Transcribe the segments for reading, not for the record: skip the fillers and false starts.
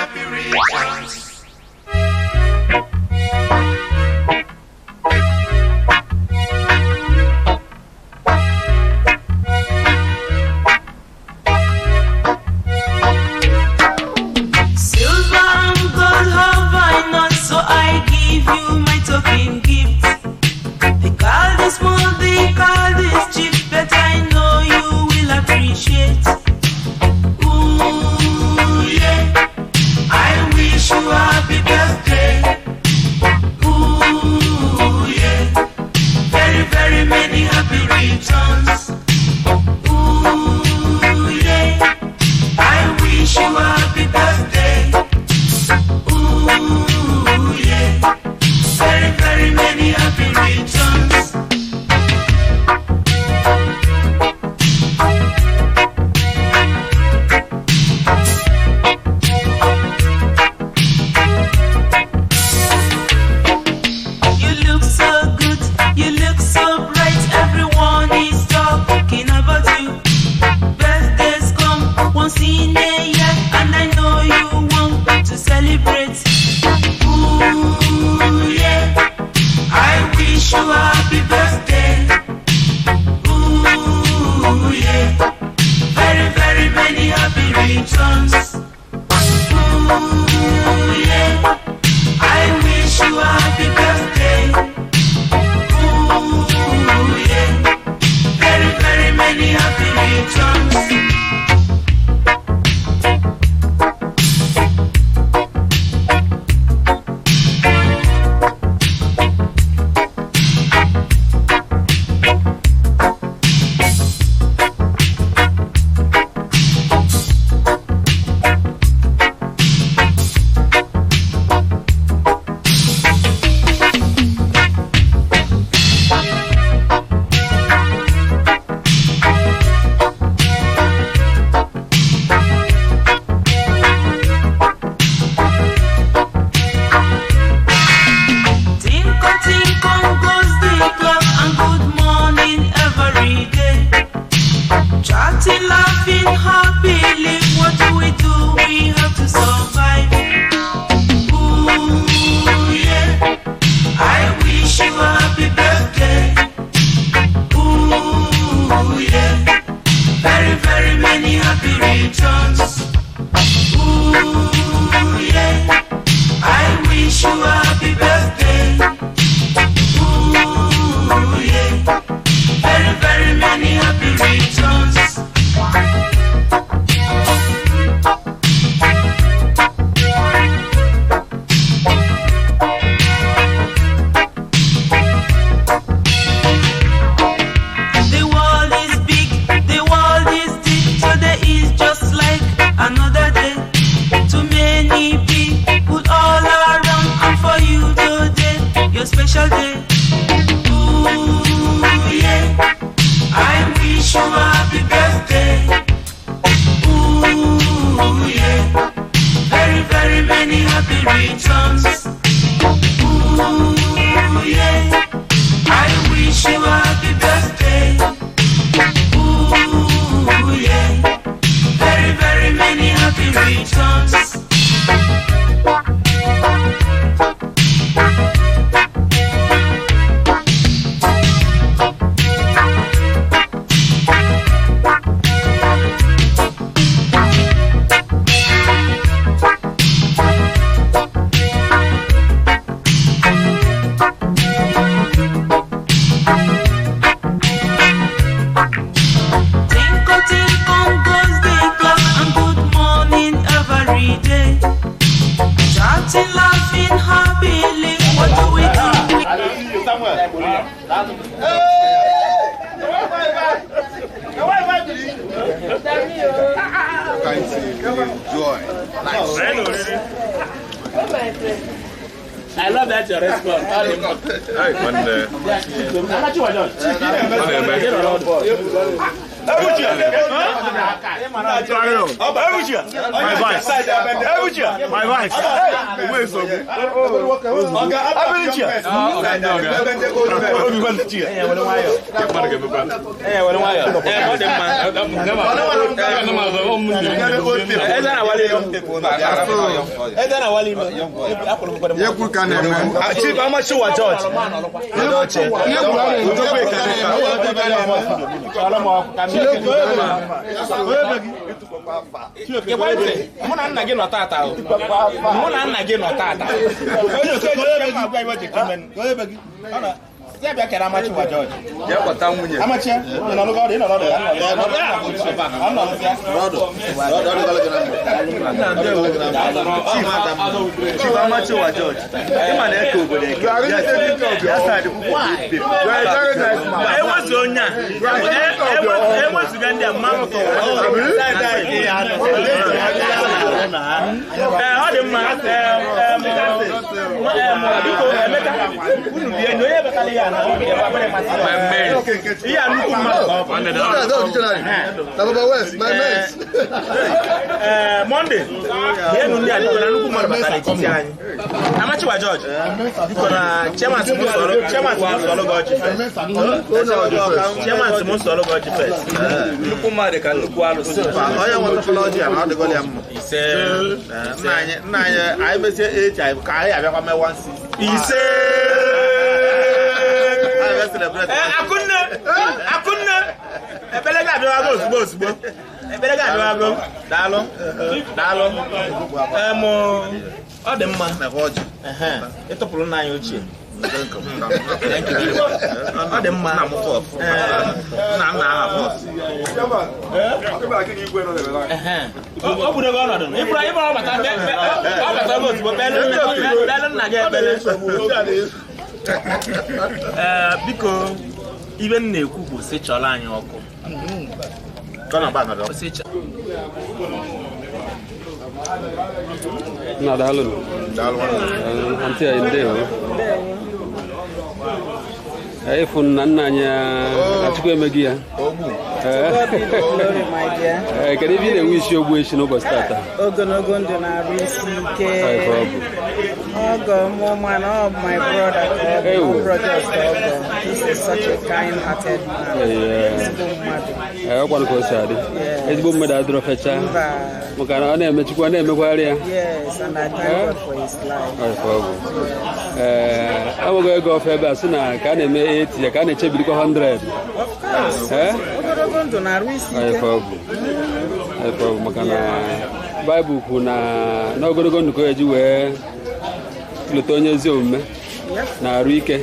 happy returns. Silver and gold have I not, so I give you my token gift. They call this small, they call this cheap, but I know you will appreciate. Ooh, yeah, I wish you a happy birthday. Ooh, yeah, very, very many happy returns. Ooh, yeah, I wish you a happy birthday. Ooh, yeah, very, very many happy returns. You look so good, you look so bright. Everyone is talking about you. Birthdays come once in a year, and I know you want to celebrate. Ooh, yeah, I wish you a happy birthday. Ooh, yeah, very, very many happy returns. Ooh, yeah, I wish you a happy birthday. Ooh, yeah, very, very many happy returns. Tinko tinko goes the clock and good morning every day. Chatting, laughing happily, what do? We have to survive. Ooh, yeah, I wish you a happy birthday. Ooh, yeah, very, very many happy returns. Ooh, yeah, I wish you a happy birthday. Ooh, yeah, very, very many happy returns. The world is big, the world is deep. Today is just like another day. Too many people all around, and for you today, your special day. Ooh, yeah, I wish you a happy birthday. Ooh, yeah, very, very many happy returns. Ooh, yeah, I wish you a happy birthday. Ooh, yeah, very, very many happy returns. Tinko tinko goes the clock and good morning every day. Chatting, laughing happily, what do we do? Joy. I love that your response. My wife. My wife. Chief Amachiwa George. Mụ na nna gị nọ tata. Mụ na nna gị nọ tata. Ya bịa kere Amachiwa George. Ya kpọta nwunye. Amachi, ị nọ n'ụgwọ ọdụ, ị nọ n'ọdụ ya. Chief Amachiwa George. Ịma na eke obodo eke. Ya side kwukwo ikpe. Enwezu onye a. Enwezuga ndị a mma. Ọ dị mma. Biko Emeka, unu bie na onye batara ya na ihe a nnukwu mmadụ ka ọ bụ. Monday, bịanụ ndị a biko na nnukwu mmadụ batara etiti anyị. Amachiwa George, biko na chairman si m sọrọ gị ọjị first. Chairman si m sọrọ gị ọjị first. Nnukwu mmadụ ka nnukwu alụsị. Onye nwetafụla ọjị a na ọ dịgọla ya mma. Ise. Nna anyị anyị mesie HIV ka anyị abịakwa mee 160. Ise. Akunne, Akunne, ekpere gị abịawago ozugbo ozugbo. Ekpere gị abịawago. Daalụ, daalụ. Ọ dị mma. Ịtụpụrụ nna anyị ochie. Ọ dị mma. O budogo ọnọdụ. Ịbụrụ ọ bata ozugbo kpere nna gị ekpere. Biko, ibe m na-ekwu bụ sị chọrọ anyị ọkụ. Na daalụ. Antị anyị ndewo. Ịfụ na nna anyị Achukwu emeghị ya. Kedu ebe ị na-enwe isi ogbu echi n'ụbọchị tata? Ogologo ndụ na-arụ isi ike. Ọgọ mụ mana ọ my brother ka ọ bụ brother ka ọ bụ. This is such a kind-hearted man. Ezigbo mmadụ. Ọ kwanụ ka o si adị. Ezigbo mmadụ adịrọ fecha. Maka na ọ na-emechikwa na-emegwarị ya. Yes, and I thank God for his life. Enweghị ego ofe ebe a sị na ka a na-eme 80 ya ka a na-echebirikwa 100. Of course. Ogologo ndụ na-arụ isi ike. Maka na Baịbụl kwuru na n'ogologo ndụ ka o ji wee lụta onye ezi omume na arụ ike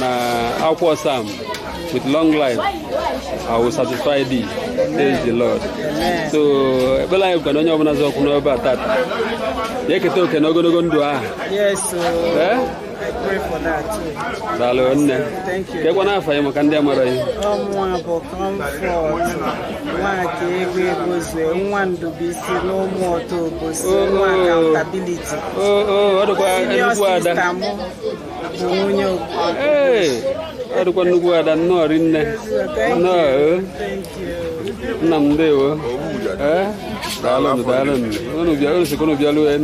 na akwụkwọ Psalm, with long life I will satisfy thee, says the Lord. So ekpere anyị bụkwa na onye ọbụla zọkwụ n'ebe a tata ya eketa oke na ogologo ndụ ahụ. I pray for that too. Daalụ nne. Thank you. Kekwa n'afọ anyị maka ndị amara ihe. Ọmụa bụ Comfort Nwaka Egwu Ebozue, nwa Ndubisi n'ụmụ ọtọ Obosi, nwa accountability. Ọ dịkwa nnukwu ada. Senior sister m bụ nwunye Ee, ọ dịkwa nnukwu ada, nnọọ rinne. Nnọọ. Nna m ndewo. Ee, daalụ daalụ. Unu bịa, unu sikwa unu bịaluo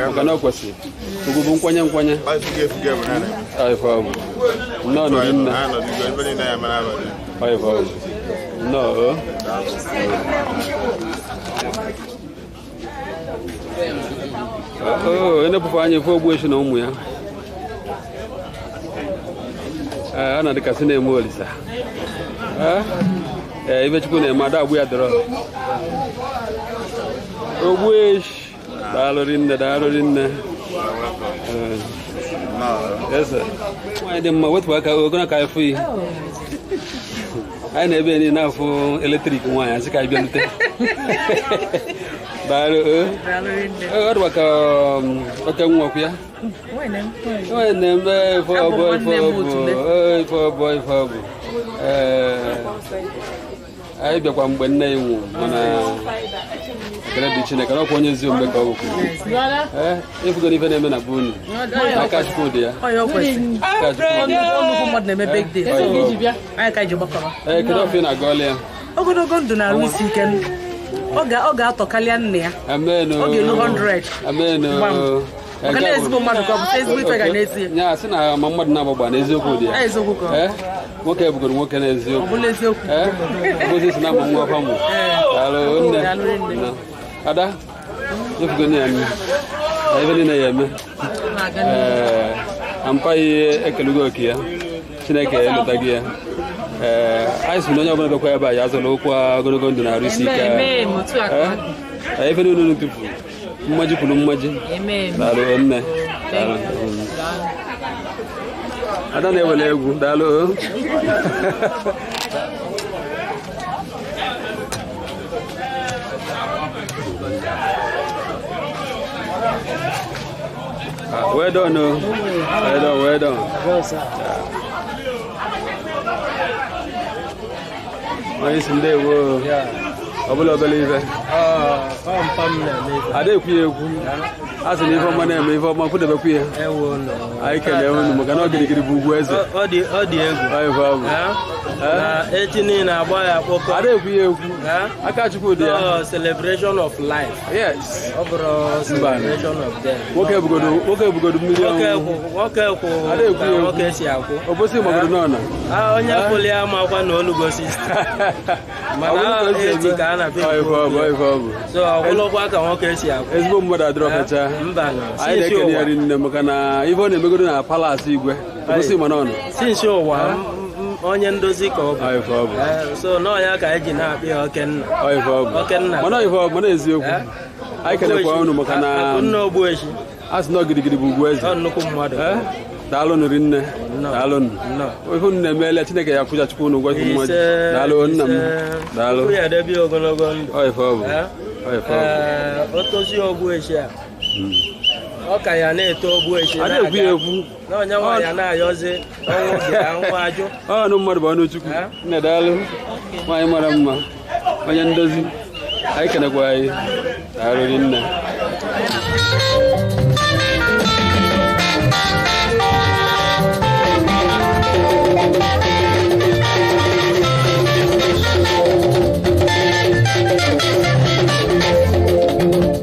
maka na ọ kwesịrị. Ugwu bụ nkwanye nkwanye. Nnọọ nne. Nnọọ. Oo, enepụkwa anya efu ogbu echi na ụmụ ya. Ee, a na-adịkasị na-eme olisa. Ee, ibe Chukwu na-eme ada agbu ya dọrọ. Ogbu echi. Daalụ rinne, daalụ rinne. Yes, sir. Nwaanyị dị mma, wetụ aka ogona ka anyị fụ ihe. Anyị na-ebe niile na-afụ eletrik nwaanyị asị ka anyị bịalute. Daalụ. Ọ dịkwa ka oke nwakwu ya. Nwanne m ife ọbụ ife ọbụ ife ọbụ ife ọbụ. Ee, anyị bịakwa mgbe nne ya nwụrụ mana ekele dị Chineke na ọkwa onye ezi omume ka ọ bụkwa. Ee, ịfụgo n'ife na-eme na be unu. Aka Chukwu dị ya. Ee, kedu ọfụ ị na-agọọla ya? Ogologo ndụ na-arụ isi ike. Ọ ga-atọkalịa nna ya. Amen. Ọ ga-elu 100. Amen. Gbam. Maka na ezigbo mmadụ ka ọ bụ ezigbo ife ga n'ezie. Nya sị na ma mmadụ na-agbagba n'eziokwu dị ya. Eziokwu ka ọ bụ. Nwoke bugoro nwoke n'eziokwu. Ọ bụla eziokwu. Obosi si na ama nwa ọfa mụ. Daalụ nne. Daalụ nne. Ada, efugo ya eme. Na ife niile ya eme. Ampaghị ekelugo oke ya. Chineke elota gị ya. Anyị sị na onye ọbụla bịakwa ebe a ya azụla ụkwụ ogologo ndụ na arụ isi ike. Ife niile unu tụfuru. Mmaji kwuru mmaji. Daalụ nne. Daalụ. Ada na-ewele egwu. Daalụ. Well done, oh. Well done, well done. Onye si ndewo. Ọ bụla obere ife. Ada ekwu ya ekwu. A sị na ife ọma na-eme ife ọma kwudebekwu ya. Anyị kelee unu maka na ogirigiri bụ ugwu eze. Ọ dị egwu. Na echi niile agba ya akpọkọ. Ada ekwu ya ekwu. Aka Chukwu dị ya. Celebration of life. Yes. Ọ bụrụ celebration of death. Nwoke ebugodo mmiri ọnwụ. Nwoke kwụ ka nwoke si akwụ. Obosi magodo n'ọna. Onye kwụli ya makwa na olugo 60. Mana eti ka a na-apịa. So ọkwụlụkwa ka nwoke si akwụ. Ezigbo mmadụ adịrọ kacha. Mba na. Anyị na-ekene ya rinne maka na ife ọ na-emegodo na palasi igwe. Obosi ma n'ọnụ. Sinsi ụwa onye ndozi ka ọ bụ. So n'ọnya ka anyị ji na-akpị ya Okenna. Okenna. Mana ife ọ bụ mana eziokwu. Anyị kenekwa unu maka na Nna Ogbueshi. A sị na ogirigiri bụ ugwu eze. Ọ nnukwu mmadụ. Daalụnụ rinne. Daalụnụ. Ife unu na-emeela Chineke ya kwụcha Chukwu unu ụgwọ mmadụ. Daalụ nna m. Daalụ. Chukwu ya edebe ya ogologo ndụ. Ọ ife ọ bụ. Ọ ife ọ bụ. O tozie Ogbueshi a. Ọ ka ya na-eto Ogbueshi A na-ekwu ya ekwu. Na onye nwa ya na-ayọzi ọnwụ bịa nwa ajụ. Ọnụ mmadụ bụ ọnụ Chukwu. Nne daalụ. Nwaanyị mara mma. Onye ndozi. Anyị kenekwa anyị. Daalụ rinne. Thank you.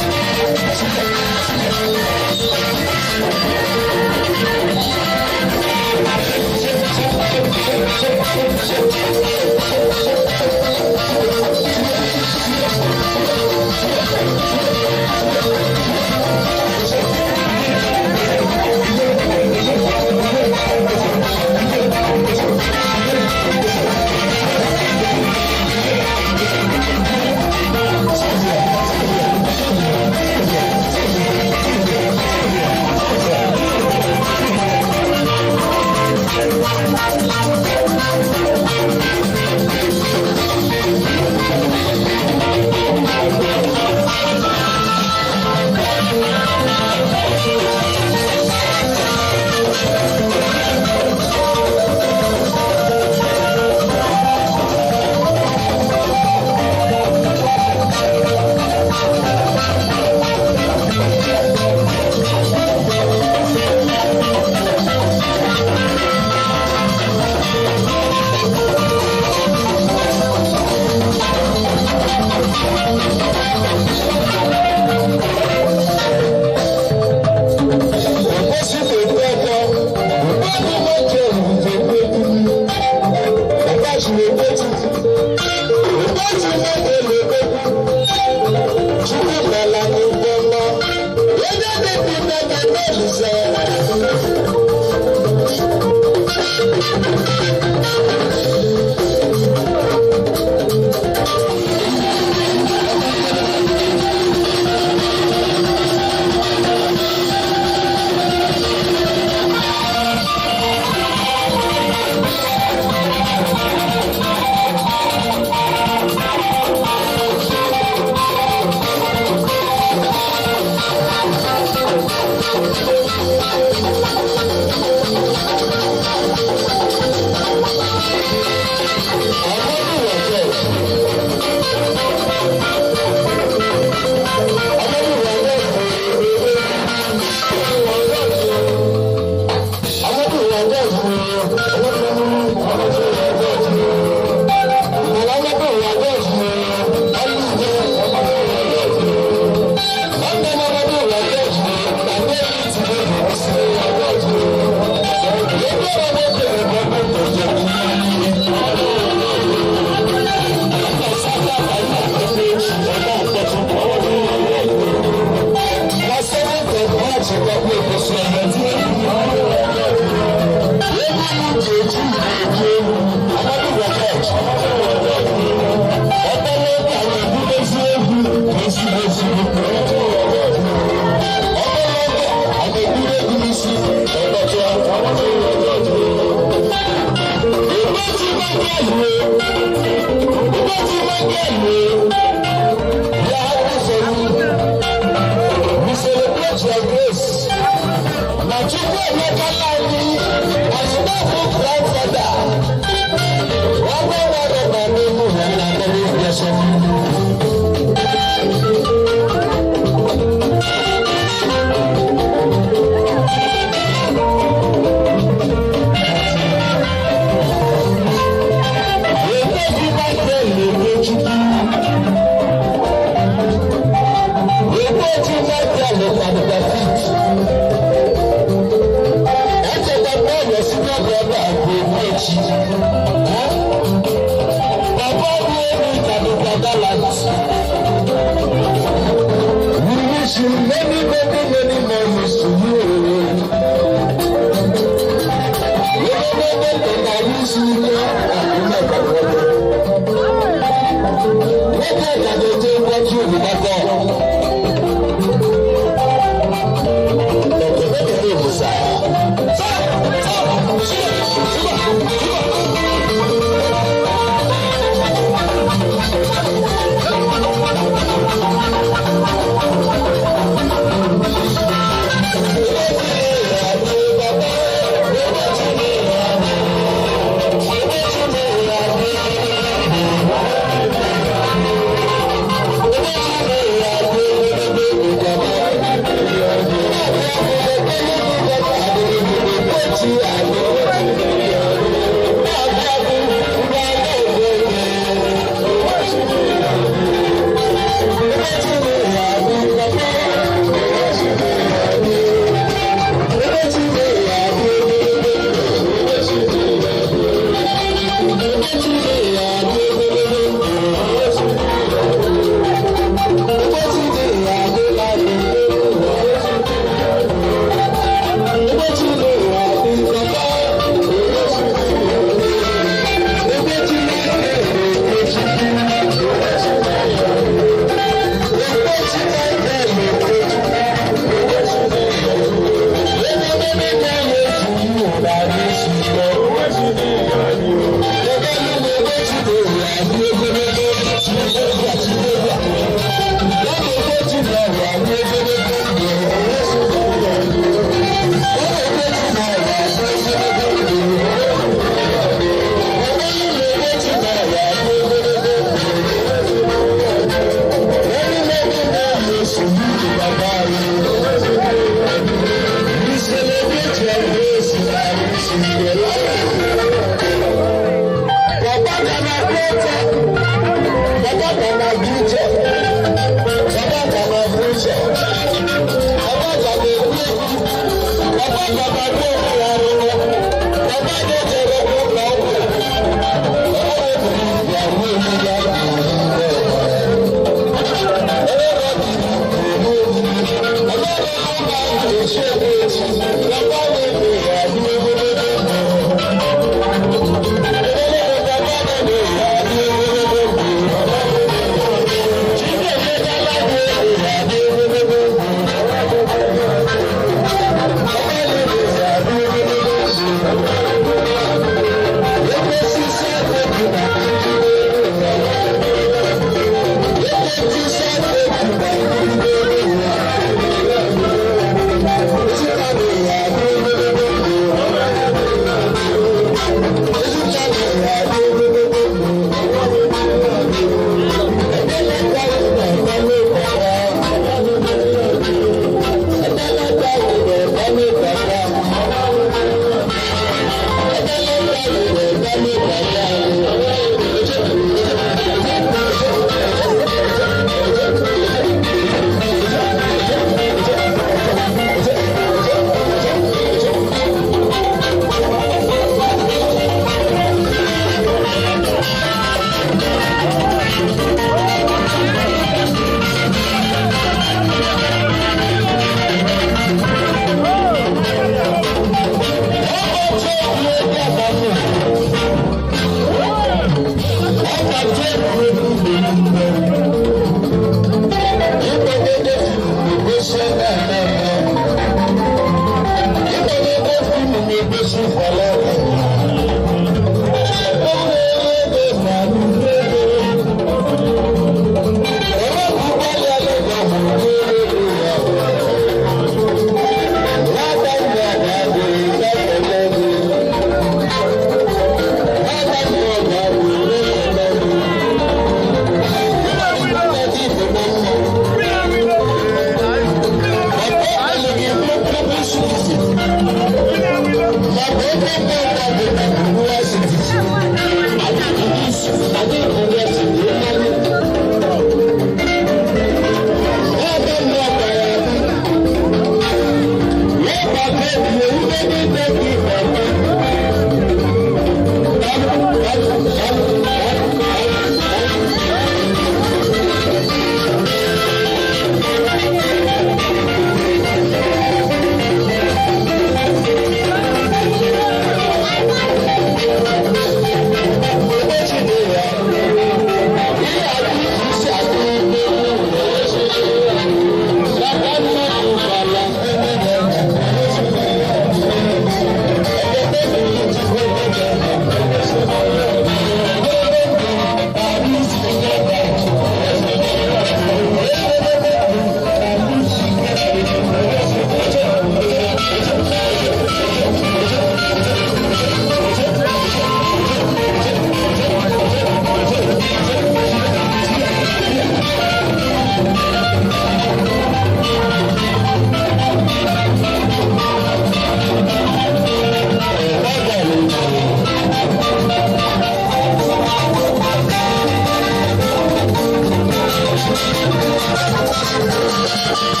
Yeah.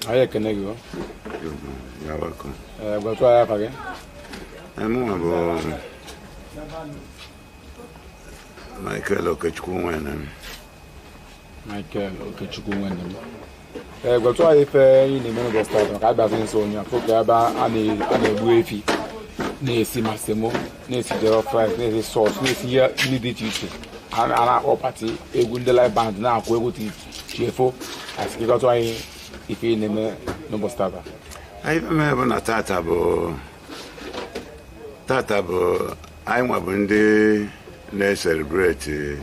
Anyị ekene gị o. You're welcome. Ee, gwatụ anyị afa gị. Mụnwa bụ Michael Okechukwu nwene m. Michael Okechukwu nwene m. Ee, gwatụ anyị ife anyị na-eme n'ụbọchị taata maka abịazi nso onye afọ ka ebe a na-egbu efi, na-esi masemo, na-esi jollof rice, na-esi sauce, na-esi ihe nri dị iche iche. A na-akpọ pati egwu ndị live band na-akwụ egwu chiefo. Asị gị gwatụ anyị ife ị na-eme n'ụbọchị taata. Ife mere bụ na tata bụ anyị nwa bụ ndị na-eselebreti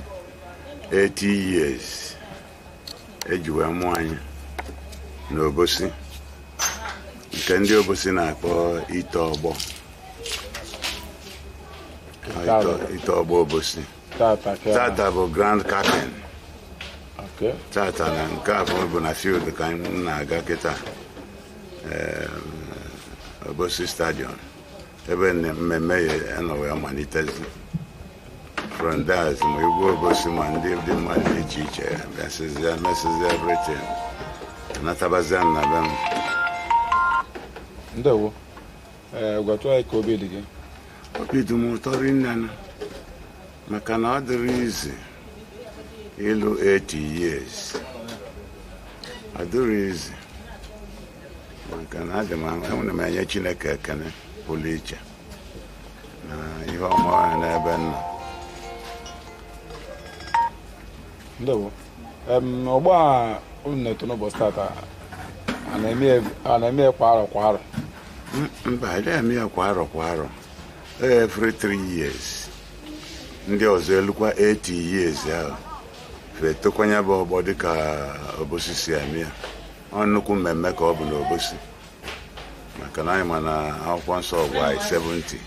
80 years eji wee mụọ anyị n'Obosi, nke ndị Obosi na-akpọ ite ọgbọ. Ite ọgbọ Obosi. Tata bụ Grand Captain. Tata na nke afọ bụ na field ka anyị na-aga kịta, Obosi Stadium, ebe mmemme ya nọ wee malitezi. From there, ma igwe Obosi ma ndị dị mmadụ dị iche iche bịasịzịa mesịzịa everything, natabazịa m na be m. Ndewo. Ee, gwatụ anyị ka obi dị gị. Obi dị m ụtọ rinne, maka na ọ dịrị izi ịlụ 80 years. Ọ dịrị izi maka na adị m enwere m enye Chineke ekene pụrụ iche na ihe ọma ya n'ebe m nọ. Ndewo. Ọgbọ a unu na-eto n'ụbọchị taata, a na-eme kwa arọ kwa arọ? Mba, a na-eme ya kwa arọ kwa arọ. Every 3 years. Ndị ọzọ elukwa 80 years ahụ fetokwanye bụ ọgbọ dịka Obosi si eme ya. Ọ nnukwu mmemme ka ọ bụ n'Obosi, maka na anyị ma na akwụkwọ nsọ gwa anyị 70.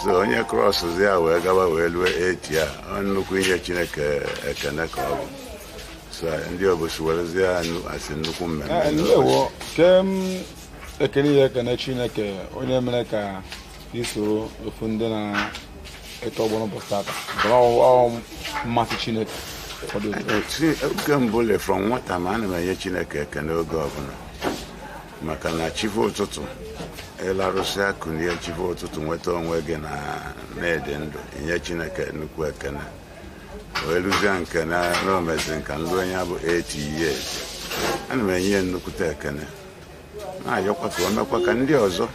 So onye krọsụzi ya wee gaba wee lue 80 ya, ọ nnukwu inye Chineke ekene ka ọ bụ. So ndị Obosi werezie ya asị nnukwu mmemme. Ndewo. Ke m ekele ya ekene Chineke onye mere ka isoro ofu ndị na-eto ọgbọ n'ụbọchị taata. Ọ mmasị Chineke. Oge mbụ le from nwata ma ana m enye Chineke ekene oge ọbụla, maka na chife ụtụtụ ịlarụsịa kunie chife ụtụtụ nweta onwe gị na na-ede ndụ, inye Chineke nnukwu ekene. Wee lụzie nke na omezi nka nlụ onye bụ 80 years, ana m enye ya nnukwute ekene, na-ayọkwa ka o mekwa ka ndị ọzọ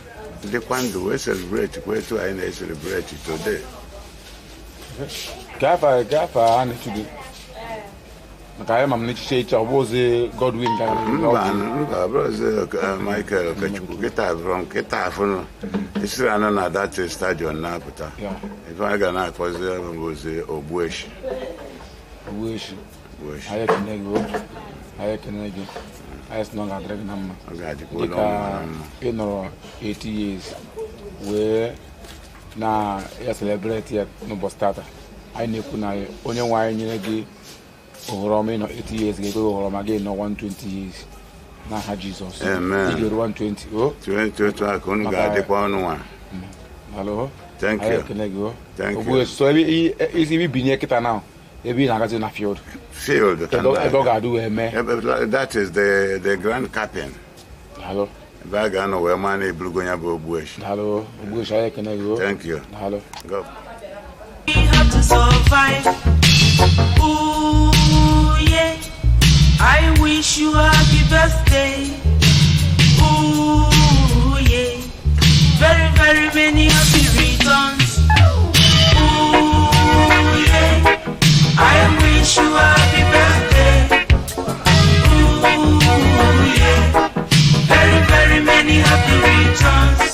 dịkwa ndụ wee celebrate kwa etu anyị na-eselebreti today. Ka afa a na-echu gị? Maka anyị ma m n'echiche iche, ọ bụ ozi Godwin ka mba mba, bụrụzi Michael Okechukwu kịta from kịta afụnụ isiri anụ na dat stadion na-apụta. Ife anyị ga na-akpọzi bụzi Ogbueshi. Ogbueshi. Anyị ekene gị, anyị ekene gị. Anyị sị na ọ ga-adịrị gị na mma. Ọ ga-adịkwa ụlọ Dịka mma na mma. ị nọrọ 80 years wee na ya celebrate ya n'ụbọchị tata, anyị na-ekwu na onye nwe anyị nyere gị ohere ọma ịnọ 80 years, ga-ekwe gị ohere ọma gị nọ 120 years n'aha Jizọs. Amen. Ị ga-eru 120 o. 20 otu a ka unu ga-adịkwa ọnụ nwa. Daalụ. Thank Anyị you. ekele gị o. Thank you. Ogbueshi, so ebe isi ebe ibinye kịta na ebe ị na-agazi na field. Field ka Ebe ọ ga-adị wee mee. That is the Grand Captain. Daalụ. Ebe a ga-anọ wee maa na eburugo ya bụ Ogbueshi. Daalụ. Ogbueshi, anyị ekele gị o. Thank you. Daalụ. Go. We have to survive. Ooh, yeah. I wish you happy birthday. Ooh, yeah. Very, very many happy returns. Ooh, yeah. I wish you happy birthday. Ooh, yeah. Very, very many happy returns.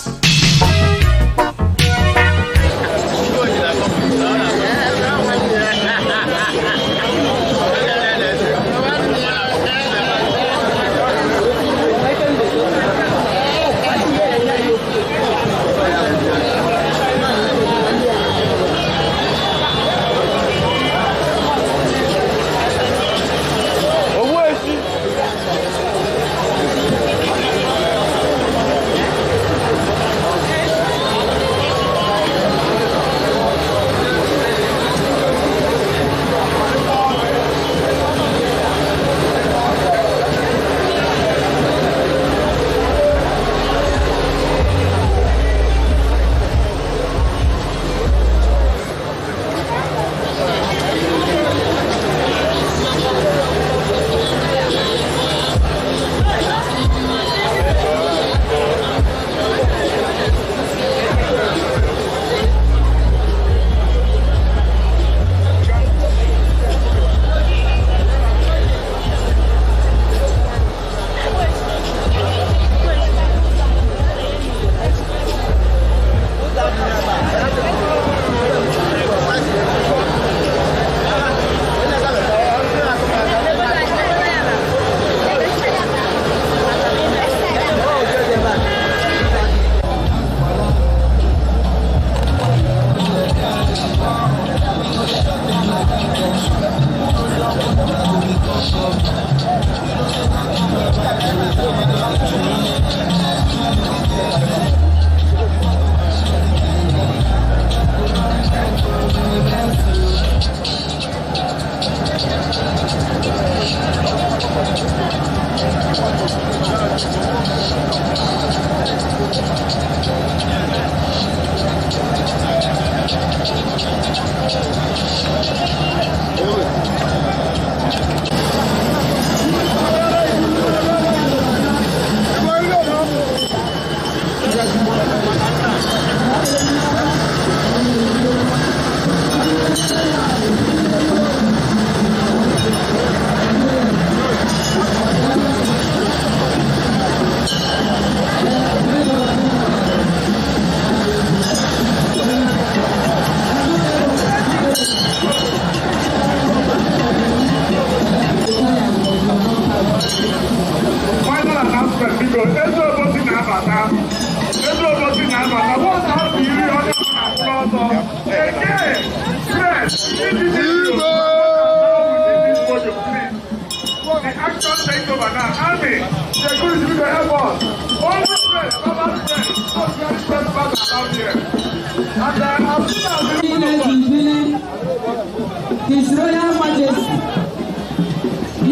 His Royal Majesty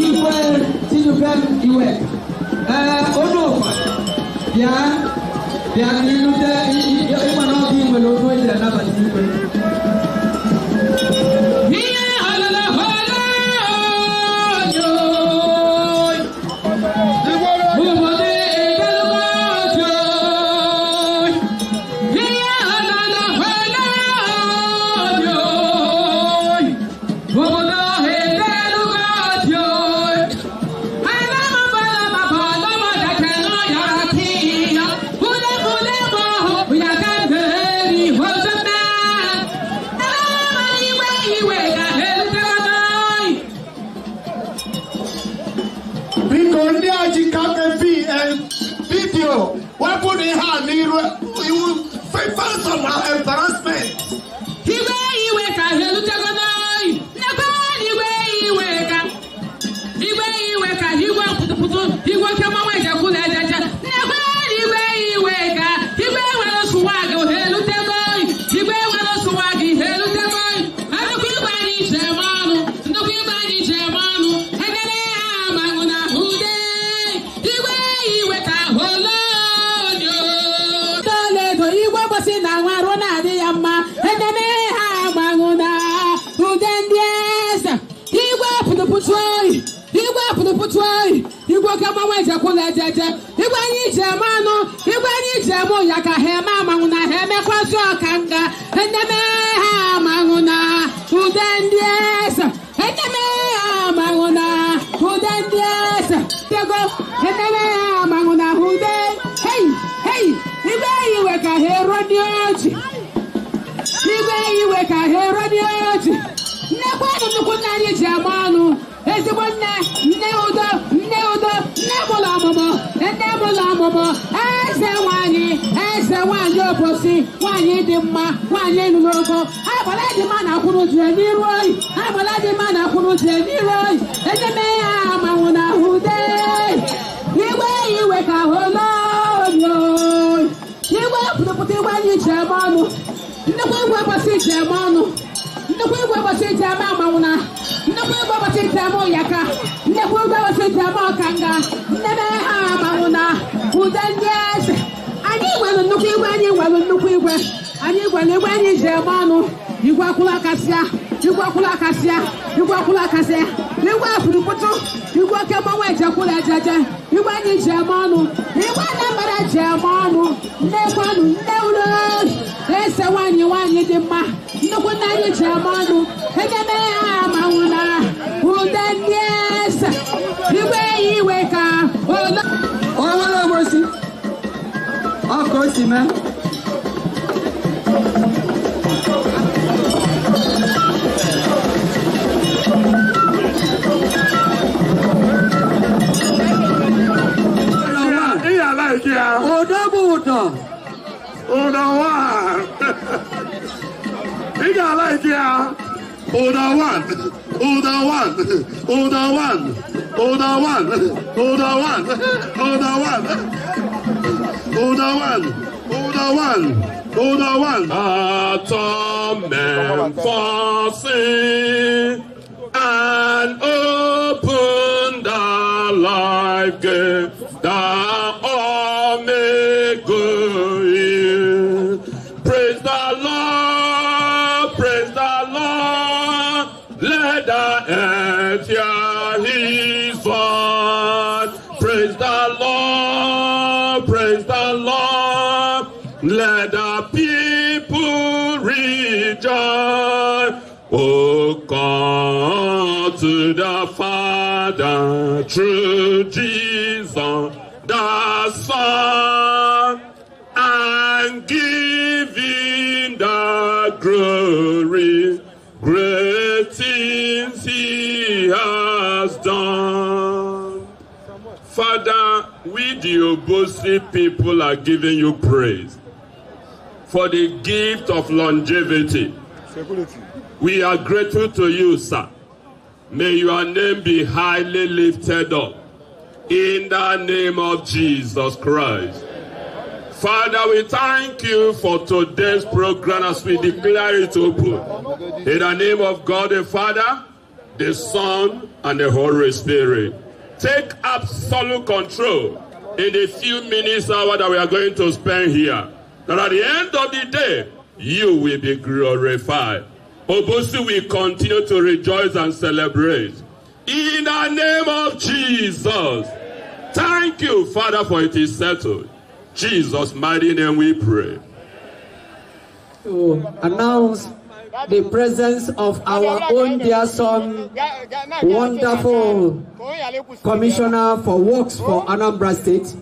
Igwe Chidubem Iweka. Onofa, bịa bịa ka ịlute ịma na ọ bụ nwere okwu eji anabata igwe. Ihe halala hala yo. Ụmụnne ebelugo yo. Ihe halala hala yo. Obodo ebelugo yo. Biko ndị a ji kafe vidio wepụrụ ihe a n'iru iwu fesa na embarrassment. Igwe iwe ka ha elutego n'oyi nnekwa igwe iwe ka igwe iwe ka igwe pụtụpụtụ igwe oke mmanwụ ejekwula ejeje nnekwa igwe iwe ka igwe nwere sụwa gị ha elutego oyi igwe nwere sụwa gị ha elutego oyi nnukwu igwe anyị ji eme ọnụ nnukwu igwe anyị ji eme ọnụ edere ha amanwụ na ude igwe iwe ka holonyo toledo igwe gosi na nwa ruo na-adị ya mma edeme ha agbanwụ na ude ndị eze igwe pụtụpụtụ oyi igwe pụtụpụtụ oyi igwe oke mmanwụ ejekwula ejeje igwe anyị ji eme anụ igwe anyị ji eme ụya ka ha eme amanwụ na ha emekwazị ọka nga edeme ha amanwụ na ude ndị eze edeme ha amanwụ na ude ndị eze tego edeme ha amanwụ na ude hei hei igwe iwe ka ha eruo ndị oji igwe iwe ka ha eruo ndị oji nnekwa nnukwu nna anyị ji ama ọnụ ezigbo nne nne udo nne udo nne mụlụ ọmụmụ nne mụlụ ọmụmụ eze nwanyị eze nwanyị obosi nwanyị dị mma nwanyị lụrụ ogo agbala dị mma na akwụrụ jie n'iru oyi agbala dị mma na akwụrụ jie n'iru oyi edeme ya amanwụ na ude igwe iwe ka holonyo igwe pụtụpụtụ igwe anyị ji eme ọnụ nnukwu igwe gbasi ji eme ọnụ nnukwu igwe gbasi ji eme amanwụ na nnukwu igwe gbasi ji eme ụyaka nnukwu igwe gbasi ji eme ọkanga nneme ha amanwụ na ude ndị eze anyị nwere nnukwu igwe anyị nwere nnukwu igwe anyị nwere igwe anyị ji eme ọnụ igwe akwụla akasịa igwe akwụla akasịa igwe akwụla akasịa igwe apụrụpụtụ igwe oke mmanwụ ejekwụla ejeje igwe anyị ji eme ọnụ igwe anambra ji eme ọnụ nne kwanụ nne uro ese nwanyị nwanyị dị mma nnukwu nne anyị ji eme ọnụ edeme ha amanwụ na ude ndị eze igwe iwe ka olo Onwere ogbosi ọ ka o si mee. Ụdọ bụ ụdọ. Ụdọ one. Ị ga-alaiki ya. Ụdọ one. Ụdọ one. Ụdọ one. Ụdọ one. Ụdọ one. Ụdọ one. Ụdọ one. Ụdọ one. Ụdọ one. Atonement for sin and open the life gate that all may go in. Praise the Lord, praise the Lord, let the earth hear his voice. Praise the Lord, praise the Lord, let the people rejoice. Oh, come to the Father through Jesus the Son, and give him the glory, great things he has done. Father, we the Obosi people are giving you praise for the gift of longevity. We are grateful to you, sir. May your name be highly lifted up in the name of Jesus Christ. Father, we thank you for today's program as we declare it open. In the name of God the Father, the Son, and the Holy Spirit. Take absolute control in the few minutes hour that we are going to spend here. That at the end of the day, you will be glorified. Obosi will continue to rejoice and celebrate. In the name of Jesus. Thank you, Father, for it is settled. Jesus' mighty name we pray. To announce the presence of our own dear son, wonderful Commissioner for Works for Anambra State,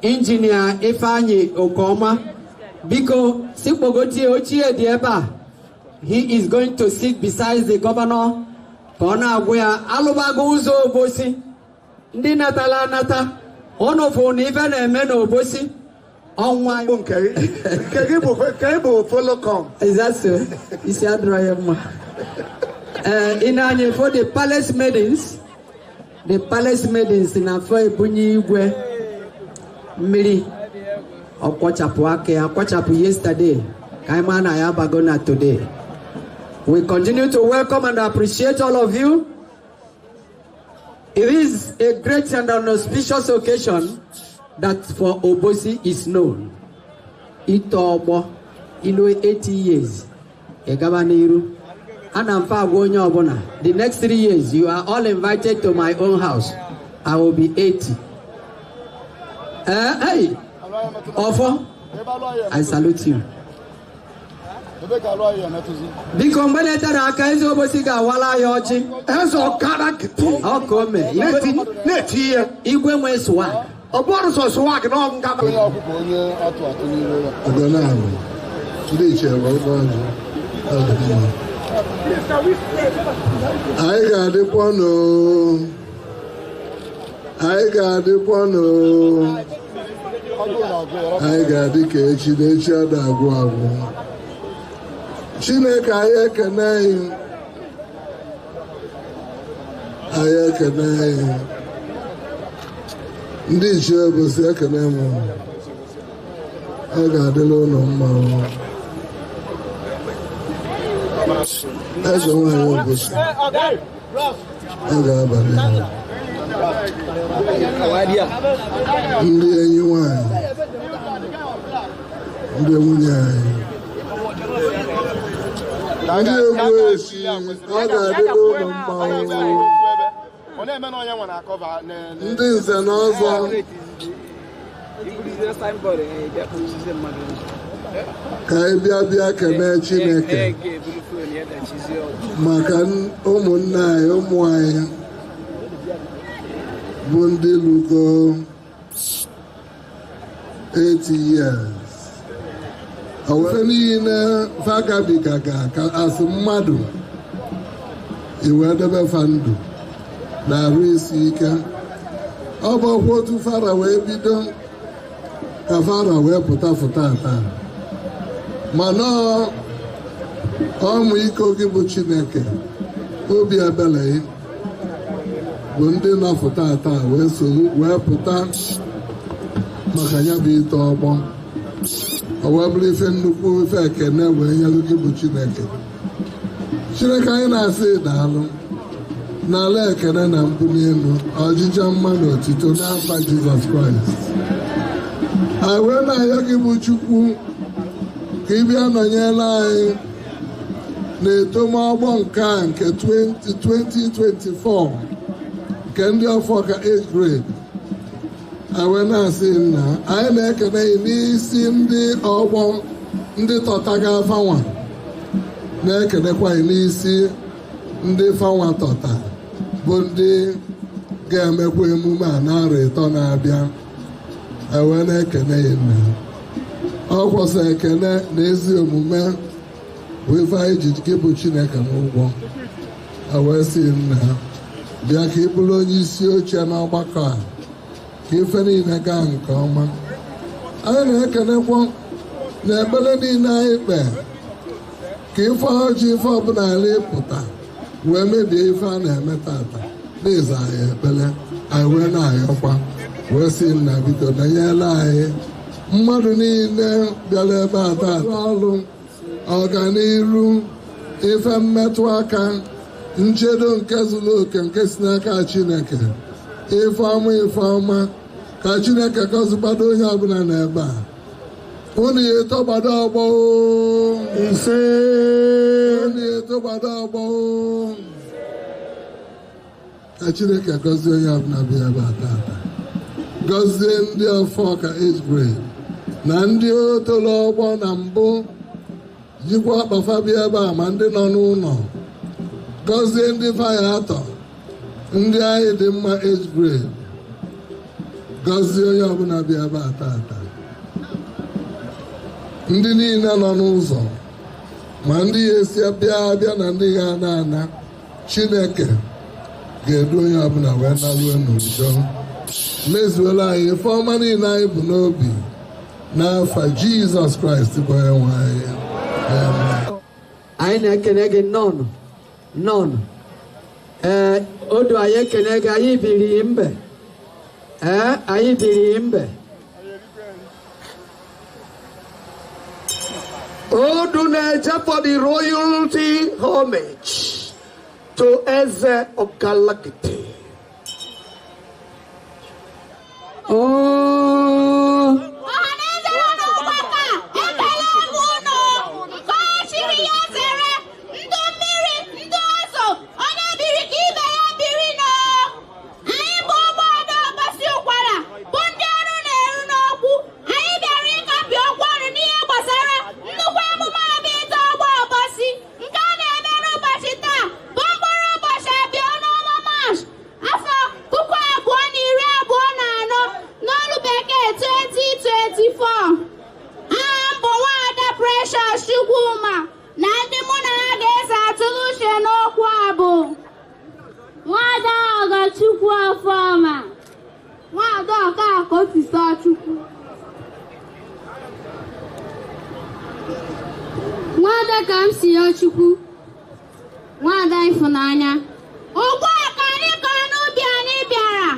Engineer Ifeanyi Okoma. Biko, sikpogoti ochie dị ebe a. He is going to sit beside the governor ka ọ na-agwa ya alụbago ụzọ Obosi. Ndị natala anata, ụnụ fụ na ife na-eme n'Obosi. Ọnwa nke gị bụ folocom. Is that so? Isi adịrọ ya mma. Ị na-anya for the palace maidens, the palace maidens na-afọ ebunye igwe mmiri ọ kwọchapụ aka ya kwọchapụ yesterday ka anyị maa na ya abago na today. We continue to welcome and appreciate all of you. It is a great and an auspicious occasion that for Obosi is known. Ito ọgbọ ilu 80 years ịgaba n'iru. Ana m fa agwa onye ọbụla, the next 3 years you are all invited to my own house. I will be 80. Hey, Ofo, I salute you. Biko mgbe na-etere aka eze Obosi ga-awala ya ọchị. Eze ọkara nkịtị. Ọka ome. Na-eti ihe. Igwe nwe swag. Ọ bụrụ sọ swag na ọ nga. Onye ọkụkọ onye atụ atụ n'ire ya. Ọdịnala. Ndị ichie bụ ọkụ ọjị. Anyị ga-adịkwa n'oo. Anyị ga-adịkwa n'oo. Anyị ga-adị ka echi na echi ada agwụ agwụ. Chineke anyị ekene anyị. Anyị ekene anyị. Ndị ichie Obosi ekene m. Ọ ga-adịla ụlọ mma. Eze nwanyị Obosi. Ọ ga-abalị. Ndị enyi nwanyị. Ndị nwunye anyị. Ndị egwu esi, ọ ga-adịla ụlọ mma. Ndị nze na ọzọ. Ka anyị bịa bịa kene Chineke maka ụmụnne anyị, ụmụ anyị bụ ndị lugo 80 years. Ofe niile fagabigaga ka asị mmadụ iwe debe fa ndụ na-arụ isi ike. Ọ bụ ọkwa otu fara wee bido ka fara wee pụta fụta ata. Mana ọmụ iko gị bụ Chineke, obi ebele bụ ndị nọfụta ata wee soro wee pụta maka ya bụ ite ọgbọ. Ọ wee bụrụ ife nnukwu ife ekene wee nyere gị bụ Chineke. Chineke anyị na-asị daalụ n'ala ekene na mbuli elu, ọjịja mma na otito n'afa Jizọs Kraịst. Anyị wee na-ayọ gị bụ Chukwu ka ị bịa nọnyere anyị na-etomọgbọ nke a nke 2024 nke ndị ọfọ ka 8th grade. Anyị wee na-asị nna anyị na-ekene gị n'isi ndị ọgbọ ndị tọtaga fanwa, na-ekenekwa gị n'isi ndị fanwa tọta bụ ndị ga-emekwa emume a n'arọ ịtọ na-abịa. Anyị wee na-ekene gị nna. Ọ kwụsị ekene na ezi omume bụ ife anyị ji gị bụ Chineke n'ụgwọ. Anyị wee sị nna bịa ka ị bụrụ onye isi oche n'ọgbakọ a ka ife niile gaa nke ọma. Anyị na-ekenekwa na ekpere niile anyị kpee ka ife ọjọọ ife ọbụla ala ịpụta wee mebie ife a na-eme tata n'ịza anyị ekpere. Anyị wee na-ayọkwa wee sị nna biko danyela anyị Mmadụ niile bịara ebe a taa ọrụ ọganiru ife mmetụ aka nchedo nke zuru oke nke si n'aka Chineke ife ọma ife ọma ka Chineke gọzigbado onye ọbụla n'ebe a. Unu ya etogbado ọgbọ ise, unu ya etogbado ọgbọ. Ka Chineke gọzie onye ọbụla bịa ebe a tata, gọzie ndị ọfọ ka age grade na ndị otolo ọgbọ na mbụ jikwa akpafa bịa ebe a ma ndị nọ n'ụlọ. Gọzie ndị faya atọ, ndị anyị dị mma age grade. Gọzie onye ọbụla bịa ebe a tata, ndị niile nọ n'ụzọ ma ndị ya esi bịa abịa na ndị ya ana ana. Chineke ga-edu onye ọbụla wee naruo n'udo, mezuola anyị ife ọma niile anyị bụ n'obi n'afa Jizọs Kraịst bụ onye nwe anyị. Amen. Anyị na-ekene gị nnọọ nnọọ. Ee, odu anyị ekene gị, anyị biri mbe. Ee, anyị biri mbe. Odu na-eje for the royalty homage to Eze Ogalagidi. Oh. Ọhaneze nọ n'ọgbakọ a, ekele m unu nke ọ chiri ya zere, ndụ mmiri, ndụ azụ, onye biri ka ibe ya biri nọ. Anyị bụ ụmụada Obosi Ụkwara, bụ ndị ọrụ na-eru n'okwu. Anyị bịara ịkapị okwu ọnụ n'ihe gbasara nnukwu emume abịa ịta ọgbọ Obosi nke a na-eme n'ụbọchị taa bụ mkpụrụ ụbọchị abụọ n'ọnwa Maachị afọ 2024 n'olu bekee 2024. Aha m bụ Nwaada Precious Chukwuma na ndị mụ na ha ga-eso atụrụ uche n'okwu a bụ Nwaada Ọgọchukwu Ọfọma, Nwaada Ọkakọ Otisachukwu, Nwaada Kamsiyochukwu, Nwaada Ịfụnanya. Ugbu a ka anyị kọrọ n'ubi anyị bịara.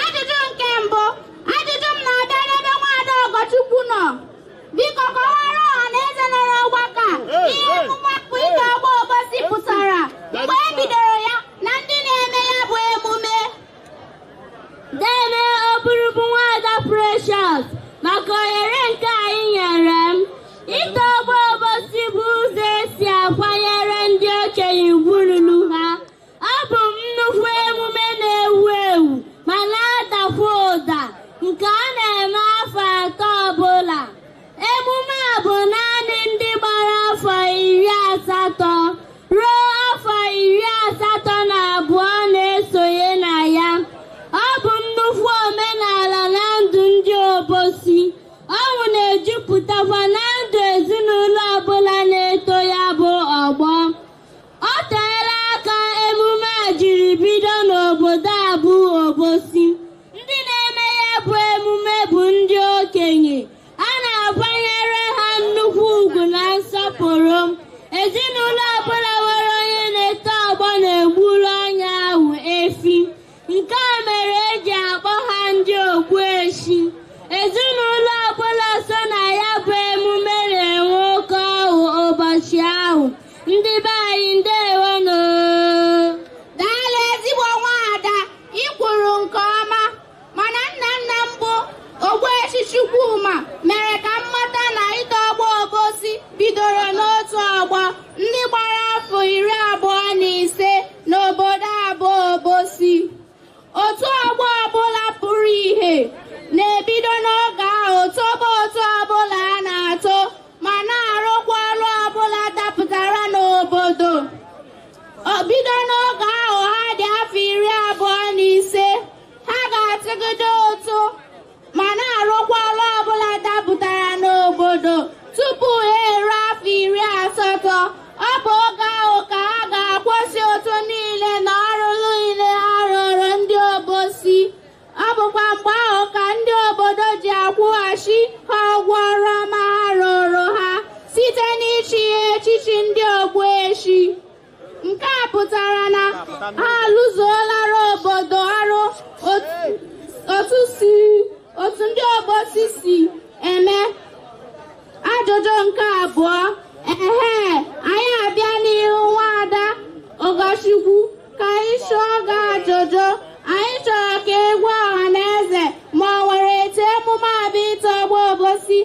Ajụjụ nke mbụ, ajụjụ m na-abịa n'ebe Nwaada Ọgọchukwu nọ. Biko kọwara ọha na eze nọ n'ọgbakọ a ihe emume akpụ ịta ọgbọ Obosi pụtara, mgbe e bidoro ya na ndị na-eme ya bụ emume. Deme oburubụ Nwaada Precious maka ohere nke anyị nyere m. Ịta ọgbọ Obosi bụ ụzọ esi akwanyere ndị okenye ugwu ruru ha. Ọ bụ nnukwu emume na-ewu ewu ma na-adakwa ụda nke a na-eme afọ 3 ọbụla. Emume a bụ naanị ndị gbara afọ 80 ruo afọ 82 na-esonye na ya. Ọ bụ nnukwu omenala na ndụ ndị Obosi. Ọṅụ na-ejupụtakwa na ndụ ezinụlọ ọbụla na-eto ya bụ ọgbọ. Ọ teela aka emume a jiri bido n'obodo a bụ Obosi. Ndị na-eme ya bụ emume bụ ndị okenye. A na-akwanyere ha nnukwu ugwu na nsọpụrụ. Ezinụlọ ọbụla nwere onye na-eto ọgbọ na-egburu onye ahụ efi. Nke a mere eji akpọ ha ndị ogbueshi. Ezinụlọ ọbụla so na ya bụ emume na-enwe oke ọṅụ ụbọchị ahụ. Ndị be anyị ndewonụ. Daalụ ezigbo nwaada, ị kwuru nke ọma. Mana nna nna m bụ Ogbueshi Chukwuma mere ka m mata na ịta ọgbọ Obosi bidoro n'otu ọgbọ ndị gbara afọ 25 n'obodo abụọ Obosi. Otu ọgbọ ọbụla pụrụ ìhè na-ebido n'oge ahụ toba otu ọbụla a na-atụ ma na-arụkwa ọrụ ọbụla dapụtara n'obodo. O bido n'oge ahụ ha dị afọ 25, ha ga-atụgide ụtụ ma na-arụkwa ọrụ ọbụla dapụtara n'obodo tupu ha eruo afọ 80. Ọ bụ oge ahụ ka ha ga-akwụsị ụtụ niile na ọrụ niile ha rụrụ ndị Obosi. Ọ bụkwa mgbe ahụ ka ndị obodo ji akwụghachi ha ụgwọ ọrụ ọma ha rụrụ ha site n'ichi ha echichi ndị ogbueshi. Nke a pụtara na ha alụzuolara obodo ọrụ otu ndị Obosi si eme. Ajụjụ nke abụọ, ehe, anyị abịa n'ihu nwaada Ogochukwu ka anyị chụọ gị ajụjụ. Anyị chọrọ ka ị gwa ọha na eze ma ọ nwere etu emume abịa ito ọgbọ Obosi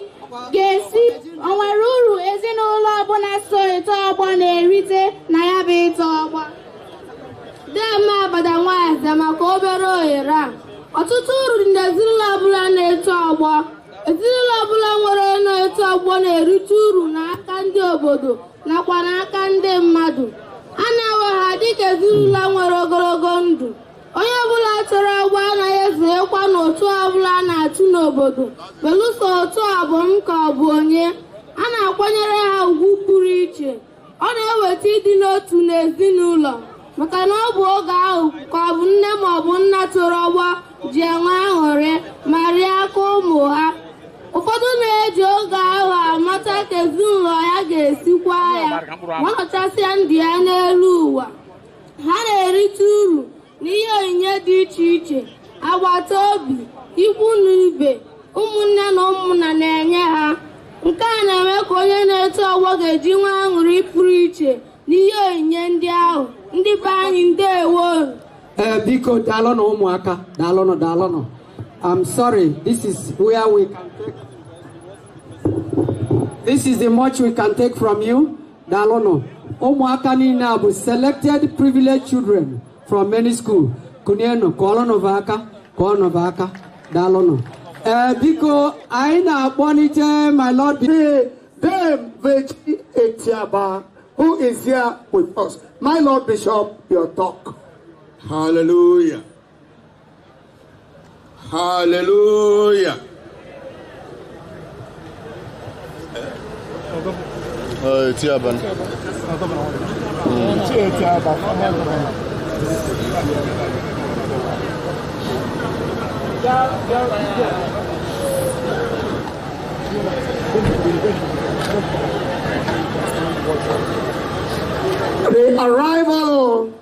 ga-esi, o nwere uru ezinụlọ ọbụla so eto ọgbọ na-erite na ya bụ ito ọgbọ. Deme Abada Nwaeze maka obere ohere a. Ọtụtụ uru dị n'ezinụlọ ọbụla na-eto ọgbọ. Ezinụlọ ọbụla nwere na-eto ọgbọ na-erite uru n'aka ndị obodo nakwa n'aka ndị mmadụ. A na-ewe ha dịka ezinụlọ nwere ogologo ndụ. Onye ọbụla toro ọgbọ anaghị esonyekwa n'otu ọbụla a na-achụ n'obodo, belụsọ otu abụ m ka ọ bụ onye. A na-akwanyere ha ugwu pụrụ iche. Ọ na-eweta ịdị n'otu n'ezinụlọ, maka na ọ bụ oge ahụ ka ọ bụ nne ma ọ bụ nna toro ọgbọ ji enwe aṅụrị ma rie aka ụmụ ha. Ụfọdụ na-eji oge ahụ amata ka ezinụlọ ya ga-esikwa ya ma ọ nọchasịa ndụ ya n'elu ụwa. Ha na-erite uru n'ihe onyinye dị iche iche agbata obi, ikwu na ibe, ụmụnne na ụmụnna na-enye ha. Nke a na-eme ka onye na-eto ọgbọ ga-eji nwee aṅụrị pụrụ iche n'ihe onyinye ndị ahụ. Ndị be anyị, ndewo. Biko daalụnụ ụmụaka, daalụnụ, daalụnụ. I'm sorry, this is where we can take. This is the much we can take from you. Daalụnụ. Ụmụaka niile a bụ selected privileged children from many school. Kunienu, kụọrọnụ va aka, kụọrọnụ va aka. Daalụnụ. Biko, anyị na-akpọlite my Lord. Dame Virgie Etiaba, who is here with us. My Lord Bishop, your talk. Hallelujah. Hallelujah. Etiaba. The arrival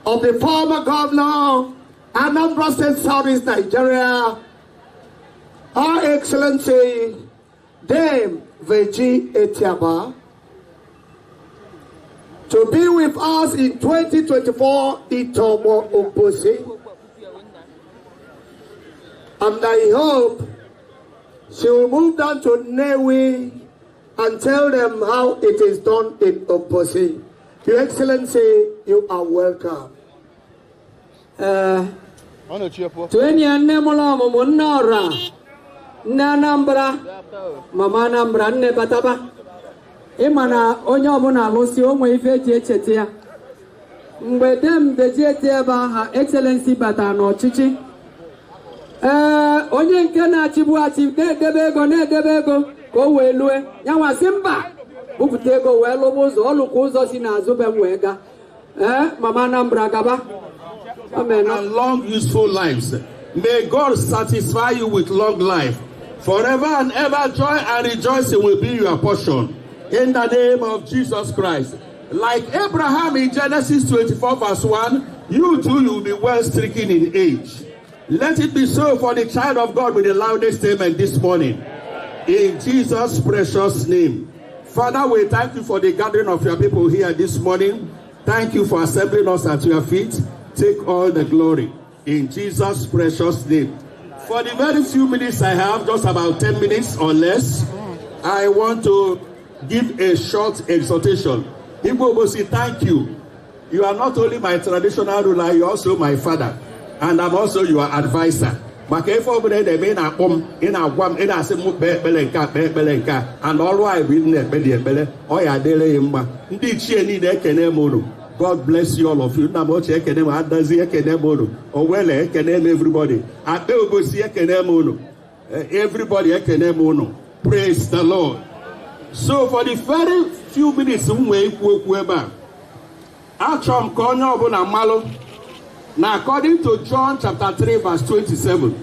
of the former governor, Anambra State Southeast Nigeria, Her Excellency Dame Virgie Etiaba, to be with us in 2024 Itomo Obosi. And I hope she will move down to Nnewi and tell them how it is done in Obosi. Your Excellency, you are welcome. Tụenyi nne mụrụ ọmụmụ, nne ọra, nne Anambra, mama Anambra, nne bataba. Ịma na onye ọbụla alụsị o nwee ife eji echeta ya. Mgbe Dame Virgie Etiaba ha Excellency batara n'ọchịchị, ee, onye nke na-achịbu achị na-edebe ego na-edebe ego ka o wee lue ya nwasị mba bupụta ego wee lụba ụzọ, ọ lụkwa ụzọ si n'azụ be m wee gaa. Ee, mama Anambra gaba. Amen. And long useful lives. May God satisfy you with long life. Forever and ever, joy and rejoicing will be your portion. In the name of Jesus Christ. Like Abraham in Genesis 24 verse 1, you too will be well stricken in age. Let it be so for the child of God with the loudest amen this morning. In Jesus' precious name. Father, we thank you for the gathering of your people here this morning. Thank you for assembling us at your feet. Take all the glory. In Jesus' precious name. For the very few minutes I have, just about 10 minutes or less, I want to give a short exhortation. Igbo Obosi, thank you. You are not only my traditional ruler, you are also my father. And I'm also your advisor. Maka ife ọbụla ị na-eme, ị na-akpọ m, ị na-agwa m, ị na-asị m kpee ekpere nke a, kpee ekpere nke a, and ọrụ anyị bụ ịdị na-ekpe dị ekpere, ọ ya adịrị ya mma. Ndị ichie niile, ekene m unu. God bless you, all of you. Nna m ochie, ekene m. Adazi, ekene m unu. Owele, ekene m. Everybody, Akpe Obosi, ekene m unu. Everybody, ekene m unu. Praise the Lord. So for the very few minutes m wee ikwu okwu ebe a, achọrọ m ka onye ọbụla malụ na according to John chapter 3 verse 27,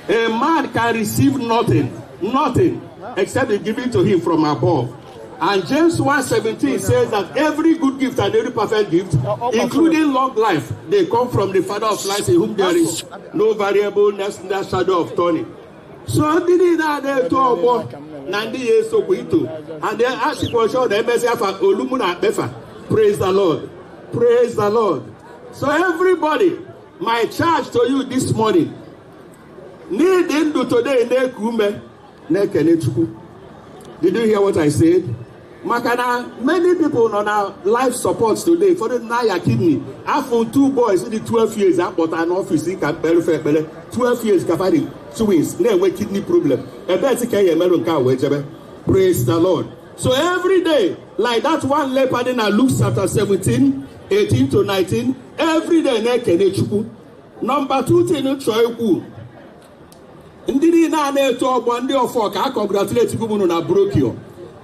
a man can receive nothing, nothing, except it given to him from above. And James 1:17 says that every good gift and every perfect gift, including long life, they come from the Father of lights, in whom there is no variableness, no shadow of turning. So ndị niile a na-eto ọgbọ na ndị ya esokwa ito and then asịkwa ọchọ na emezi afa olumu na akpefa. Praise the Lord. Praise the Lord. So everybody, my charge to you this morning, n'ịdị ndụ today na-eku ume na-ekene Chukwu. Did you hear what I said? Maka na many people nọ na life support today, ụfọdụ na-aya kidney. Afọ two boys dị 12 years akpọta n'ọfịs ka mkperefe ekpere 12 years ka fadị twins na-enwe kidney problem. Ebee ka ya emerụ nke a wee jebe. Praise the Lord. So every day, like that one leper dị na Luke chapter 17, 18 to 19, every day na-ekene Chukwu. Number two thing chọọ ikwu, ndị niile a na-eto ọgbọ ndị ọfọ ka a congratulate unu na brokio.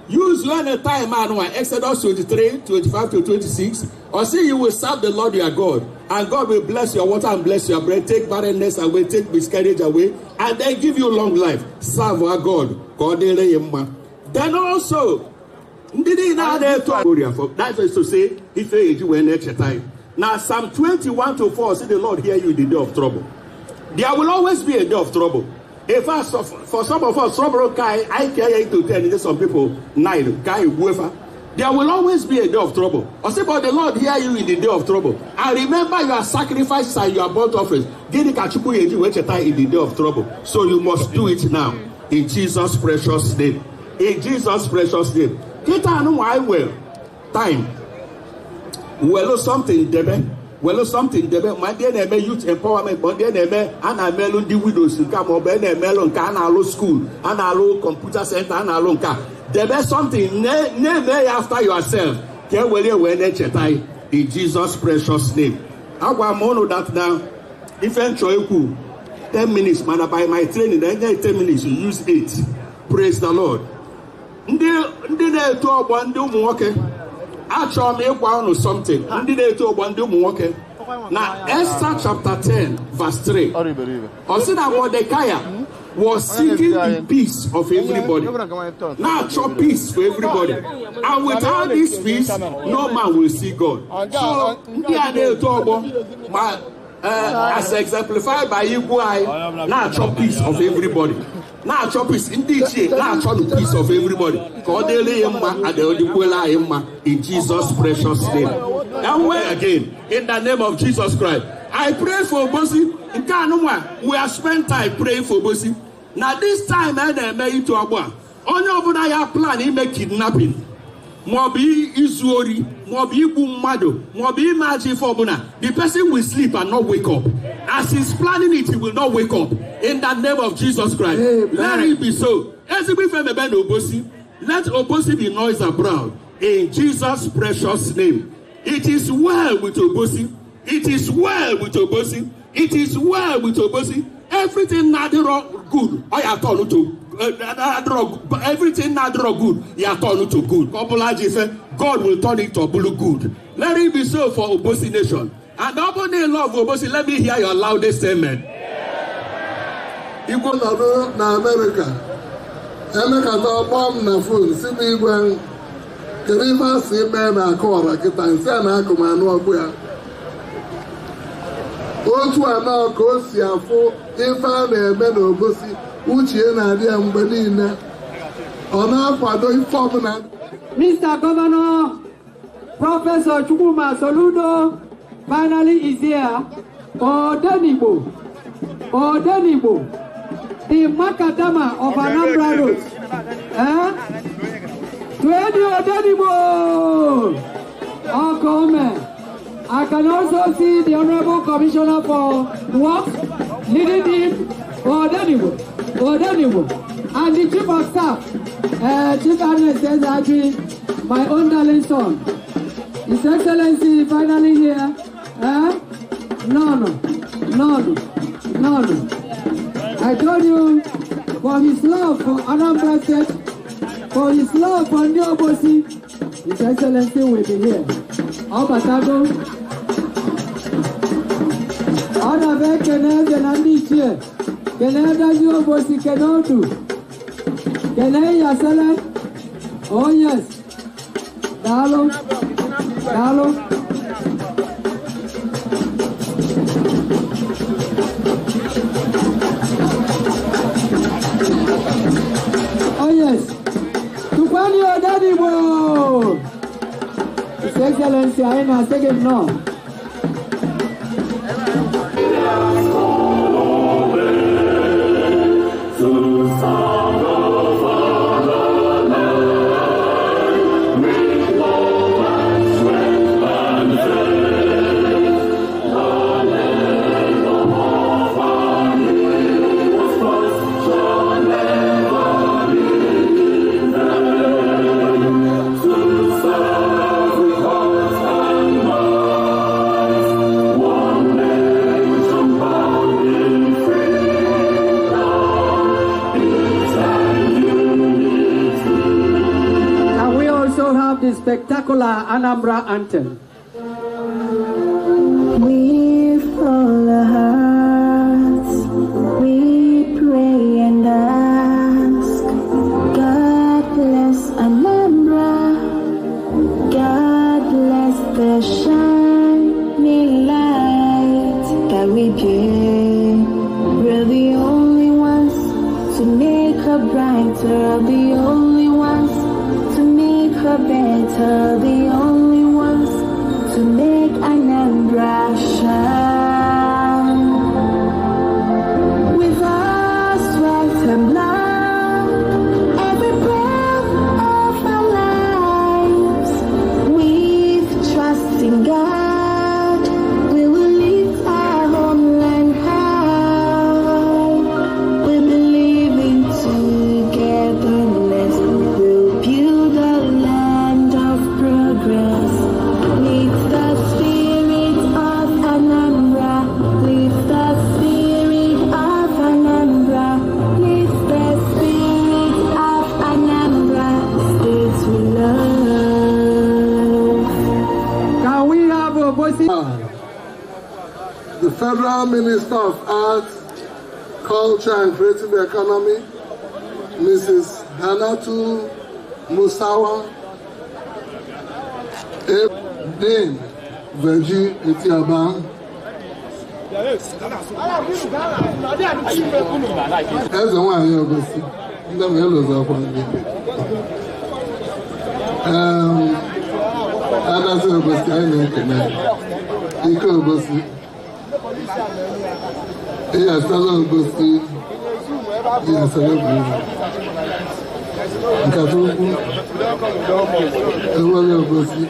Use any time anwa Exodus 23, 25 to 26, or say you will serve the Lord your God, and God will bless your water and bless your bread, take barrenness away, take miscarriage away, and then give you long life. Serve our God. God. Then also, ndị niile a na-eto ọgbọ, that is to say, ife eji wee na-echeta. Now Psalm 21 to 4 say the Lord hear you in the day of trouble. There will always be a day of trouble. In fact, for some of us, trouble kai I carry 8 to 10, some people 9 kai wefa. There will always be a day of trouble. I say, but the Lord hear you in the day of trouble. And remember your sacrifices and your burnt offerings. Gịnị ka Chukwu eji wee cheta in the day of trouble? So you must do it now. In Jesus' precious name. In Jesus' precious name. Kita anu I will time. Welo something debe. Welo something debe. Ma ndị na-eme youth empowerment, ma ndị na-eme a na-emelụ ndị widows nke a, ma ọ bụ na-emelụ nke a na-alụ school, a na-alụ computer center, a na-alụ nke a. Debe something, na-eme ya after yourself. Ka e were wee na-echeta in Jesus' precious name. Agwa m unu that now, ife nchọ ikwu 10 minutes, mana by my training, na 10 minutes, you use 8. Praise the Lord. Ndị na-eto ọgbọ ndị ụmụ nwoke, achọrọ m ịgwa unu something. Ndị na-eto ọgbọ ndị ụmụ nwoke na Esther chapter 10 verse 3, ọ sị na Mordecai was seeking the peace of everybody. Na-achọ peace for everybody, and without this peace no man will see God. So ndị a na-eto ọgbọ ma as exemplified by Igwe anyị na-achọ peace of everybody. Na-achọ peace, ndị ichie na-achọ the peace of everybody ka ọ dịrị ya mma and ọ dịkwuola anyị mma in Jesus' precious name. And we again, in the name of Jesus Christ, I pray for Obosi. Nke anụnwa, we have spent time praying for Obosi. Na this time a na-eme ịtụ ọgbọ a, onye ọbụla ya plan ime kidnapping, maọbụ izu ori, maọbụ igbu mmadụ, maọbụ ime ajọ ife ọbụla, the person will sleep and not wake up. As he's planning it, he will not wake up. In the name of Jesus Christ. Amen. Let it be so. Ezigbo ife mebe na Obosi. Let Obosi be noise abroad. In Jesus' precious name. It is well with Obosi. It is well with Obosi. It is well with Obosi. Everything na-adịrọ good, ọ ya turn to everything na-adịrọ good, ya turn to good. Ọ bụla ajọ ife, God will turn it to bụrụ good. Let it be so for Obosi nation. And ọ bụrụ na ị love Obosi, let me hear your loudest amen. Igwe nọdụ na Amerịka, emekata ọkpọ m na fon si m igwe, kedu ife a sị mee na akụ ọra kịta nsị a na-akụ m anụ ọgbụ ya. Otu anọ ka o si afụ ife a na-eme n'Obosi, uche na-adị ya mgbe niile. Ọ na-akwado ife ọbụla. Mr. Governor, Professor Chukwuma Soludo finally is here. Odenigbo, Odenigbo, the Makadama of Anambra Road. Eh? Twenty Odenigbo! Okome. I can also see the Honorable Commissioner for Works leading him, Odenigbo, Odenigbo, and the Chief of Staff, Chief Ernest Ezeaji, my own darling son. His Excellency finally here. Eh? No, no, no, no, no. I told you, for his love for Anambra State, for his love for Ndi Obosi, His Excellency will be here. Ọbatago. Ọ na-abịa ekene eze na ndị ichie, kene Adazi Obosi, kene Odu, kene Iyasele. Oh yes. Daalụ, daalụ. Obosi, anyị na-asị gị nnọọ. And we also have the spectacular Anambra anthem. With all our hearts, we pray and ask. God bless Anambra. God bless the shining light that we bear. We're the only ones to make her brighter, the only ones to make her better, the only ones to make Anambra shine. With our sweat and blood, every breath of our lives, with trust in God, we will lift our homeland high. We believe in togetherness. We'll build a land of progress. With the spirit of Anambra, with the spirit of Anambra, with the spirit of Anambra, states we love. Can we have Obosi? The Federal Minister of Arts, Culture and Creative Economy, Mrs. Hanatu Musawa, Dame Virgie Etiaba, Eze nwanyị Obosi, ndị m elozakwa gị. Adazi Obosi, anyị na-ekene. Ike Obosi, Iyasala Obosi, Iyasala Obosi. Nkata ukwu, Ewere Obosi,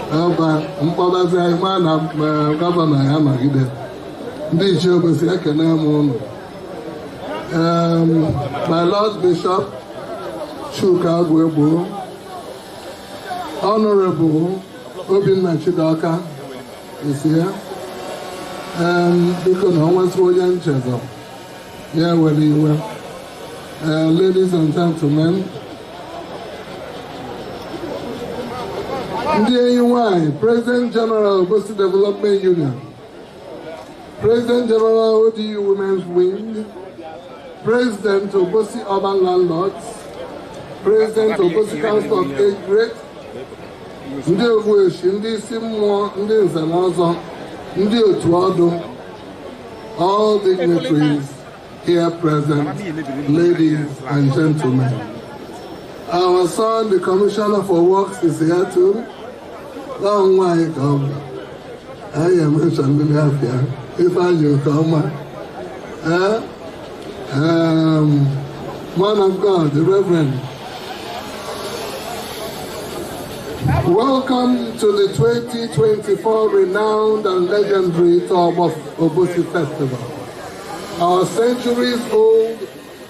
Ọba mkpọbazi anyị ma na gọvanọ ya nọgide. Ndị ichie Obosi, ekene m ụnụ. My Lord Bishop Chuka Agwegbo, Honorable Obinna Chidoka is here. Biko na onwesị onye nchezo ya were iwe. Ladies and gentlemen, ndị enyi nwanyị, President General Obosi Development Union, President General ODU Women's Wing, President Obosi Urban Landlords, President Obosi Council of Age Grade, ndị ogbueshi, ndị isi mmụọ, ndị nze na ọzọ, ndị otu ọdụ, all dignitaries here present, ladies and gentlemen. Our son, the Commissioner for Works, is here too. Long way come. I am mentioned here. If I you come, man of God, the Reverend. Welcome to the 2024 renowned and legendary Itoogbo Obosi Festival, our centuries-old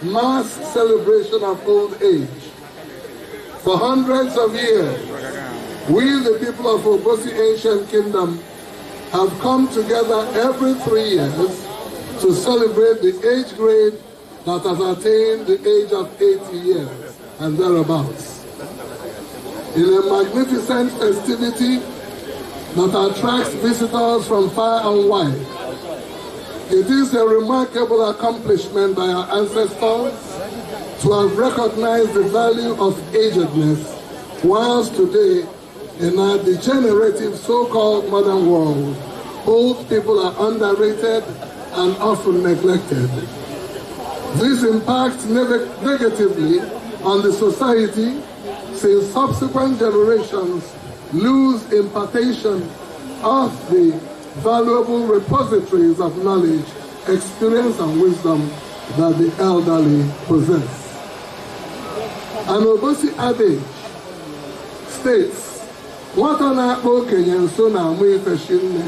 mass celebration of old age. For hundreds of years, we, the people of Obosi Ancient Kingdom, have come together every 3 years to celebrate the age grade that has attained the age of 80 years and thereabouts. In a magnificent festivity that attracts visitors from far and wide, it is a remarkable accomplishment by our ancestors to have recognized the value of agedness, whilst today, in our degenerative so-called modern world, old people are underrated and often neglected. This impacts negatively on the society, since subsequent generations lose impartation of the valuable repositories of knowledge, experience, and wisdom that the elderly possess. An Obosi adage states, "Nwata na-akpa okenye nso na-amụ ife shinne,"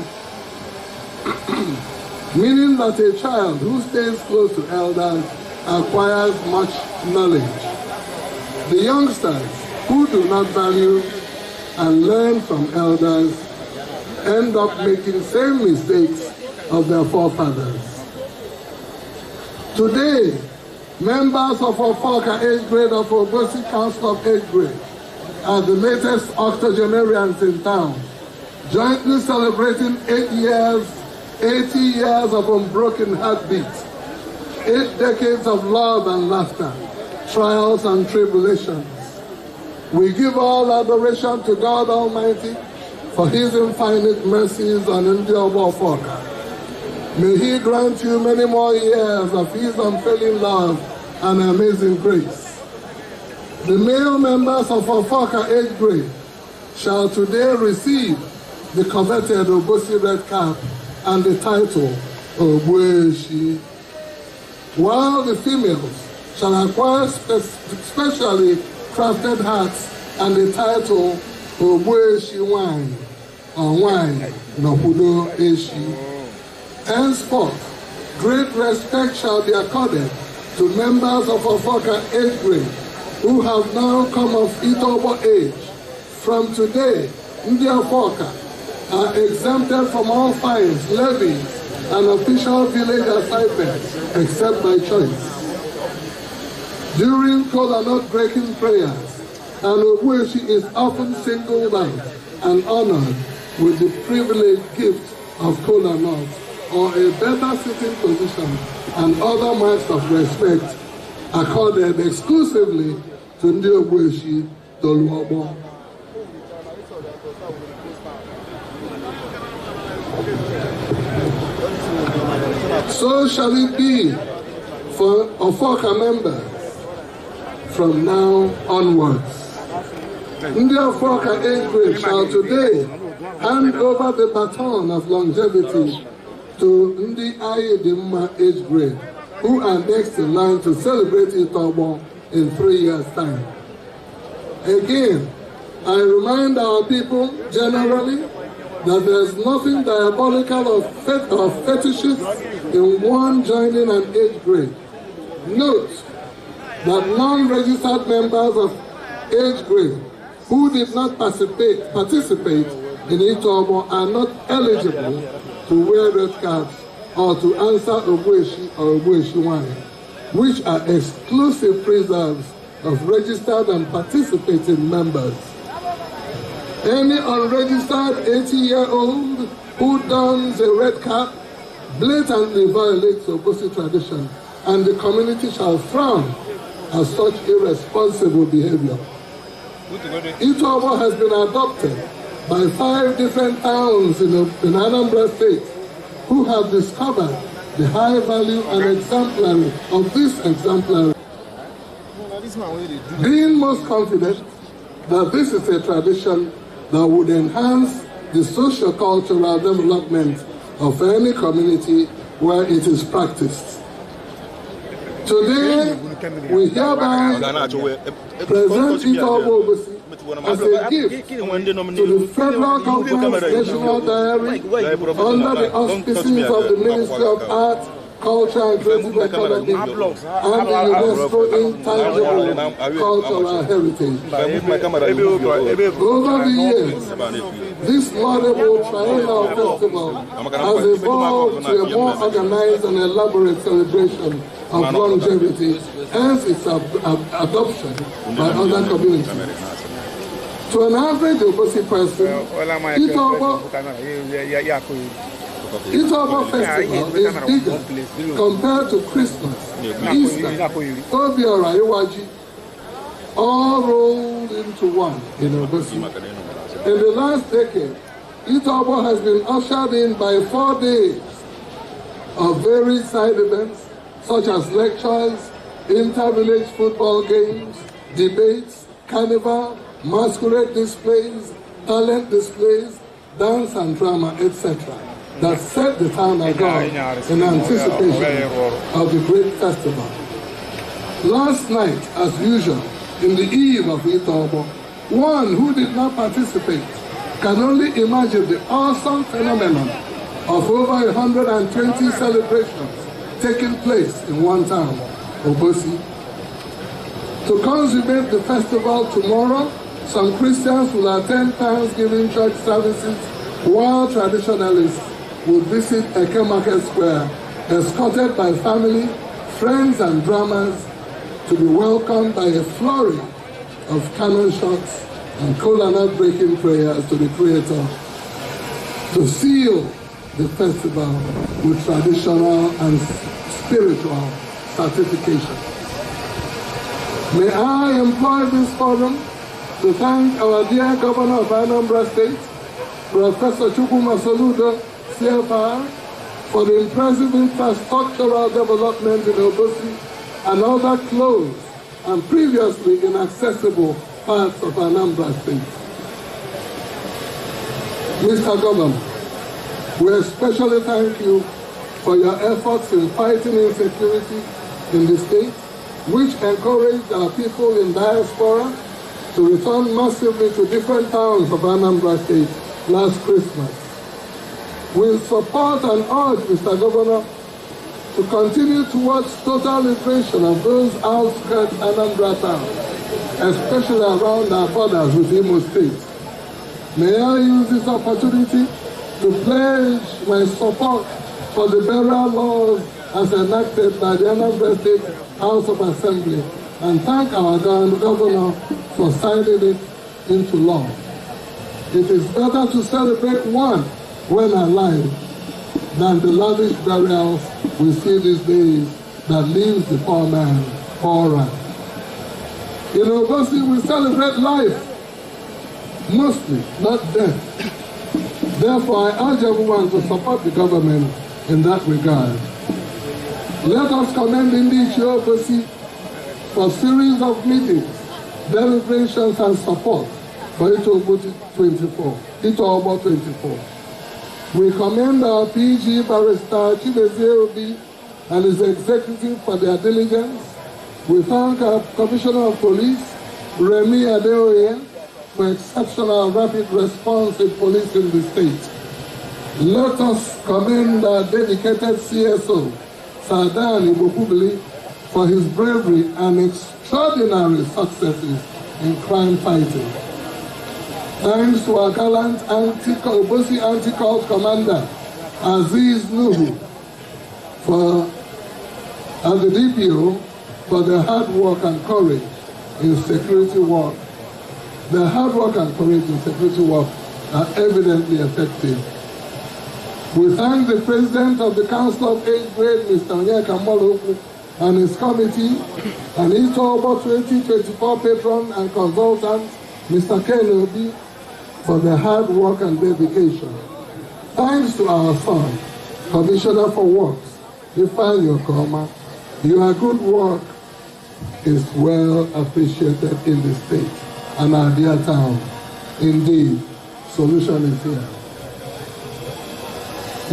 meaning that a child who stays close to elders acquires much knowledge. The youngsters who do not value and learn from elders end up making same mistakes of their forefathers. Today, members of Ofoka age grade of Obosi Council of Age Grade are the latest octogenarians in town, jointly celebrating 8 years, 80 years of unbroken heartbeat, 8 decades of love and laughter, trials and tribulations. We give all adoration to God Almighty for His infinite mercies on Ndi Ogbo Ofoka. May He grant you many more years of His unfailing love and amazing grace. The male members of Ofoka age grade shall today receive the coveted Obosi red cap and the title Ogbueshi, while the females shall acquire specially crafted hats and the title Ogbueshi Nwanyị or Nwanyị Nopudo Eshi. Henceforth, great respect shall be accorded to members of Ofoka age grade who have now come of Itobo age. From today, Ndi Ofoka are exempted from all fines, levies, and official village assignments, except by choice. During kola nut breaking prayers, an Ogbueshi is often singled out and honored with the privileged gift of kola nut or a better sitting position and other marks of respect accorded exclusively to Ndi Ogbueshi Toluogbo. So shall it be for Ofoka members from now onwards. Ndi Ofoka age grade shall today hand over the baton of longevity to Ndi Ayedimma age grade, who are next in line to celebrate Itobo in 3 years' time. Again, I remind our people generally that there is nothing diabolical or fetishist in one joining an age grade. Note that non-registered members of age grade who did not participate in Itobo are not eligible to wear red caps or to answer Ogbueshi or Ogbueshi Nwanyị, which are exclusive preserves of registered and participating members. Any unregistered 80-year-old who dons a red cap blatantly violates Obosi tradition, and the community shall frown at such irresponsible behavior. Itobo has been adopted by 5 different towns in Anambra State who have discovered the high value and exemplary of this exemplary. Being most confident that this is a tradition that would enhance the socio-cultural development of any community where it is practiced. Today, we hereby present Itobo Obosi as a gift to the Federal Conference National Diary under the auspices of the Ministry of Art, Culture and Creative Economy and the UNESCO Intangible Cultural Heritage. Over the years, this laudable triennial festival has evolved to a more organized and elaborate celebration of longevity, hence its adoption by other communities. To an average Obosi person, Itobo Festival is bigger compared to Christmas, Easter, Obiora Iwaji, all rolled into one in Obosi. In the last decade, Itobo has been ushered in by 4 days of varied side events such as lectures, inter-village football games, debates, carnival, masquerade displays, talent displays, dance and drama, etc., that set the town agog in anticipation of the great festival. Last night, as usual, in the eve of Itobo, one who did not participate can only imagine the awesome phenomenon of over 120 celebrations taking place in one town, Obosi. To consummate the festival tomorrow, some Christians will attend Thanksgiving church services, while traditionalists will visit Eke Market Square, escorted by family, friends, and drummers to be welcomed by a flurry of cannon shots and kola nut breaking prayers to the Creator to seal the festival with traditional and spiritual certification. May I employ this forum to thank our dear Governor of Anambra State, Professor Chukwuma Soludo, CFR, for the impressive infrastructural development in Obosi and other closed and previously inaccessible parts of Anambra State. Mr. Governor, we especially thank you for your efforts in fighting insecurity in the state, which encouraged our people in diaspora to return massively to different towns of Anambra State last Christmas. We support and urge Mr. Governor to continue towards total liberation of those outskirts Anambra towns, especially around our borders with Imo State. May I use this opportunity to pledge my support for the burial laws as enacted by the Anambra State House of Assembly and thank our governor for signing it into law. It is better to celebrate one when alive than the lavish burials we see these days that leaves the poor man poorer. In Obosi, we celebrate life, mostly, not death. Therefore, I urge everyone to support the government in that regard. Let us commend Ndichie Obosi for series of meetings, deliberations, and support for Itobo 24. We commend our PG Barrister Chimezie Obi and his executive for their diligence. We thank our Commissioner of Police, Remi Adeoye, for exceptional rapid response in policing the state. Let us commend our dedicated CSO, Sadan Ibokubili, for his bravery and extraordinary successes in crime fighting. Thanks to our gallant Obosi anti-cult commander, Aziz Nuhu, and the DPO for their hard work and courage in security work. Their hard work and courage in security work are evidently effective. We thank the President of the Council of 8th Grade, Mr. Onyeka Moloku, and his committee, and Itobo 2024 patron and consultant, Mr. Ken Obi, for their hard work and dedication. Thanks to our son, Commissioner for Works, Ifeanyi Okoma, your good work is well appreciated in the state and our dear town. Indeed, solution is here.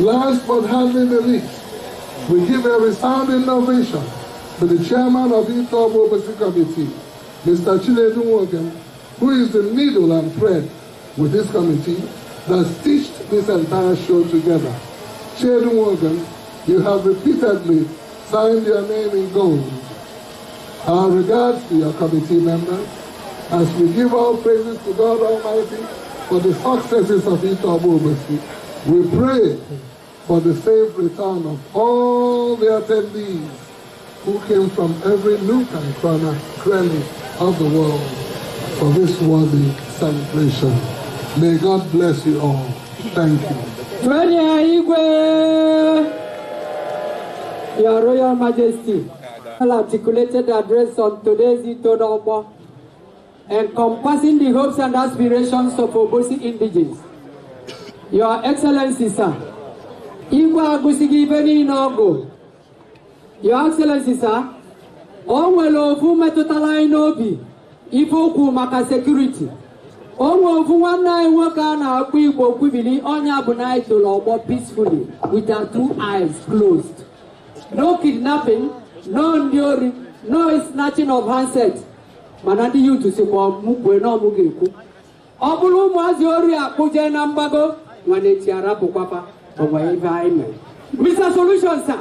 Last but hardly the least, we give a resounding ovation to the chairman of Itobo Obosi Committee, Mr. Chinedu Nwokem, who is the needle and thread with this committee that stitched this entire show together. Chinedu Nwokem, you have repeatedly signed your name in gold. Our regards to your committee members as we give all praises to God Almighty for the successes of Itobo Obosi. We pray for the safe return of all the attendees who came from every nook and cranny of the world for this worthy celebration. May God bless you all. Thank you. Your Royal Majesty, articulated address on today's Itobo, encompassing the hopes and aspirations of Obosi indigenes. Your Excellency, sir, Igwe agụsịghị ibe niile ọgụ. Your Excellency, sir, o nwere ofu metụtara anyị n'obi ife okwu maka security. O nwere ofu nwanne anyị nwoke a na-akpọ Igbo kwubili ọnya bụ na anyị toro ọgbọ peacefully with our two eyes closed. No kidnapping, no ndị ori, no snatching of handset. Mana ndị youth sikwa mụ kwue na ọmụ ga-ekwu. Ọ bụrụ ụmụazị ori akpụje na mgbago nwanne chi arapụkwafa onwe ife anyị mere. Mr. Solution, sir,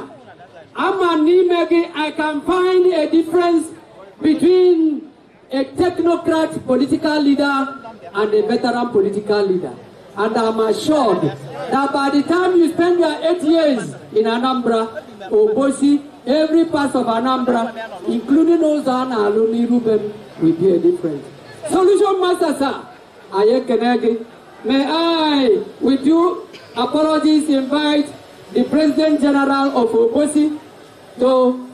ama n'ime gị I can find a difference between a technocrat political leader and a veteran political leader. And I'm assured that by the time you spend your 8 years in Anambra, Obosi, every part of Anambra, including Ozana, Aluni, Rubem, will be a difference. Solution Master, sir, Ayekenegi, may I, with due apologies, invite the President General of Obosi to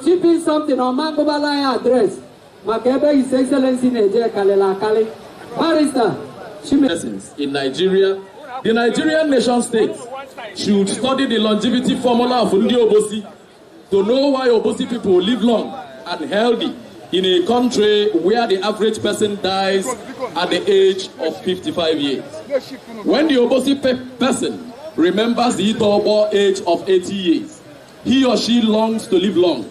chip in something on Mangobalaya address. Makebe His Excellency Neje Kalela Kale. Barrister, in Nigeria, the Nigerian nation state should study the longevity formula of Ndi Obosi to know why Obosi people live long and healthy in a country where the average person dies at the age of 55 years. When the Obosi person remembers the Itobo age of 80 years, he or she longs to live long.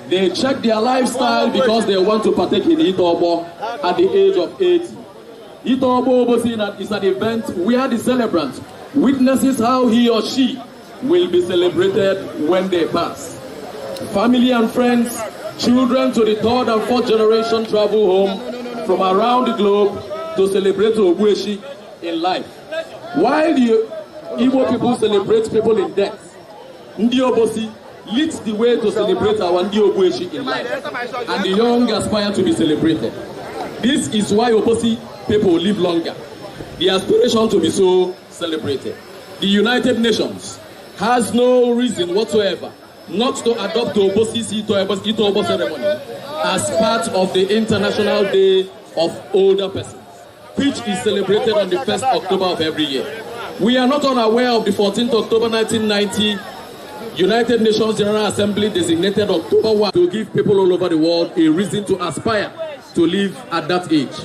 They check their lifestyle because they want to partake in Itobo at the age of 80. Itobo Obosi is an event where the celebrant witnesses how he or she will be celebrated when they pass. Family and friends, children to the third and fourth generation travel home from around the globe to celebrate Ogbueshi in life. While the Igbo people celebrate people in death, Ndi Obosi leads the way to celebrate our Ndi Ogbueshi in life, and the young aspire to be celebrated. This is why Obosi people live longer. The aspiration to be so celebrated. The United Nations has no reason whatsoever not to adopt the Obosi's Itobo ceremony as part of the International Day of Older Persons, which is celebrated on the 1st October of every year. We are not unaware of the 14th October 1990 United Nations General Assembly designated October 1 to give people all over the world a reason to aspire to live at that age.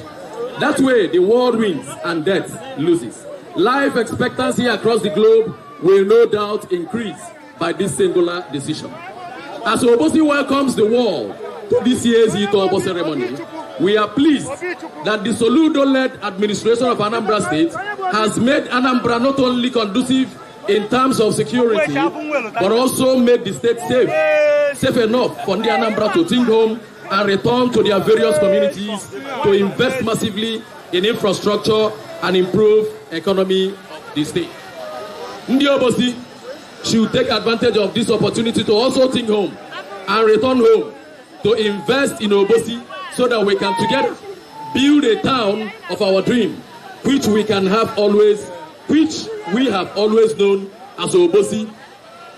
That way, the world wins and death loses. Life expectancy across the globe will no doubt increase by this singular decision. As Obosi welcomes the world to this year's Itobo ceremony, we are pleased that the Soludo-led administration of Anambra State has made Anambra not only conducive in terms of security, but also made the state safe enough for the Anambra to think home and return to their various communities to invest massively in infrastructure and improve economy of the state. Ndi Obosi should take advantage of this opportunity to also think home and return home to invest in Obosi so that we can together build a town of our dream, which we can have always, which we have always known as Obosi,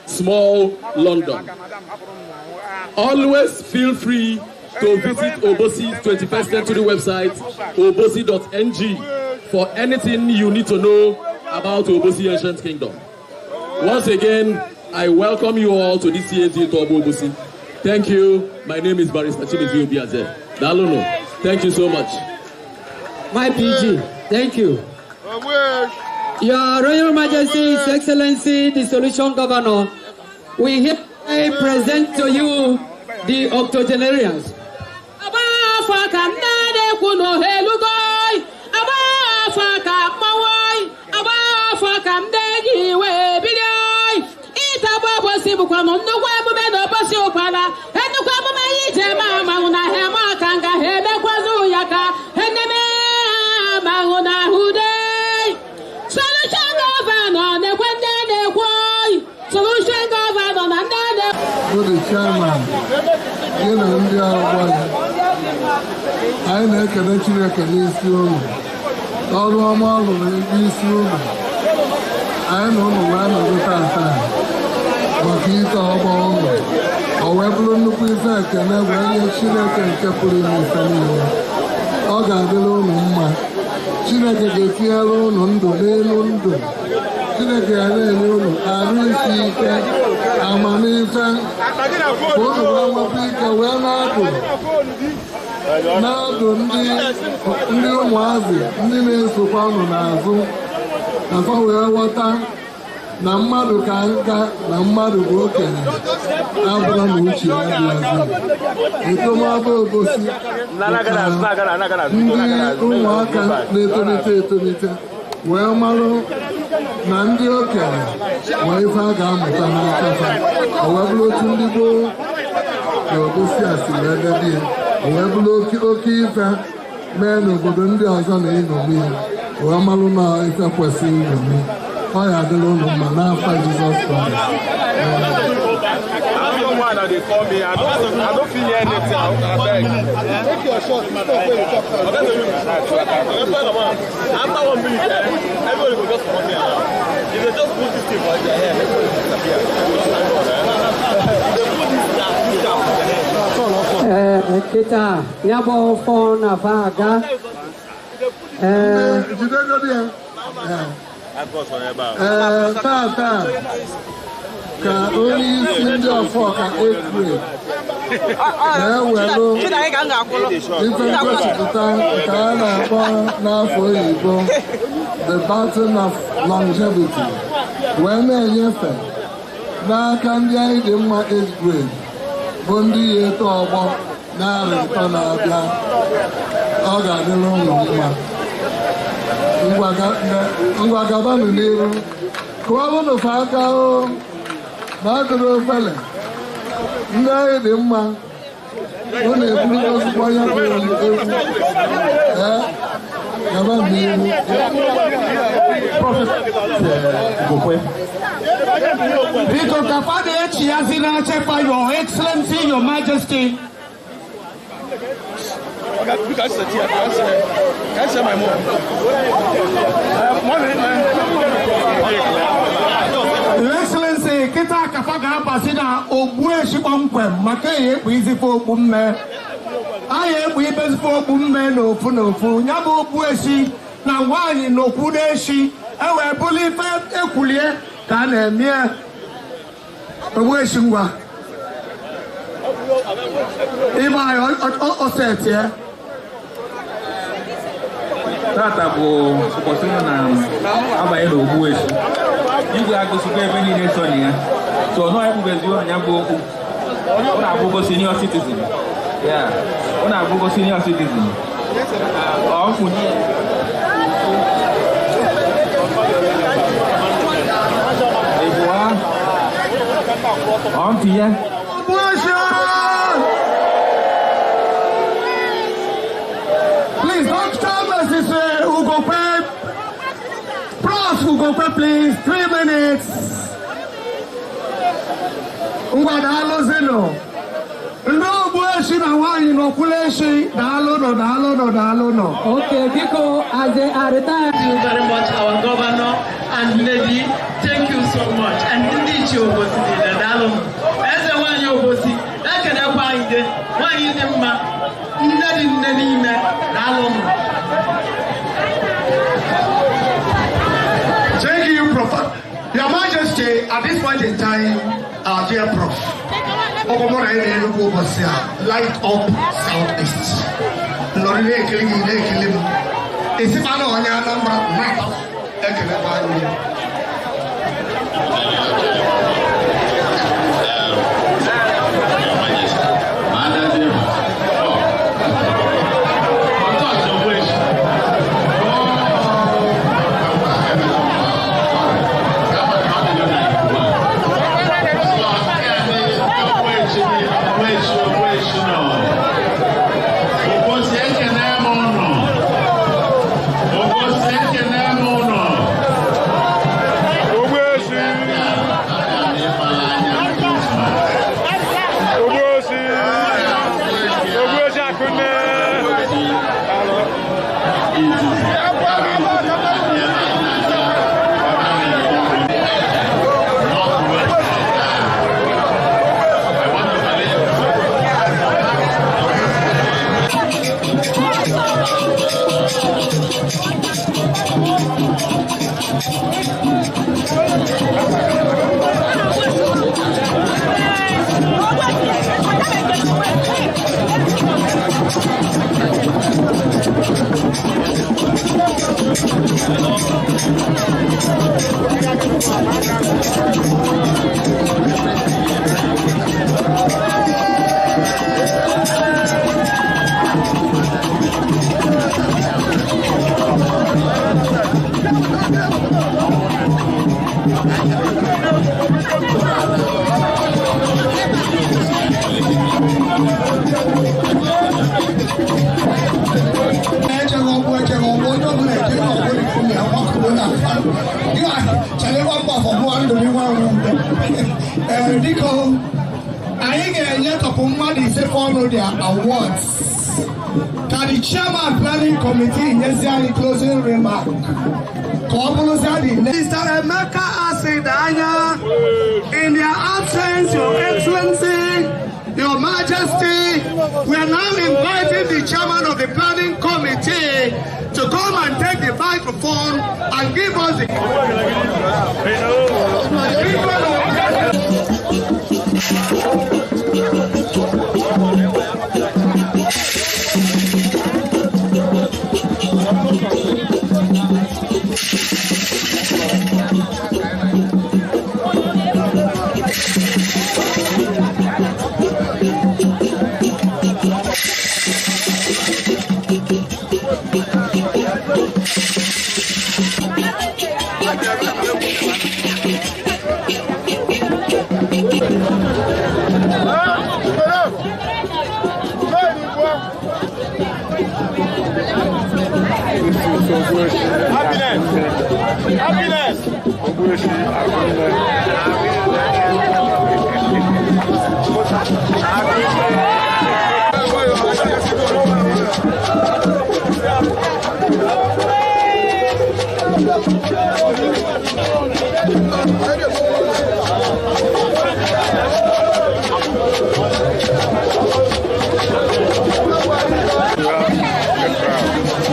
small London. Always feel free to visit Obosi's 21st century website, obosi.ng, for anything you need to know about Obosi Ancient Kingdom. Once again, I welcome you all to this year's Itobo Obosi. Thank you. My name is Barrister Chimezie Obiaze. Dalono. Thank you so much. My PG, thank you. Your Royal Majesty, His Excellency, the Solution Governor, we hereby present to you the octogenarians. The chairman, gị na ndị ọgbọ ya, anyị na-ekele Chineke n'isi unu, ọrụ ọma ọ rụrụ n'isi unu, anyị na unu wee nọdụ tata maka ite ọgbọ unu, o wee bụrụ nnukwu ife ekele wee nye Chineke nke pụrụ ime ife niile. Ọ ga-adịrị unu mma. Chineke ga-etinyere unu ndụ n'elu ndụ. Chineke ga na-enye unu arụ isi ike, amamife, ka unu wee nwekwa ike wee na-apụ Na-adụ ndị ụmụazị ndị na-esokwa unu n'azụ ka fa wee ghọta na mmadụ ka nka na mmadụ bụ okenye abụrụ na uche ya dị etomọba Obosi ndị ụmụaka na-etolite etolite wee marụ na ndị okenye nwee ife a ga-amụta n'aka fa o wee bụrụ otu ndị gboo na Obosi a si wee debe ya o wee bụrụ oke ife mee n'obodo ndị ọzọ na-eṅomi ya wee marụ na ife kwesịrị iṅomi. Ọ ya adịla ụlọ mma n'afọ Jizọs Kraịst. Kịta ya bụ ọfọ na fa aga. Tata ka onye isi ndị ọfọka April na-ewelu ife ngosipụta nke a na-akpọ n'afọ oyibo the Baton of Longevity wee na-enyefe n'aka ndị anyị dị mma age grade bụ ndị ya eto ọgbọ narị ịtọ na-abịa. Ọ ga-adịrị ụlọ mma. Ngwa gabanụ n'iru kụọrụnụ fa aka o na adịrị ofele ndị anyị dị mma ọ na-eburu ozugbo ya bụ egwu. Ee, gabanụ n'iru. Biko ka fada echi ya si na-achefa Your Excellency, Your Majesty. Your Excellency, kịta kafa ga-abasị na ogbueshi kpọmkwem maka eyi ekpu izife okpu mme. Anyị ekpu ibezife okpu mme n'ofu n'ofu ya bụ ogbueshi na nwaanyị n'okwu n'eshi ewee bụlụ ife ekwulie ka a na-eme ya. Ogbueshi ngwa ịma anyị ọseti ya. Tata bụ ụbọchị mụ na-abanye n'ogbueshi. Igwe agụsikwa ebe niile so na ya. So nọ ekwubezi ụnụ ya bụ okwu. Ọ na-abụgo senior citizen. Ya, ọ na-abụgo senior citizen. Ọ mkpunye. Ịbụa. Ọ mtinye. Please, Dr. Mrs. Ugokwe, Prof. Ugokwe, please, 3 minutes. Ngwa daalụzinụ. Ndị ogbueshi na nwaanyị n'okwuleshi daalụnụ daalụnụ daalụnụ. Okay, biko, as they are retired. Thank you very much, our governor and lady. Thank you so much. And ndị ichie Obosi niile daalụnụ. Eze nwaanyị Obosi, ekelekwa anyị gị, nwaanyị dị mma, nne dị nne n'ime, daalụnụ. Thank you, Prof. Your Majesty, at this point in time, our dear Prof. Okomora Enugu Obosi, light up Southeast. Nọrọ na-ekele gị na-ekele m. Esikwana onye Anambra na ekelekwa anyị. Ogbueshi! Echeghị ọgbụ, echeghị ọgbụ, onye ọbụla echeghị ọgbụ dị ya gbakọrọ na chere ịgba mbọ afọ bụọ ndụ n'iwe anwụ. Ee, biko, anyị ga-enye tọpụ mmadụ 5 fọnụ their awards ka the chairman planning committee nyezi anyị closing remark ka ọ bụrụzie the Mr. Emeka Asidanya, in their absence, Your Excellency, Your Majesty, we are now inviting the chairman of the planning committee to come and take the microphone and give us the. Happiness. Happiness.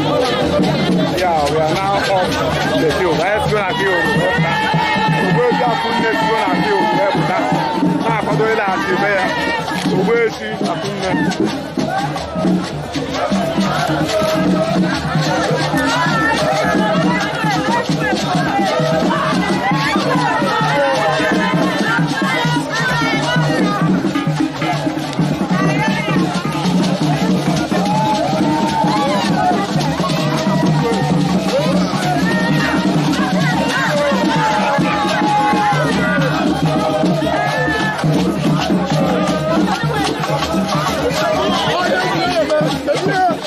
Yeah, we are now off the field. Let's go and field. Ogbuefi Akunne si na field wee pụta na-akwado ịlaghachi be ya. Ogbuefi Akunne. Thank you.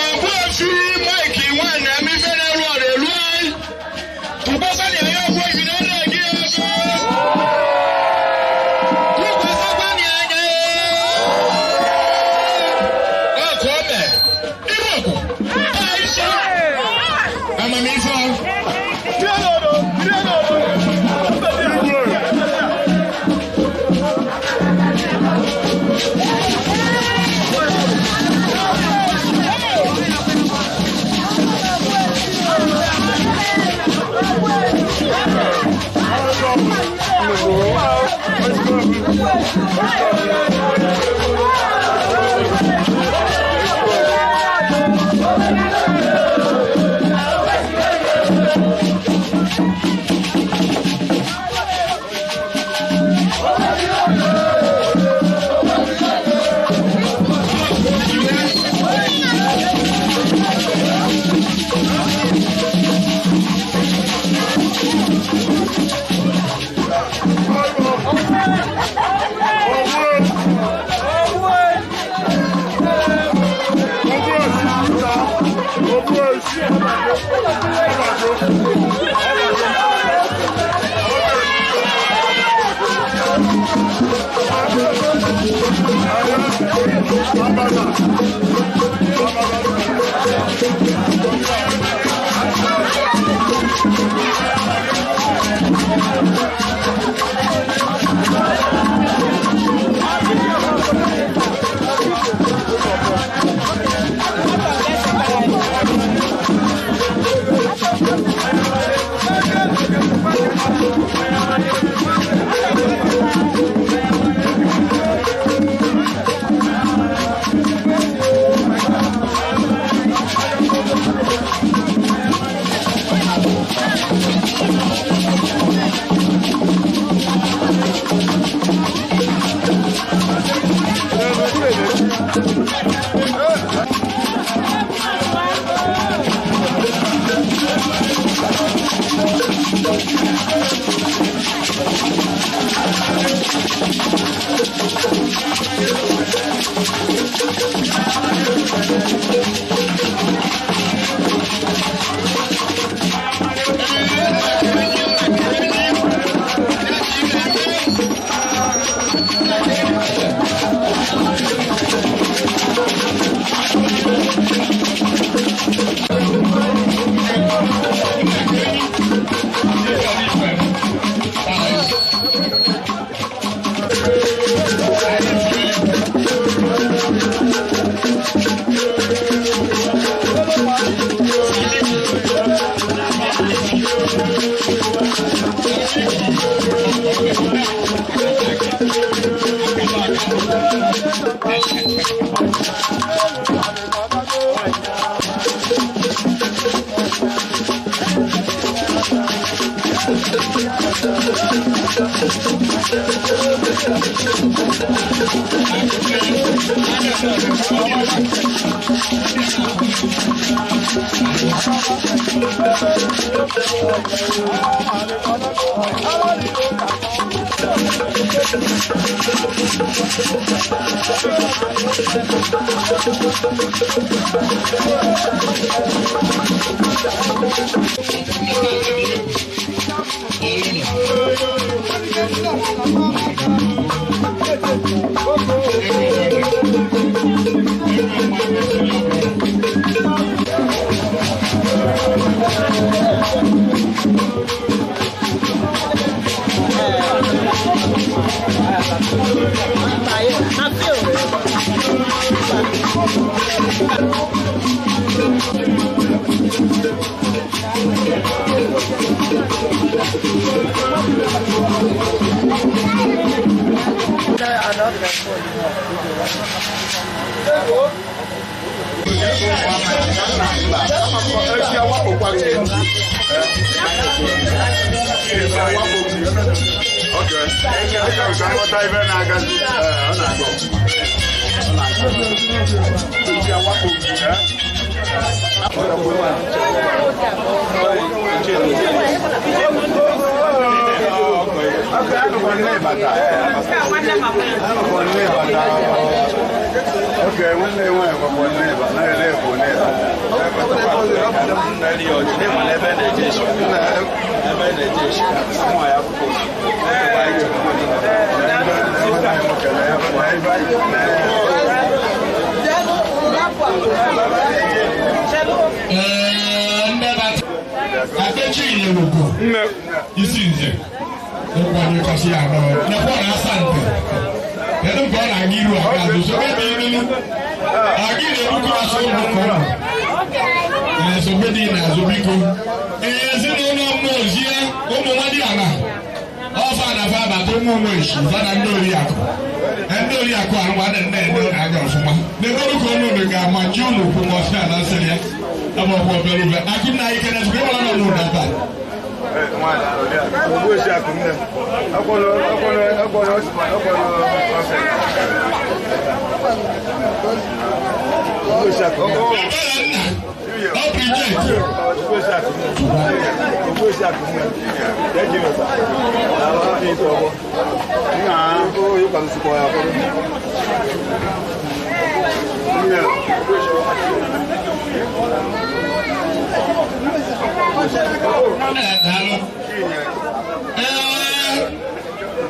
Ogbuefi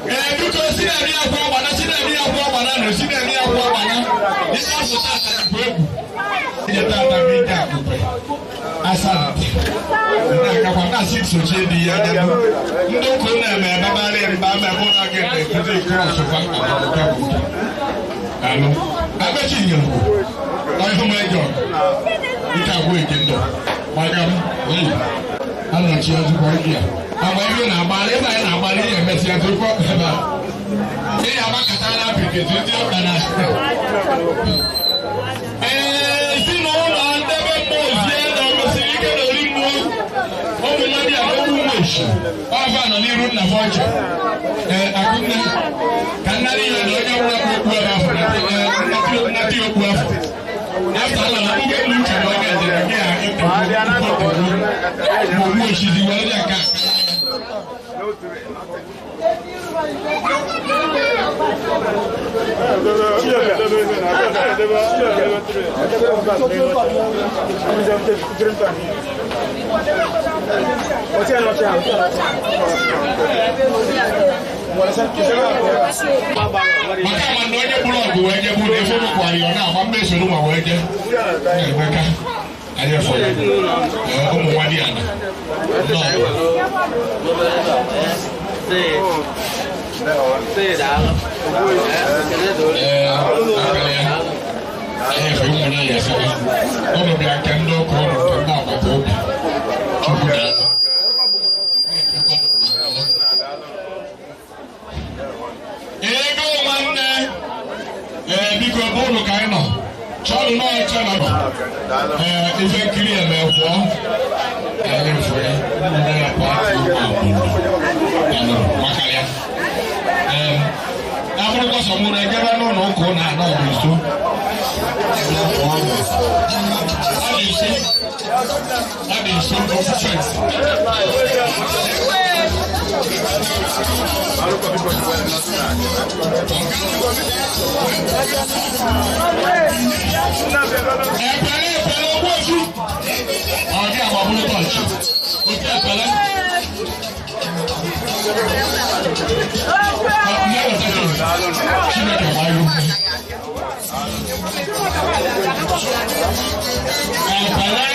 Ee, biko si na-eme ya kwụ ọgbana, chi na-eme ya kwụ ọgbana na chi na-eme ya kwụ ọgbana. Ihe afọ tata bụ egwu. Ije tata bụ ije akụkwe. Asante. Na-agakwa na-asị sochie dị ya anya. Ndị ụka na-eme emebarị mba mmemme ụlọ gị na-ebute krọs kwa agbamụka bụ. Alụ. Abechi nyere ọhụụ m ejọ. Ike agwụ eke ndụ. Gbaga m. Oyi. Anọchi ọzụkwa oge a. Agba ihe na-agbalị ebe anyị na-agbalị ihe emesịa tupu ebe a. Ị ga-agbakọta na apịketị ndị ụka na ezinụlọ ndebe mmụọ ozie na omesiri ike na ori mmụọ ụmụ mmadụ a okwu mmochi ọva nọ n'iru nna m ọchị. Ee, akụnne ka nnara ihe na onye ọbụla bụ okpu ebe afọ nnati okpu afọ. Afọ ala na oge nna uche na onye eze gị a ịtọgbu ogbu osisi were bịa ka maka ama na onye gburu ọgụ wee jee gburu efe ụkwara ya ọ na-agba mmeso ma wee jee na-emeka anyị efọrọ ụmụ nwa dị ala anyị efe ụmụ na ya esebe ụnụ bịa nke ndị ụka ụnụ nke ndị agbata obi Chukwu daalụ. Ego nwanne ee biko ebe ụlọ ka anyị nọ chọọnụ n'ọcha nọ ee ife nkiri eme kwụọ anyị fụrụ ụmụnne ya kwa maka ya ee abụrụkwa sọ mụ na ejebe n'ụlọ ụka ụnụ anọ bụ nso ọ dị nso ọ dị nso ofu fensị. Ẹ̀pẹ̀lẹ́ ẹ̀pẹ̀lẹ́ owó ojú. Ọ̀dí àwọn abúlé tọ̀ọ̀ṣì. Ojú ẹ̀pẹ̀lẹ́. Chineke wáyé. Ẹ̀pẹ̀lẹ́.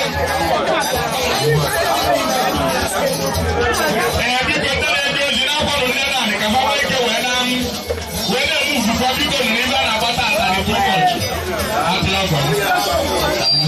Ẹ̀ẹ́dí kẹtẹ́lẹ̀ ẹgbẹ́ ojú náà kọ́ ló ní ẹ̀rọ àníkà fáwọn eke wee na wee na-emu fufu biko nụ n'ibe a na-agbata ata na ekwu kọọchị. Atụla gwa m.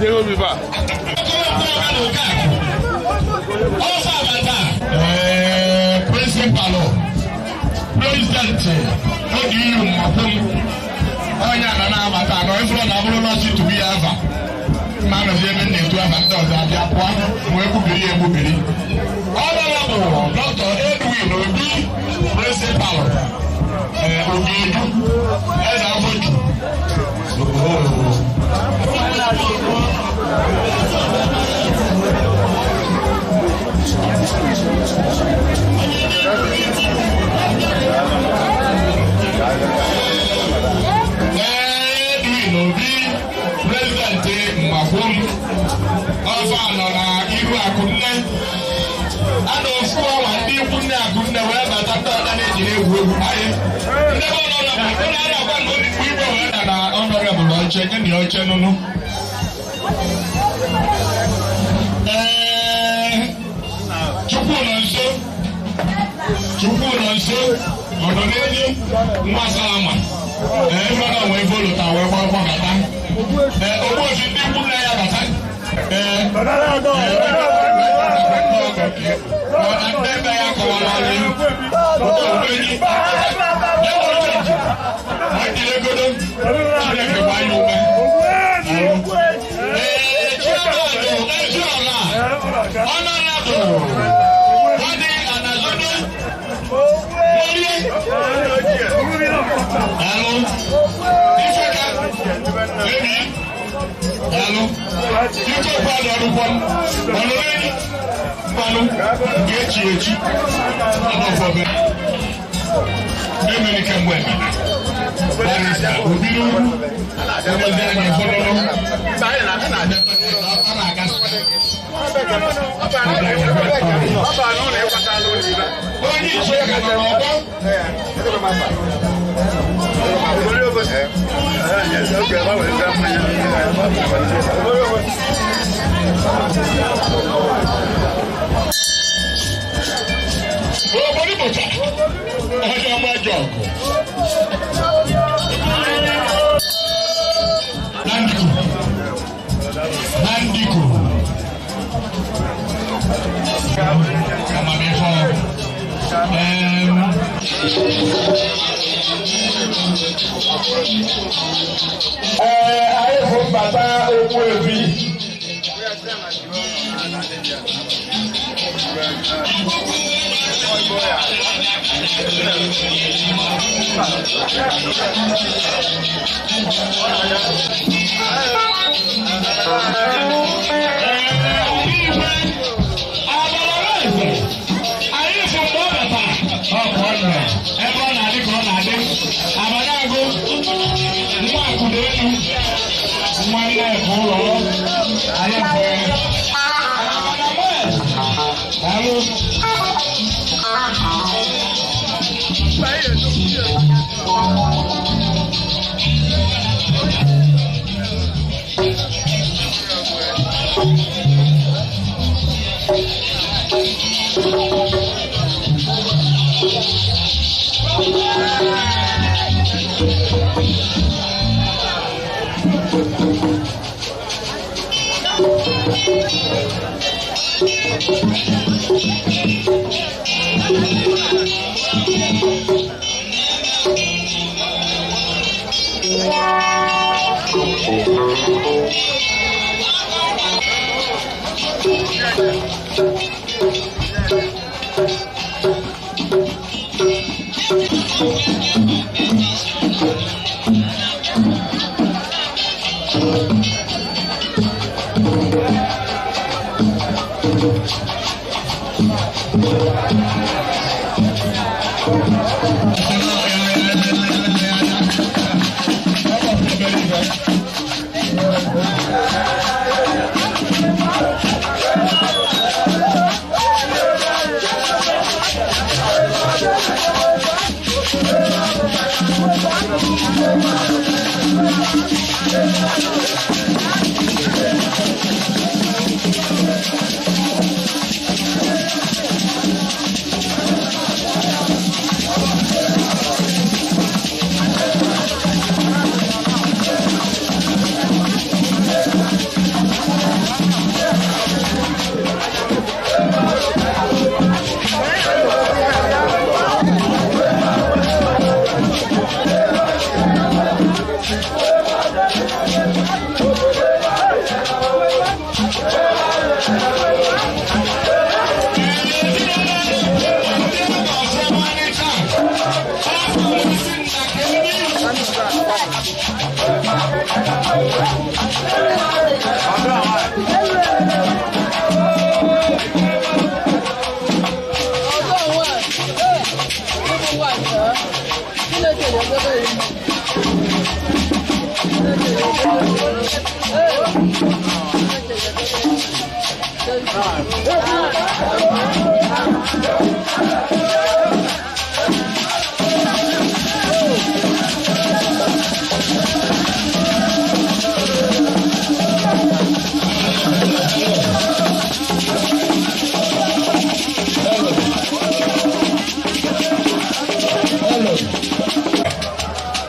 Principal, President, ODU Mmakwum, onye a na-abata anọ ifuru na abụrụ nọọsụ tubu ya afa ma anọzi ebe na-etu afa ndị ọzọ abịa pụọ wee gbubiri ya egbubiri. Honorable Dr. Edwin Obi, Principal, Ogedu, Eze Afoju. Edwin Obi, President Mmakwum, ọfọ anọ na iru akụnne. A na ofu ọnwa ndị ikwu nne akụnne wee bata ndị ọda na-eji egwu egwu. Anyị ndị be ọnọ na ụlọ ahịa agwa na obi igwe wee na na ọnọrebụl oche nye na oche nụnụ. Ee, Chukwu nọ nso, Chukwu nọ nso, ọ nọ n'enyi nwa salama. Ee, mmadụ onwe ife olùta wee gbakọta. Ee, ogbuofi ndị ikwu nne ya bata. Ee, ndị ya kọwara anyị ogbenyi. Egodo Chineke gbaa ya ume. Ee, Chiamadụ Eziola, Honorable Wadi Anazodo, Morie, Daalụ, Ifeka, Emi, Daalụ, Ike Kwado Ọdụkwọ, Ọnụreni, Mmanụ, ga-echi echi, ọnọfọbe, emere kemgbe emere. Barrister Obi n'ugwu, onye anyị fọdụrụ, ọ na-aga. Onye ichie ka nọ n'ọgbọ. Obodo bụcha ọjọọ ọgbajọ ọgụ. Nandiku. Nandiku. Amamifo. Anyị bụ mbata okwu ebi. Anyị bụ mgbe ọ bata ebe ọ na-adị ka ọ na-adị abanye agụ nwa akụda elu nwa nne bụ ụlọ anyị bụ Daalụ.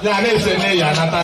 Ya na-ese nne ya anata.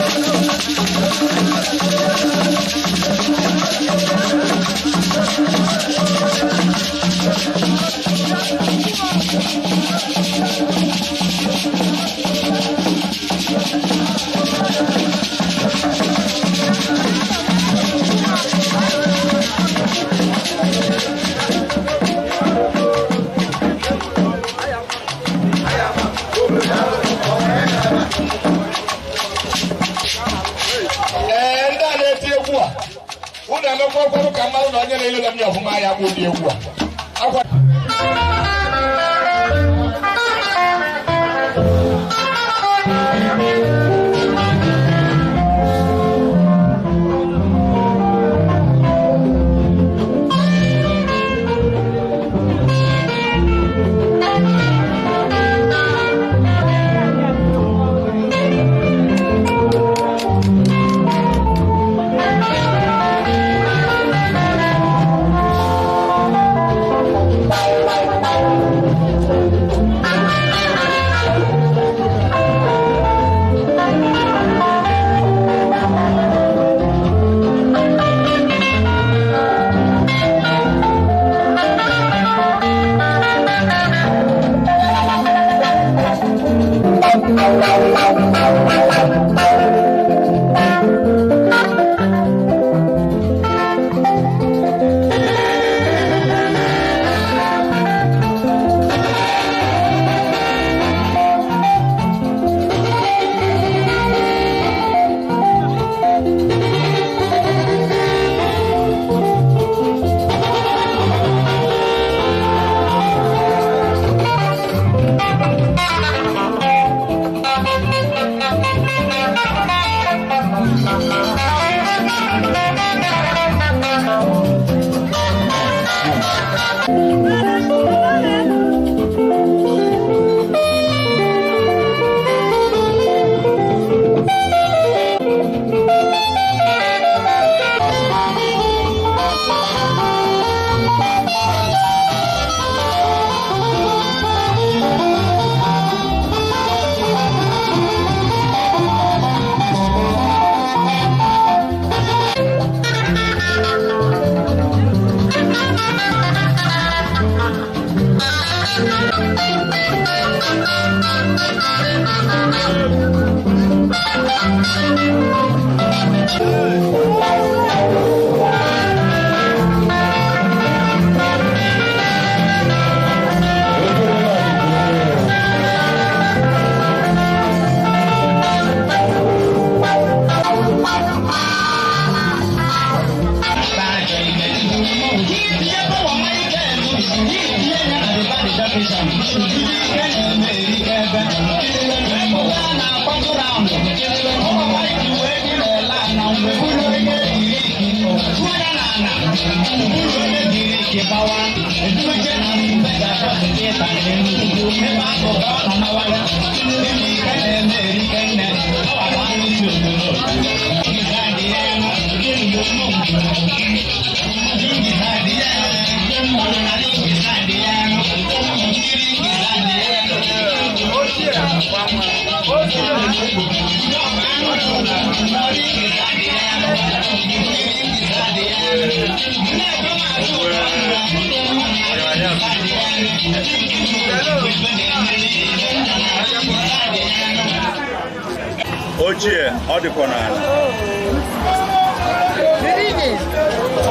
Ochie, ọ dịkwa n'ala.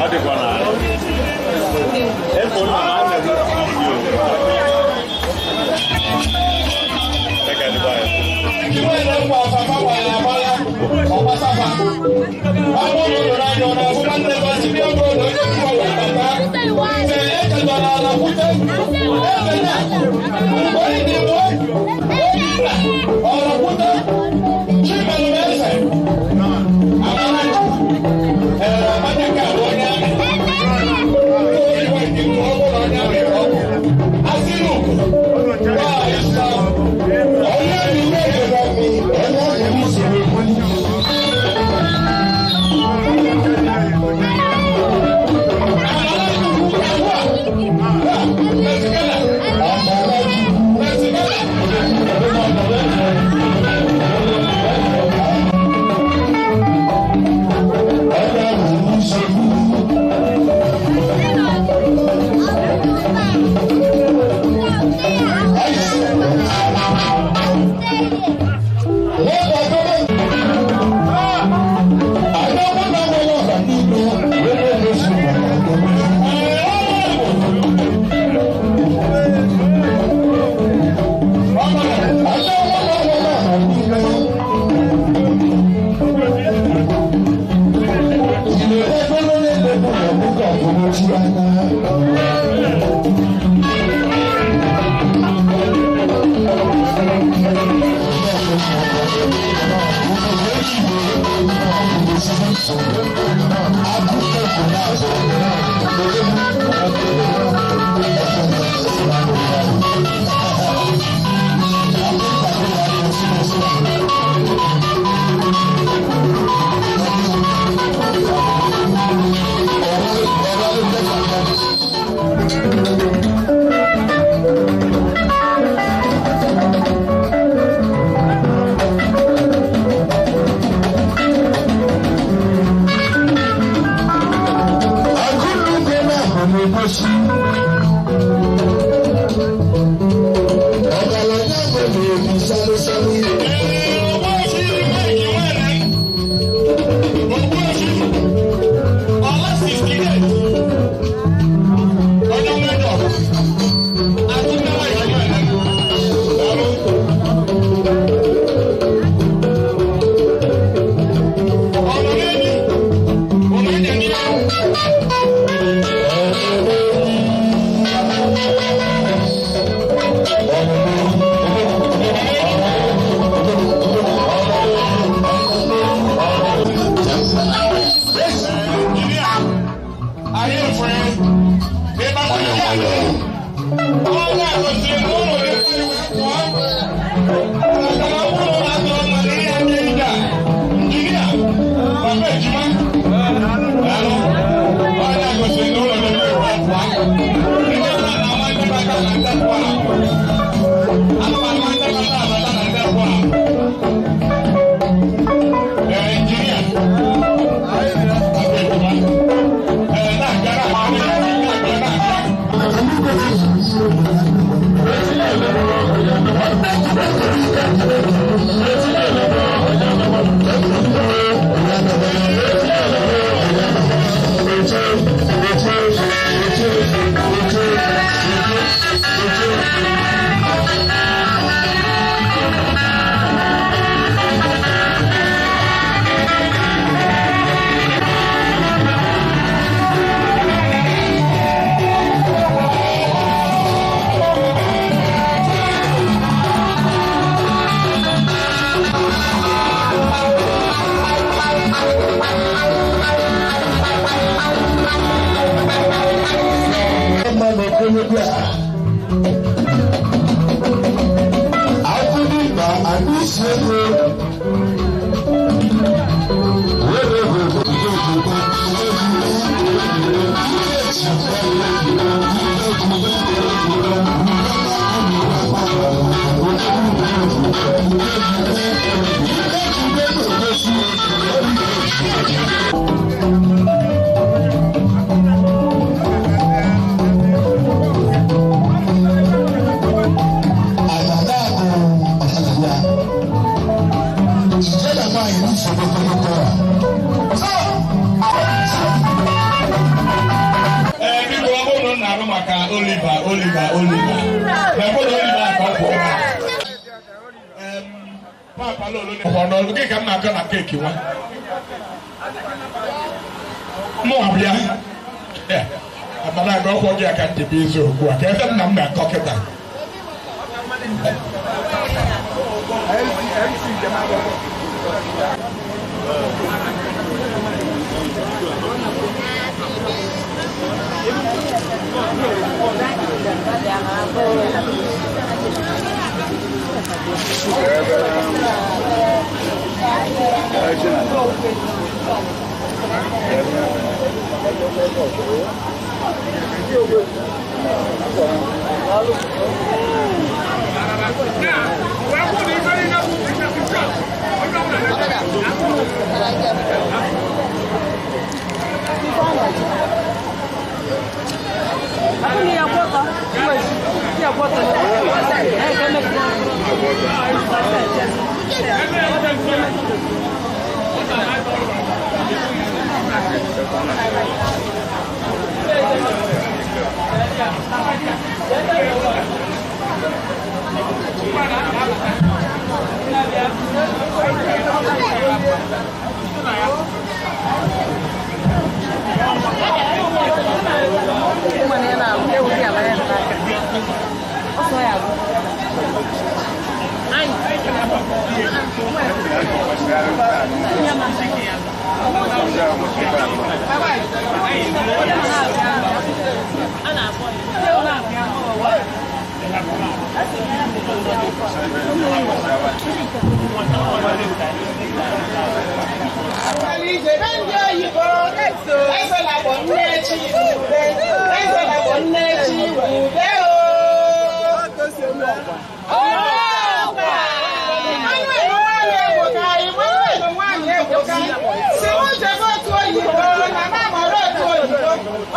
Ọ dịkwa n'ala. Ebo nna m anaghị n'Obosi. Ọgaranya nwere obi salịsalị.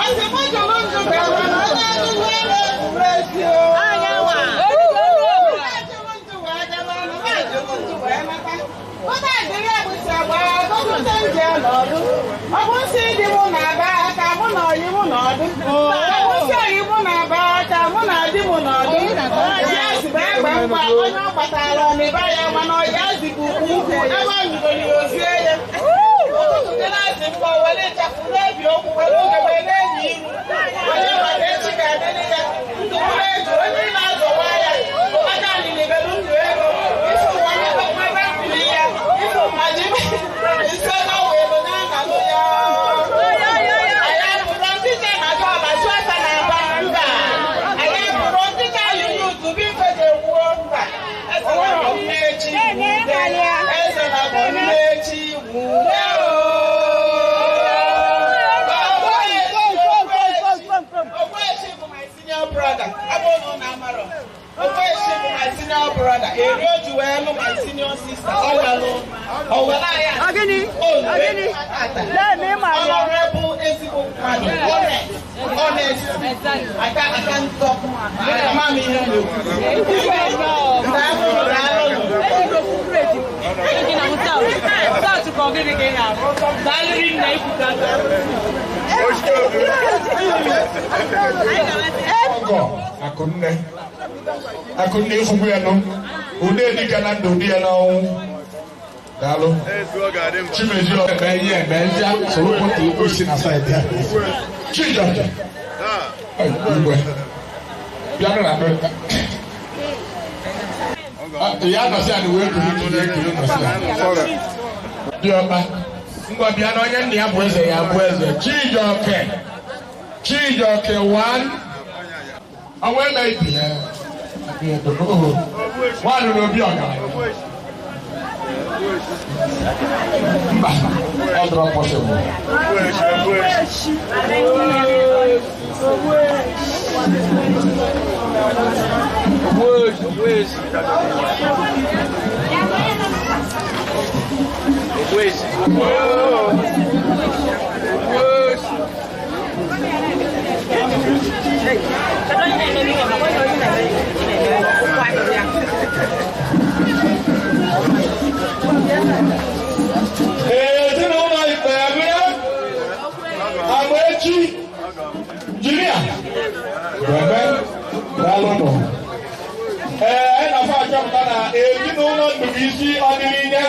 Ọsị mụ jụrụ njụ Akụnne ifugbu ya nụ ụdị dịka na ndụ dị ya n'ọnwụ daalụ Chimezie eme ihe eme ndị soro pụta okwu si na saịdị ya Chijioke igwe bịanụ na Amerịka ya nọsị anị wee kuru kiri ekiri nọsị anị diọkpa ngwa bịa na onye nna ya bụ eze ya bụ eze Chijioke Chijioke 1 ọnwa eme ibi ya nwaanyị n'obi ọgaranya mba ọ dọrọ pọsịbụl. Ezinụlọ ikpe abịa agba echi jiria ebe daalụnụ. Ee, na-afọ achọpụta na ezinụlọ Ndubuisi ọdịnihe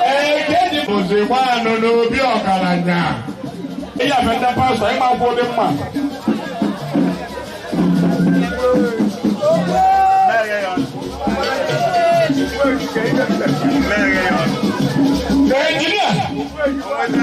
ee keji bụzi nwaanụ n'obi ọgaranya ihe afe ndị pastọ ịgba nkwụ dị mma. Engineer.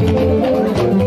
Thank you.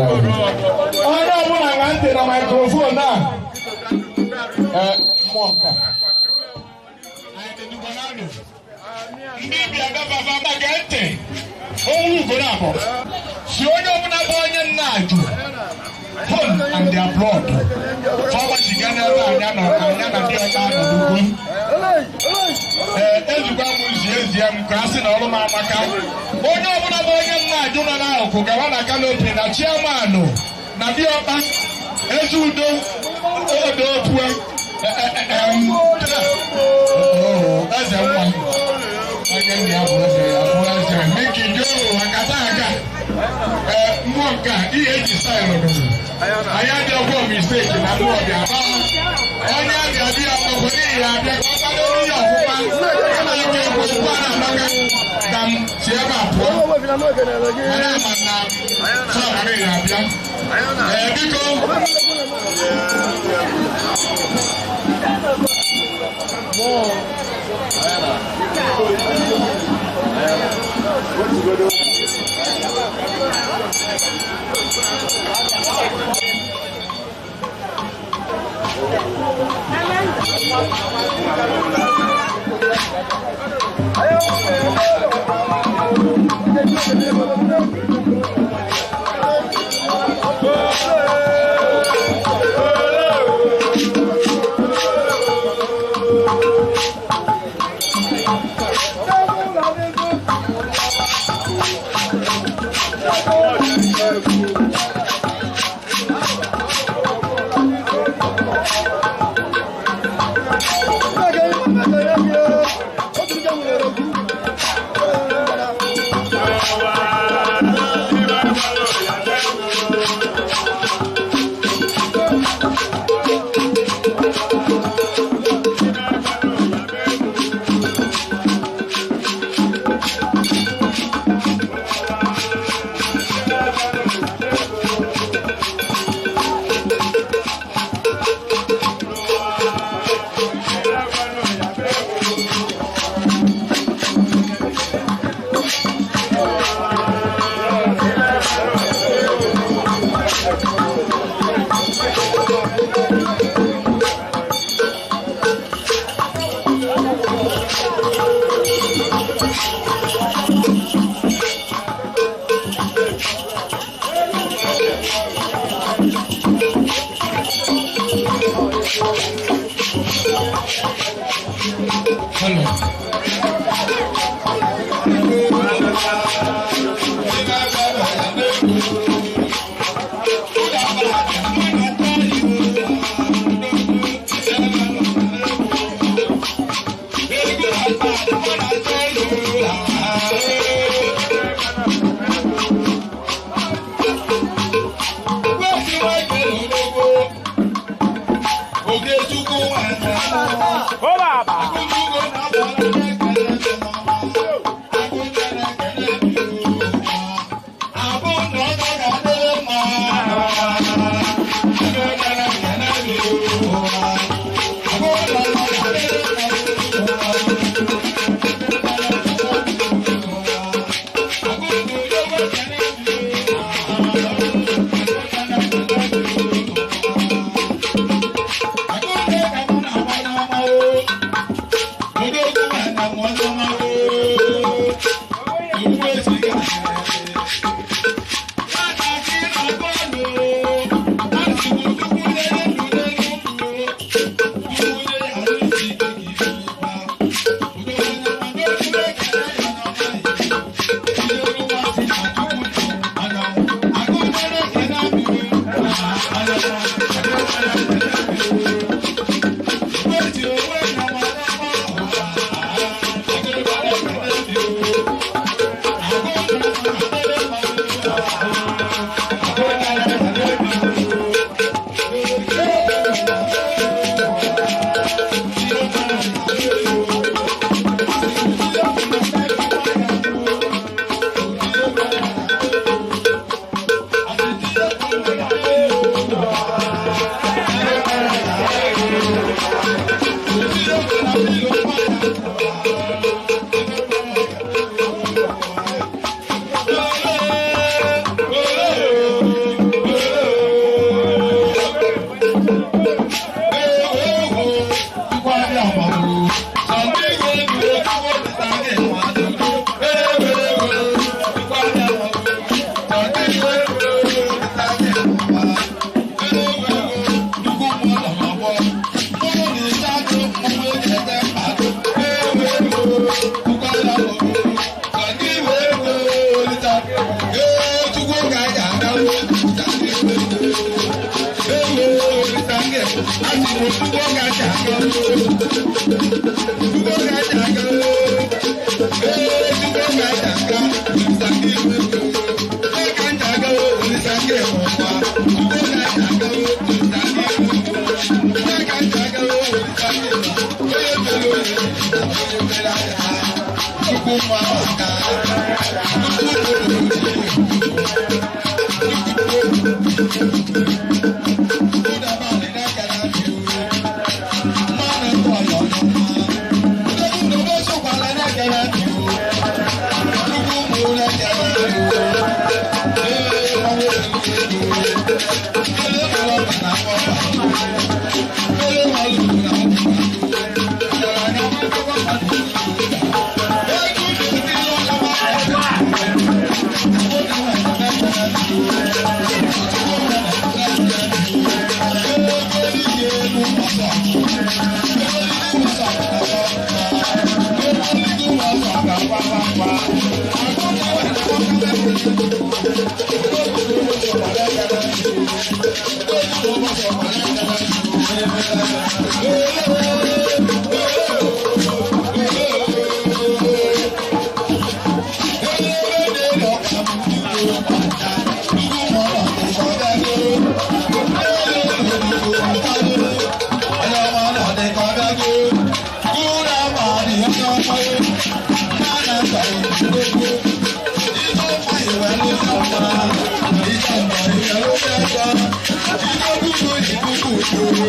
Onye ọbụla ṅa ntị na microphone a. Mmụọ nke ndị bịa gababa gee ntị owu ugoro abụọ si onye ọbụla bụ onye nna ajụ home and their blood fọwachiga n'ebe anya nọ anya na ndị ọcha nọ n'ugwu. Ee, ezugbo m zie ezie m ka a sị na ọrụ m amaka. Onye ọbụla bụ onye nna ajụ nọ n'akụkụ gawa na kanopi na chiamanụ na diọkpa eze udo odo opue eze nwa onye nna ya bụ eze ya bụ eze miki jụrụ akata aka. Ee, mmụọ nke a ihe eji staịlụ nụrụ anyị adịghị ọgwọ misteki na mmụọ bịa onye abịa bịa ọgwụ n'ihi ya abịa ka ọ kwadoro ihe ọfụma a na-aka ekwe okwu a na-amaka ka m si ebe a pụọ mana ama na sọghara ya abịa. Ee, biko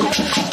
Everybody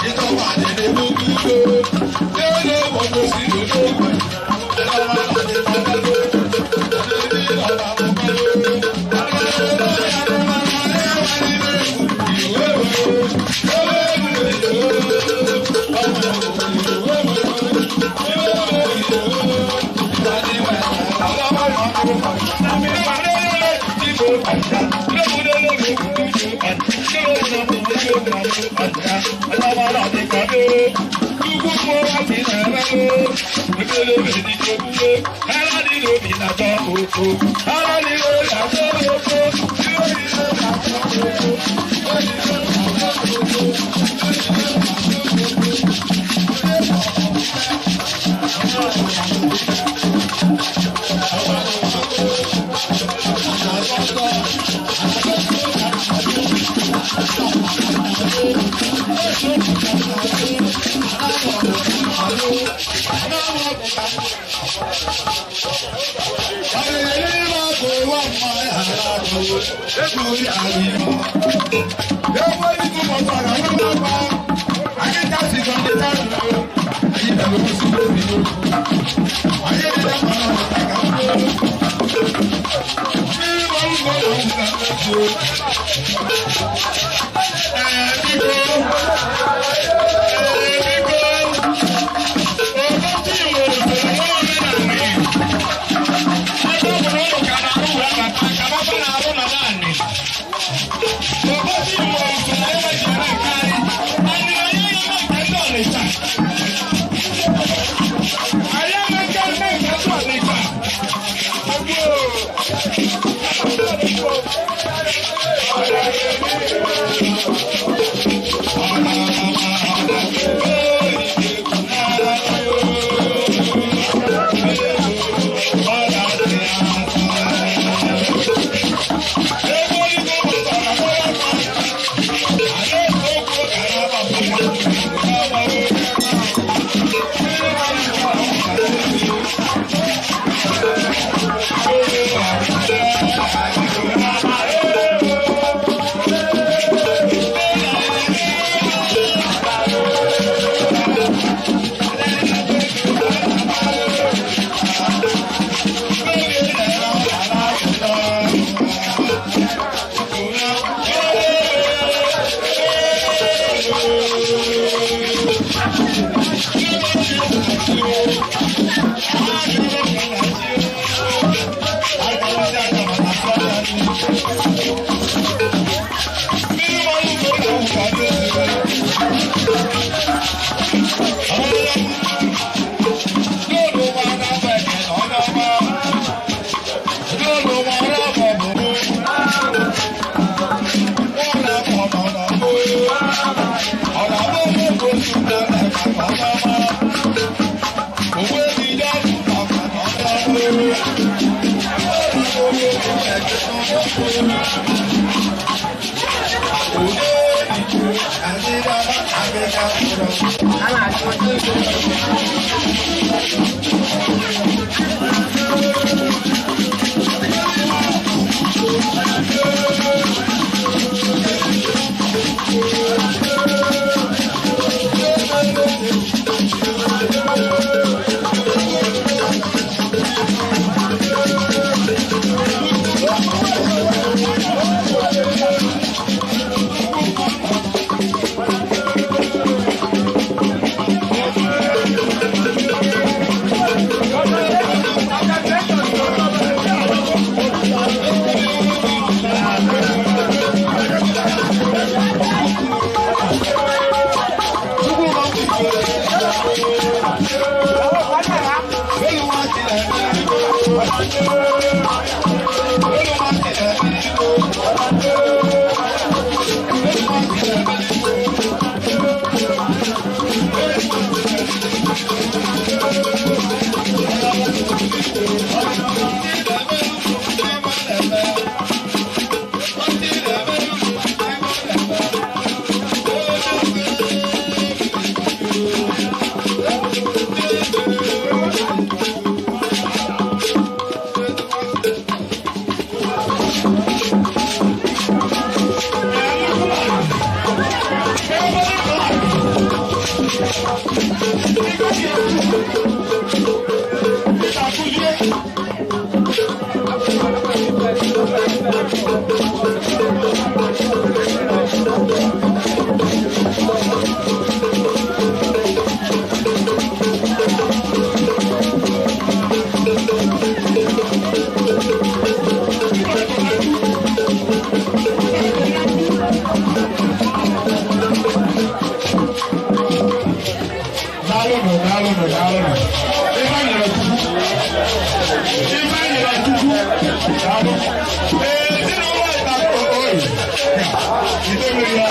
Daalụ. Ife anyị nyere Chukwu. Ife anyị nyere Chukwu. Daalụ. Ezinụlọ ịtakụ oyi. Ide mmiri ya.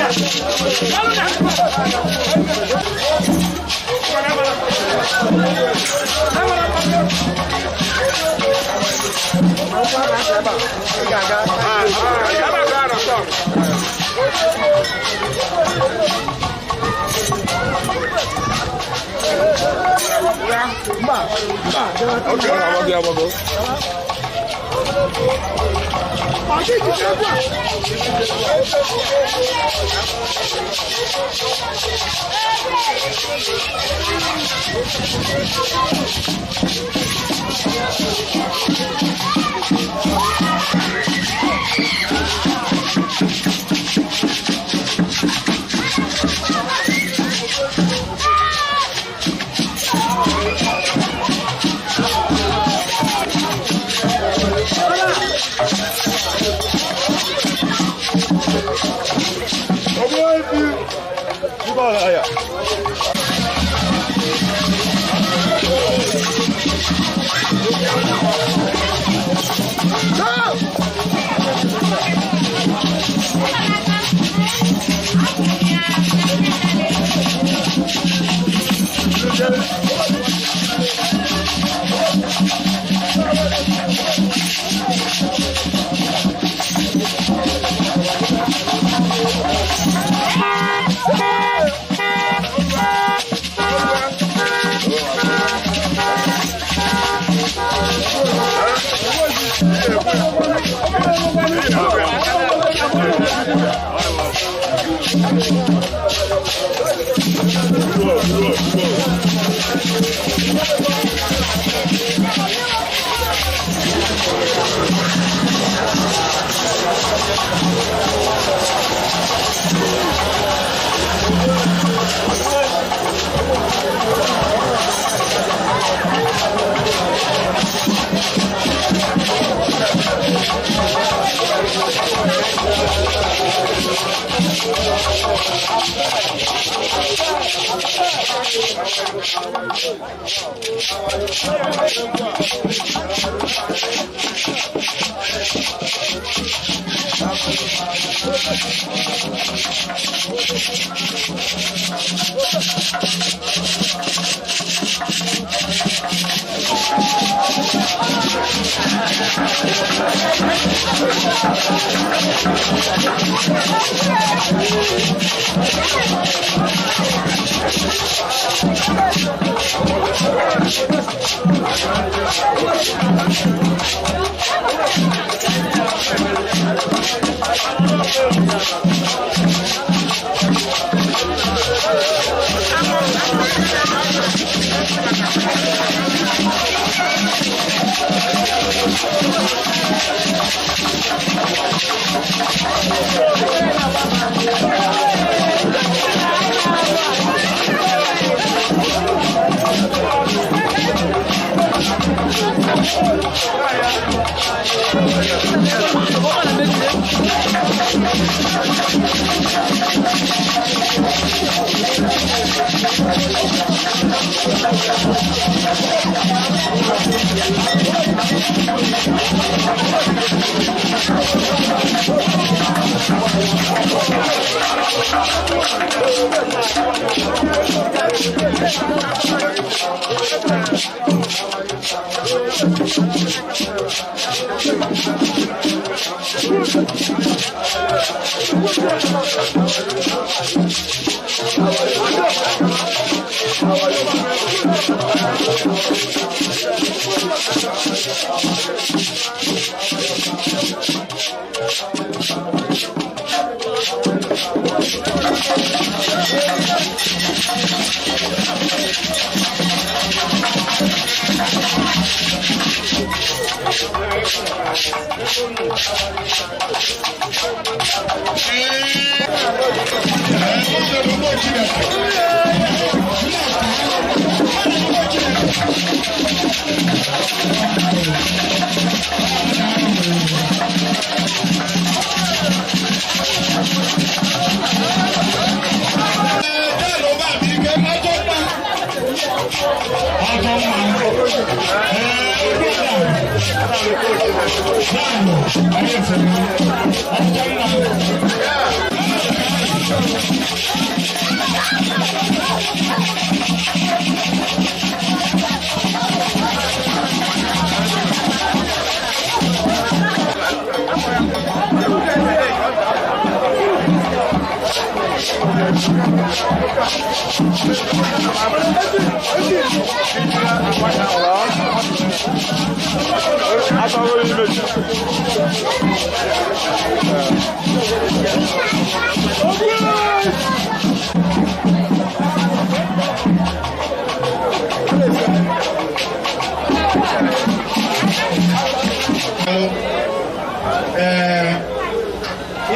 Thank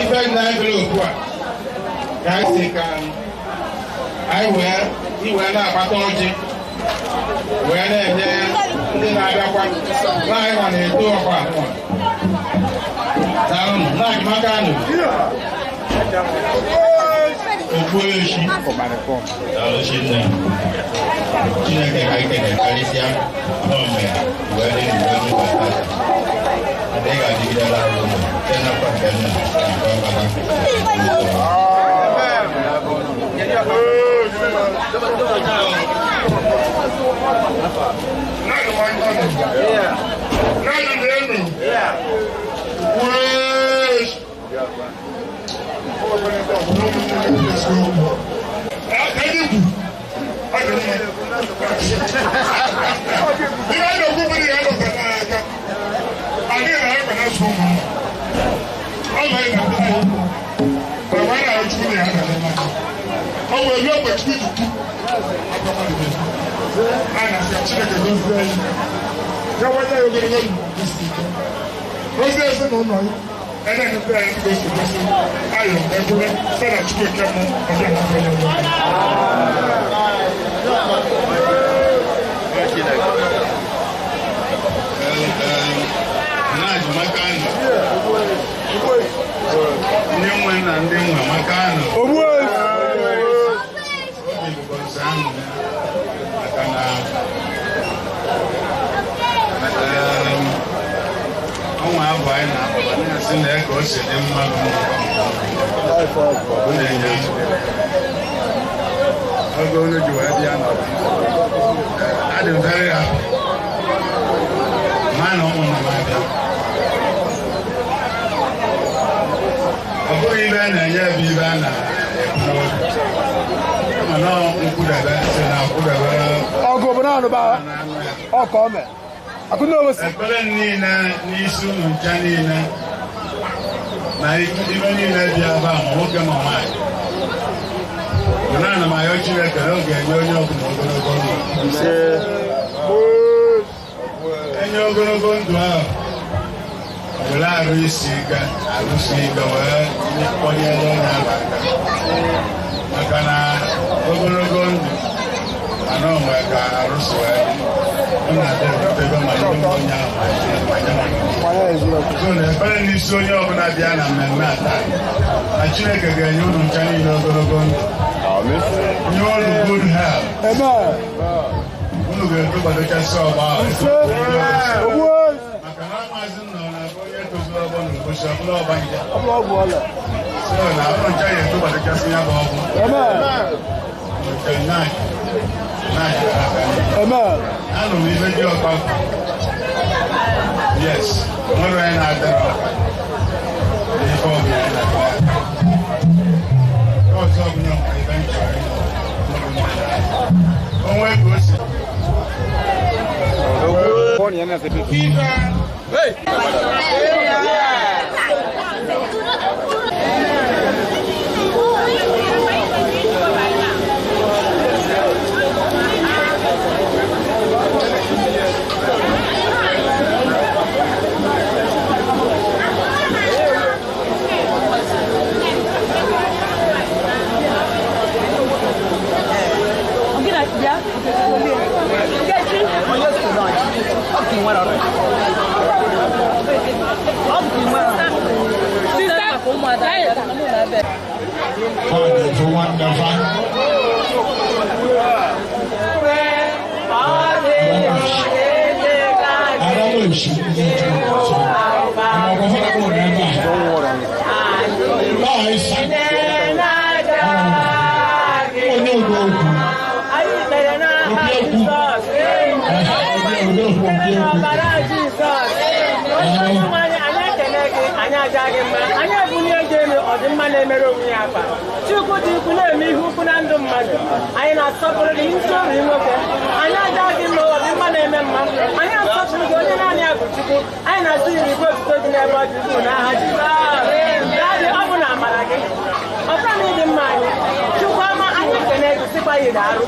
Ife na-ebere okwu a ka anyị si ka anyị wee iwe na-akpata ọjị wee na-enye ndị na-abịakwa na anyị nọ na-eto ọkwa daalụnụ na-agụmaka nụ Ogbueshi daalụ Chineke Chineke ka anyị kene karịsịa n'ome wee dị n'uwe n'ụbọchị tata adịghị ga-adịgidere ahụ site n'afọ nke nna na nke ọkpara. Ndị nwe na ndị nwe maka anụ obi bụkwa nsọ anụ maka na ọnwa abụ anyị na-abụ na-asị na ka o si dị mma bụ na-enye oge unu ji wee bịa n'ọdụ adị m very happy ma na ụmụnna m abịa. Ọ bụghị ibe a na-enye bụ ibe a na-ekwu mana nkwụdebe si na nkwụdebe ọgụ bụ naanị ba ọka ome ekpere niile n'isi unu ncha niile na ibe niile dị ebe a ma nwoke ma nwaanyị mana ana m ayọ Chineke na ọ ga-enye onye ọbụla ogologo ndụ enye ogologo ndụ ahụ were arụ isi ike arụsi ike wee kpọnyere onye ahụ aka maka na ogologo ndụ mana o nwere ka arụsi wee ọ na-adị ebutebe ma ndị onye ahụ so na ekpere n'isi onye ọbụla bịa na mmemme a taa na Chineke ga-enye unu ncha niile ogologo ndụ nye unu good health unu ga-eto gbadochasị ọgba ahụ maka na maazị nọ na-abụ onye tozuru ọgbọ n'ụbọchị ọbụla ọgba nje so na ọrụ ncha ya eto gbadochasị ya bụ ọgwụ nke anụ m ife dị ọkpa yes nwere onye na-adịrọ n'ife ọbụla ya na-adịrọ ọzọ ọbụla nwere ife nchọrọ onwe ka o si. aja gị mma. Anyị ebulie gị elu, ọdịmma na-emere onwe ya afa. Chukwu dị ukwu na-eme ihe ukwu na ndụ mmadụ. Anyị na-asọpụrụ gị isi obi nwoke. Anyị aja gị mma, ọdịmma na-eme mma. Anyị asọpụrụ gị onye naanị ya bụ Chukwu. Anyị na-asị gị igwe otuto gị n'ebe ọ dị ukwuu n'aha Jizọs. Dadị, ọ bụ na amara gị. Ọbụla na ịdị mma anyị. Chukwu ọma, anyị ekene gị sịkwa ya daalụ.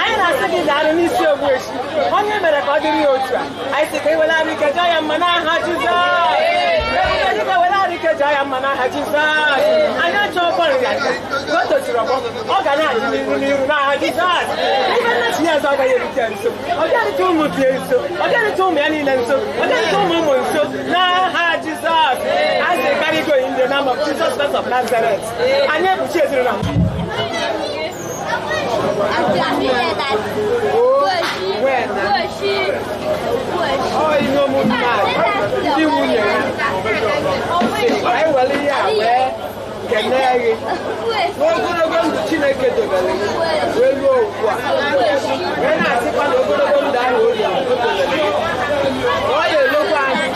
Anyị na-asị gị daalụ n'isi Ogbueshi. Onye mere ka ọ dịrị ya otu a. Anyị sị ka ị were arụ ike jaa ya mma n'aha Jizọs. Ebube dike were arụ ike jaa ya mma n'aha Jizọs. Anyị achọ ọgbọ nrịanrịa ka o toziri ọgbọ, ọ ga na-adị n'iru n'iru n'aha Jizọs. Ibe nna tinye azụ agaghị erute ya nso. Ọ bịarute ụmụ dị nso. Ọ bịarute ụmụ ya niile nso. Ọ bịarute ụmụ ụmụ nso n'aha Jizọs. A sị karị go in the name of Jesus Christ of Nazareth. Anyị ekpuchi ezinụlọ. Ndị nwunye ya anyị were ihe a wee kenee gị n'ogologo ndụ Chineke dobere gị wee ruo ugbu a, wee na-asịkwa na ogologo ndụ ahụ o dobere gị ọ ga-elokwa anyị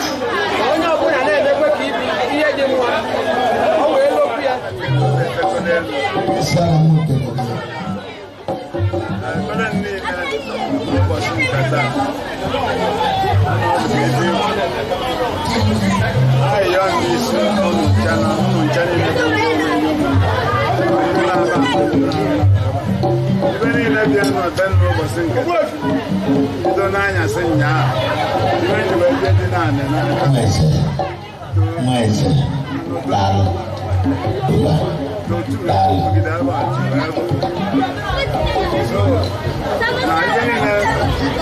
na onye ọbụla na-emekwe ka ibi ihe dị mma ọ wee lokwu ya. Ebe niile bịa n'ọbe n'ụbọchị nke bido n'anyasị ụnyaahụ iwe ji wee bịa dị naanị n'aka. Nwa eze, daalụ. Ụba, daalụ. Na ihe niile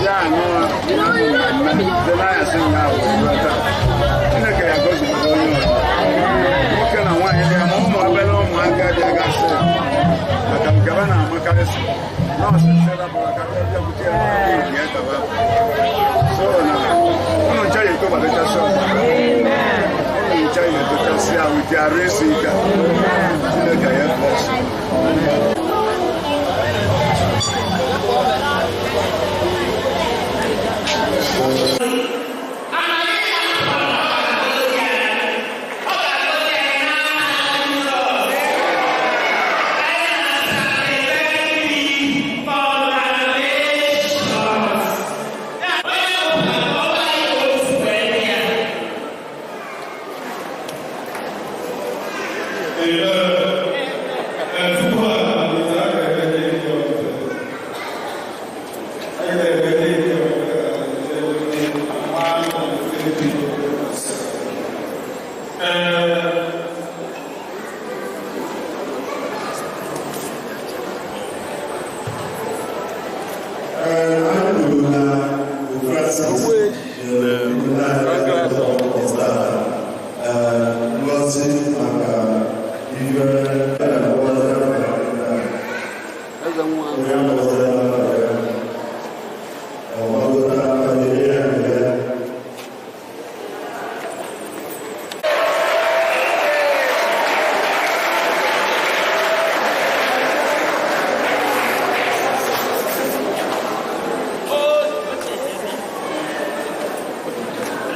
ya anụ mmemme dị n'anyasị ụnyaahụ ruo taa, Chineke ya gọzipụta onye ọbụla, nwoke na nwaanyị dị ya ma ụmụ obere ụmụaka bịa gasị maka nke ha na-amakarịsị nọọsụ serapụrụ aka bịakwute ya n'ụlọ ya taba. So na ụnụ ncha ya etobadachasị ọgba, ụnụ ncha ya etochasị ahụ ji arụ isi ike. Chineke ya bless.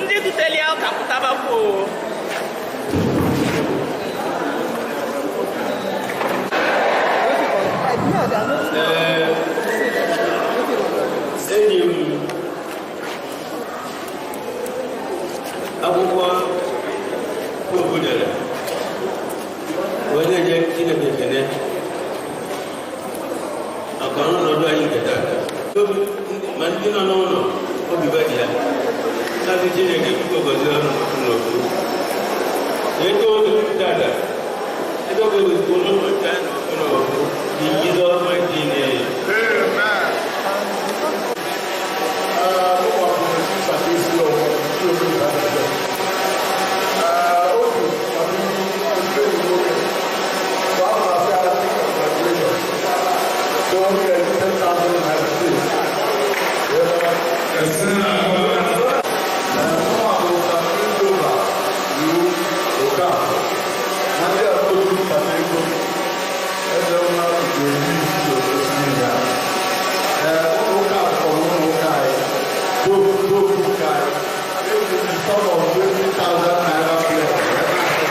Ndị butere ya ụka pụtabakwa o. Enyi m akwụkwọ Popu dere wee na-enye Chineke ekele maka ọnọdụ anyị nke taata. Ma ndị nọ n'ụlọ obi dị ya na-asị Chineke biko gọzie ọnụ n'okwu eto otu tata ebe gọzikwa ụlọ ncha n'okwu in Jesus mighty name. Some of 20,000 naira.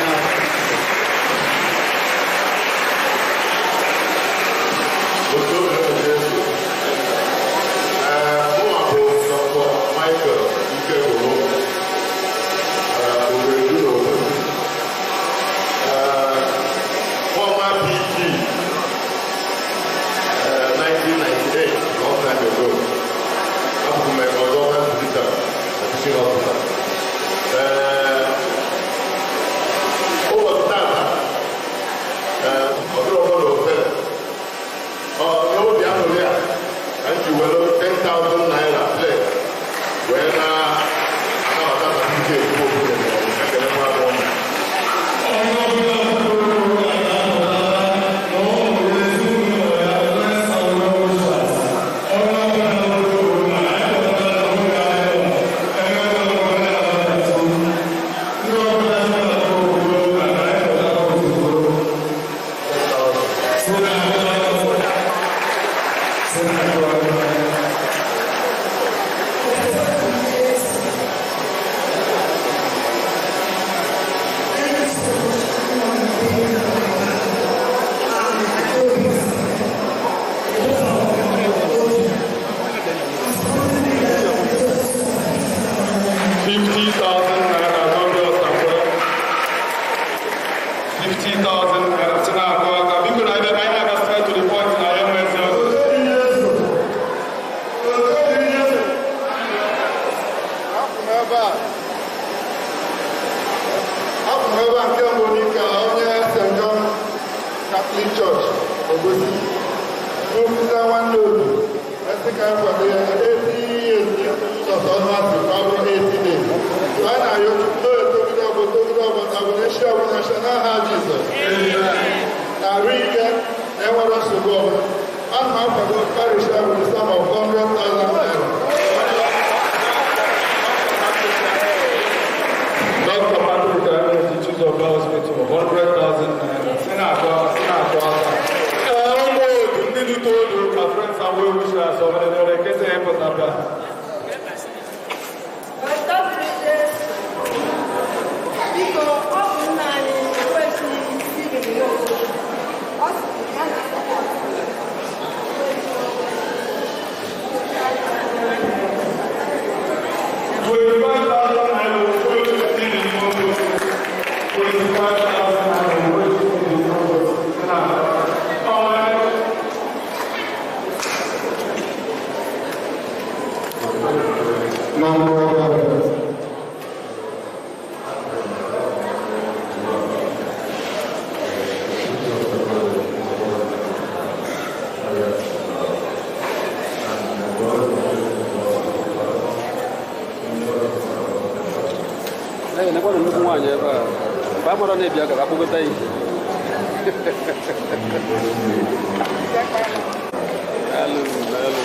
Obosi n'okwuta nwanne obi esi ka nkwado ya 80 years sọsọ ọnụ asị ka ọ bụrụ 80 days. So a na-ayọ Chukwu na-etogide ọgbọ togide ọgbọ na bụ n'echi ọbụla ncha n'aha Jizọs. Na arụ ike na enwere nsogbu ọbụla. Ana m akwado parish ahụ the sum of 100,000 naira. Dr. Patrick Ernest Chizoba Hospital, 100,000 naira. Sinakọ, sinakọ aka. Ee, ụmụ otu ndị dute odu ka friends and well wishers ọ bụla nwere kete ịpụtaba. Biko, ọ bụ nna anyị ekwesịghị Steven Nwosu. Ọ sị ya na Ee, nekwa nnukwu nwaanyị ebe a. Mgbe a mara na-ebi aka ka akpọgota ya. Daalụ, daalụ.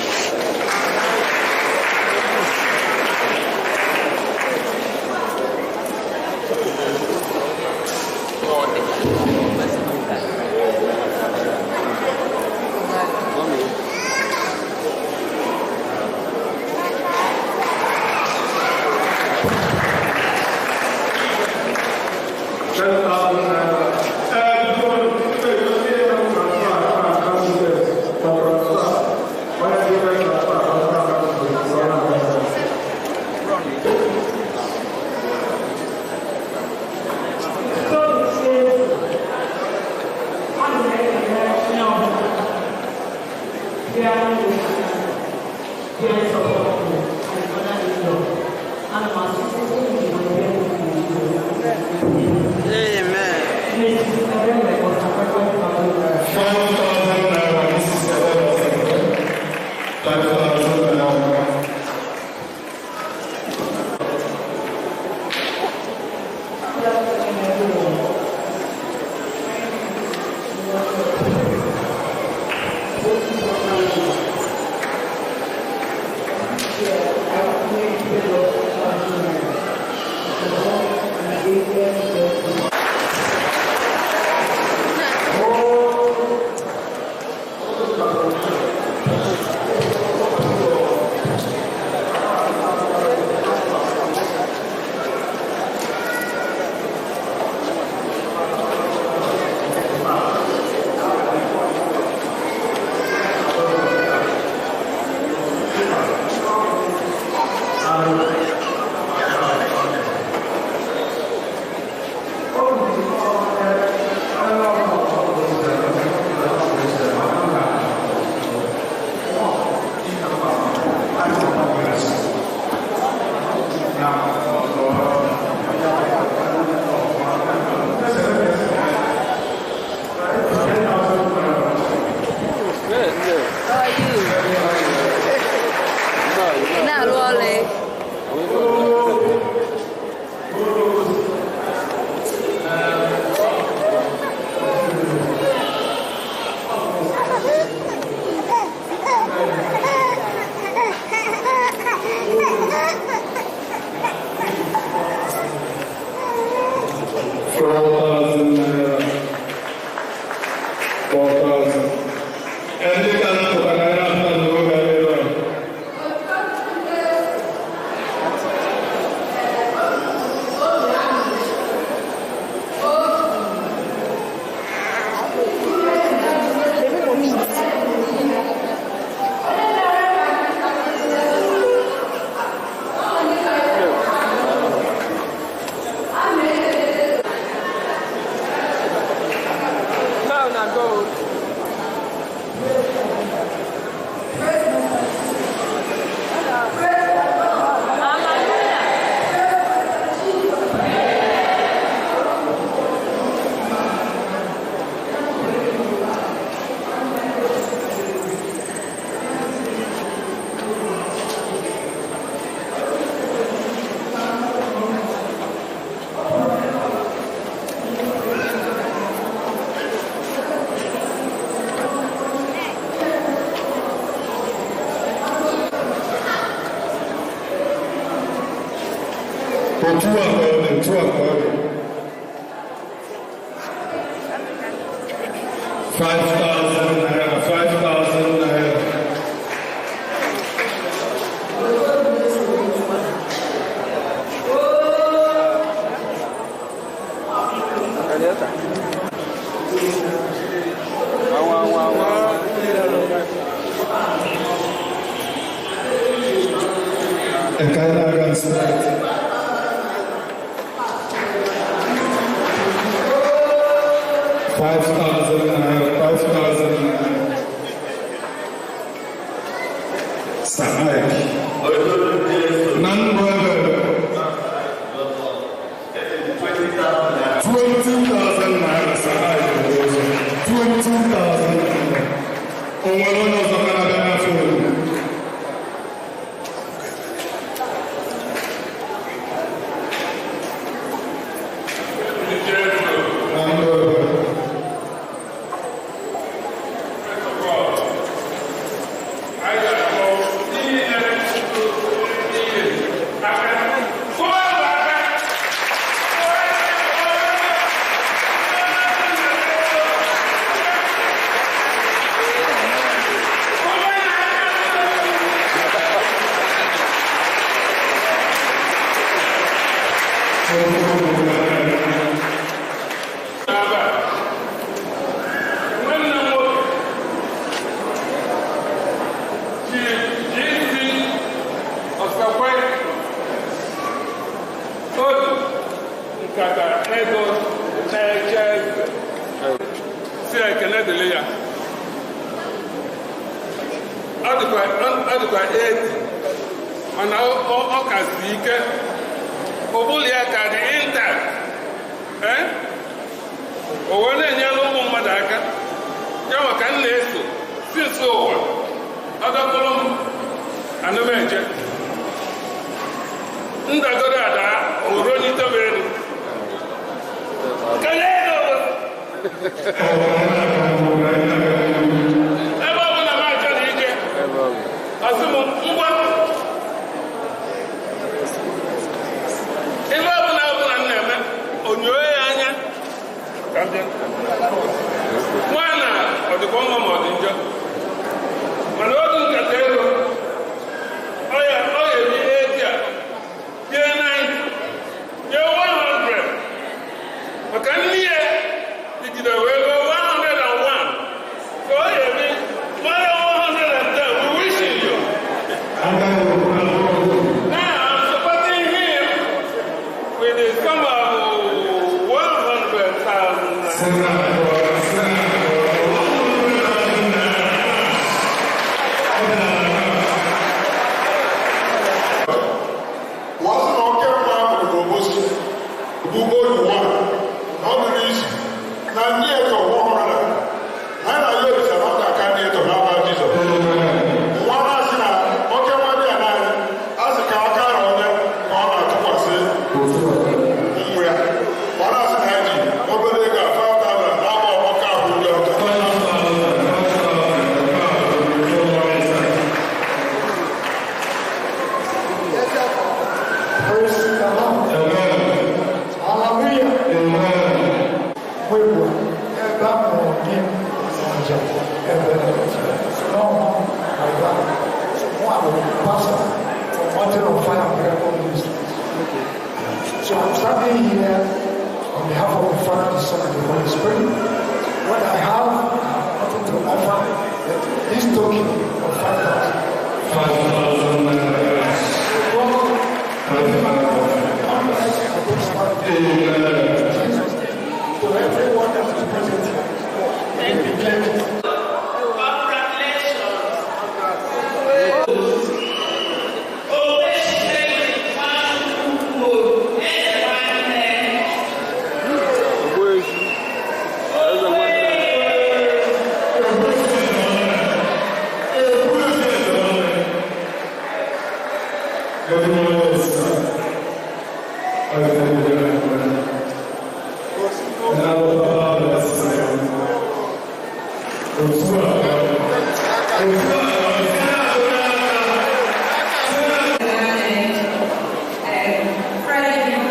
Otu a ka ọ dị, otu a ka ọ dị. 5,000 naira, 5,000 naira. Ekana Gansi. 5,000 naira, 5,000 naira. Sanaik. Nan brother. 20,000 naira, Sanaik. 20,000 naira. Onwere onye ọzọ ka na-abịa n'afọ olu. Nan brother. Si ekele dịrị ya. Ọ dịkwa 80 mana ọ ka si ike. Ụbụrụ ya ka dị intact. O wee na-enyere ụmụ mmadụ aka. Ya maka m na-eso sinsi ụwa ọ dọkpụrụ m anụmeje ndagoro ada oronite m elu. Kelee ebe ọ bụla m achọrọ ije, ọsị m ngwa ebe ọbụla ọbụla m na-eme onyoo ya anya ka m bịa. Nwa na ọ dịkwa mma ma ọ dị njọ, mana oge nkata ego ọ ya ebi eti a bie 90 bie 100 maka nne ya dịgide wee ruo 101, so ọ ya ebi mara 110. We wish you. Now I'm supporting him with a sum of 100,000. Wọ́n sọ oke mma ahụ n'Obosi bụ oyi nwa na ọ dịrị izu na ndị eto ọhụrụ na na ya Olisa na ọ ga-aka ndị eto n'aba Jizọs. Nwa na-asị na oke nwa dị ya n'anya a sị ka aka na onye ka ọ na-atụkwasị nwa ya. Ọ na-asị na ya ji obere ego a 5,000 na-agba ọka ahụ ndị ọcha. Praise the Lord. Hallelujah. Wewe ebe a mụrụ gị njem ebe no my God. So I was pastor for Mountain of Fire and Miracle Ministries. So I'm standing here on behalf of the Father, the Son, and the Holy Spirit. What I have, nothing to offer, but this token of 5,000. 5,000 naira. To everyone that is present here. Thank you. Friday.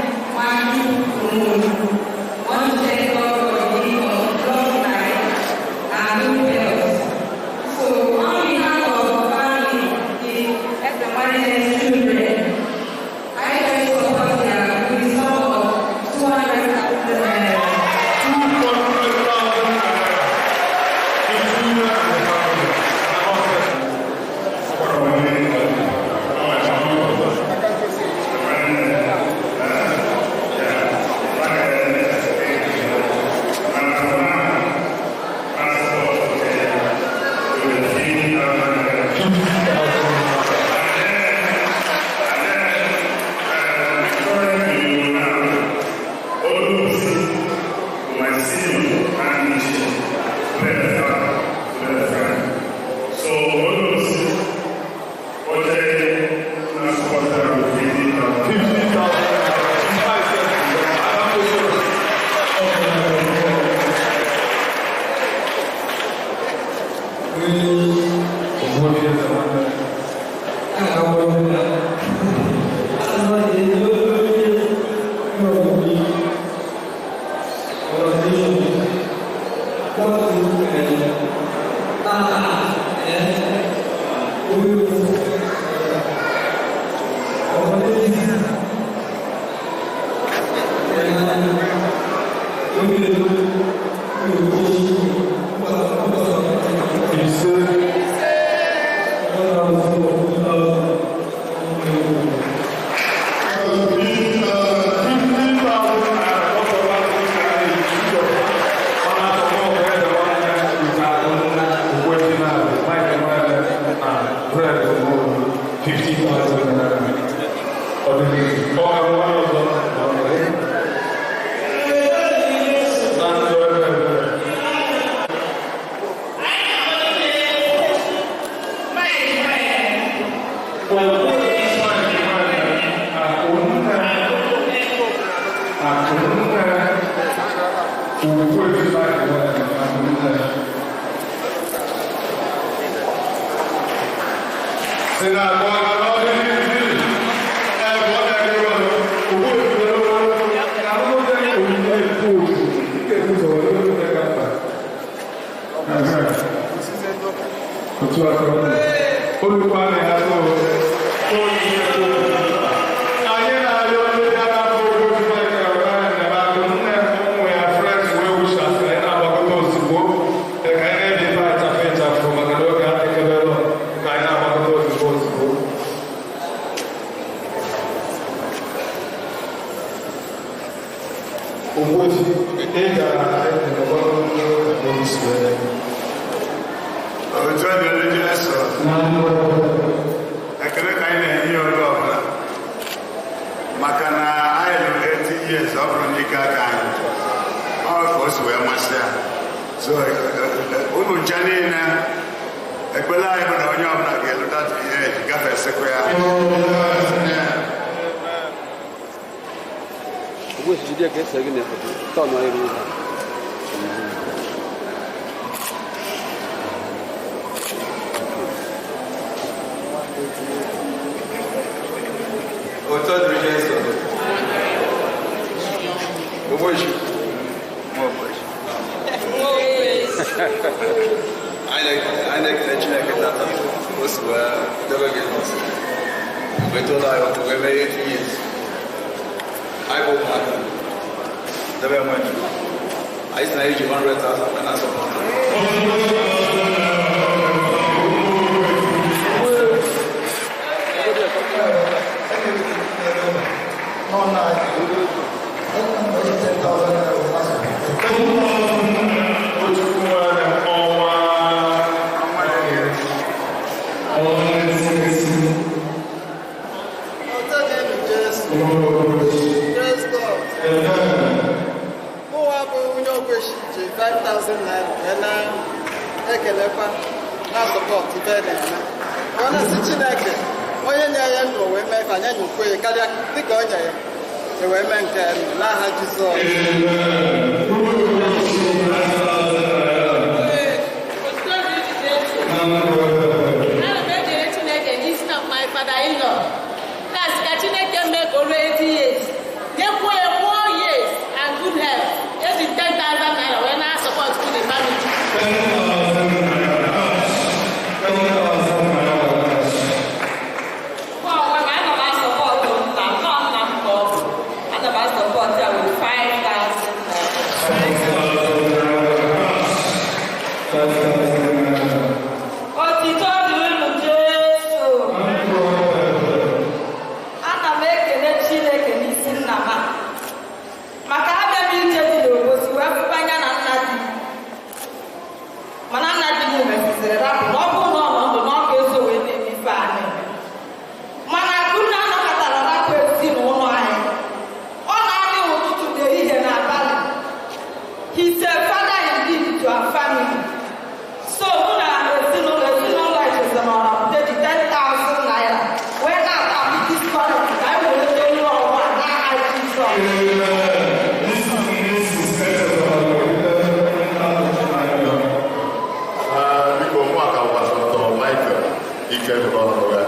Ike dịrị ọnụ ya.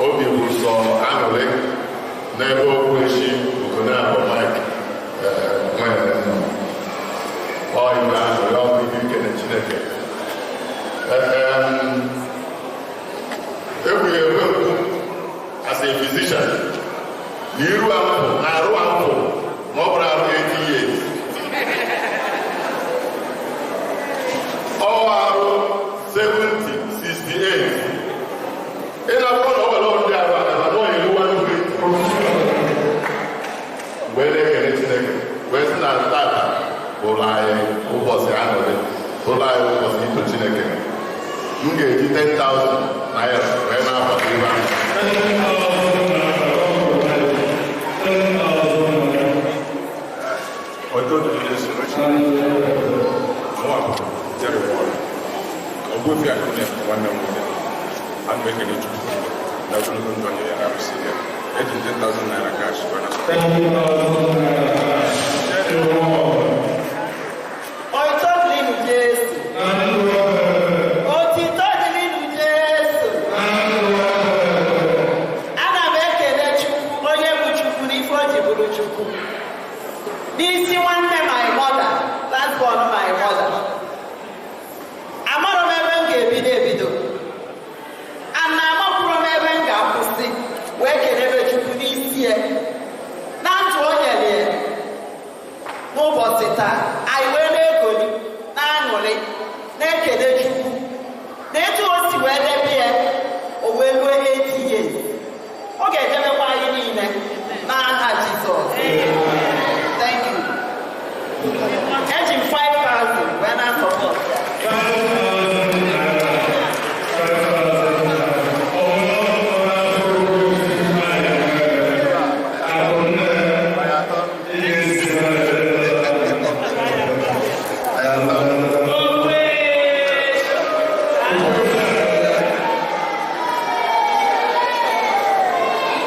Obi bụ sọ aṅụrị n'ebe Ogbueshi Ugonabọ Mike nwere nọ. Ọ ibe aṅụrị, ọ bụ ihe ikele Chineke. Ekwughị ekwe ekwu as a physician na iru afọ na arụ afọ ma ọ bụrụ arụ 80 years. Ọ arụ 70, 68. Ị na-abụrụ na ọ nwere ndị arụ aka na ọ eruwa nri. Wee na-ekele Chineke wee sị na tata bụrụ anyị ụbọchị aṅụrị, bụrụ anyị ụbọchị ito Chineke. M ga-eji 10,000 naira wee na-akwado ibe ahụ. Ọjọ́ tó lè sọ mụ abụ Jerry Paul Ogbuefi Akụnye, nwanne m nwoke. Ana m ekele Chukwu na ogologo ndụ onye ya na-arụsi ya. Eji m 10,000 naira cash wee na. Otito dịrị Jesu. Otito dịrị Jesu. Ana m ekele Chukwu onye bụ Chukwu n'ife o ji bụrụ Chukwu. N'isi nwanne my mother, last born my mother. Amarọ m ebe m ga-ebido ebido. Ana amakwụrụ m ebe m ga-akwụsị wee kelebe Chukwu n'isi ya. Na ndụ o nyere ya n'ụbọchị taa, anyị wee na-egoli, na-aṅụrị, na-ekele Chukwu. Na etu o si wee debe ya, o wee ruo 80 years. Ọ ga-edebekwa anyị niile n'aha Jizọs. Thank you. Eji m 5,000 wee na-asọpọt ya.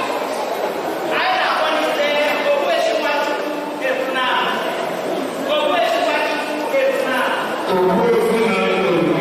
Anyị na-akpọlite Ogbueshi Nwachukwu Ebunam. Ogbueshi Nwachukwu Ebunam. Ogbueshi Nwachukwu Ebunam,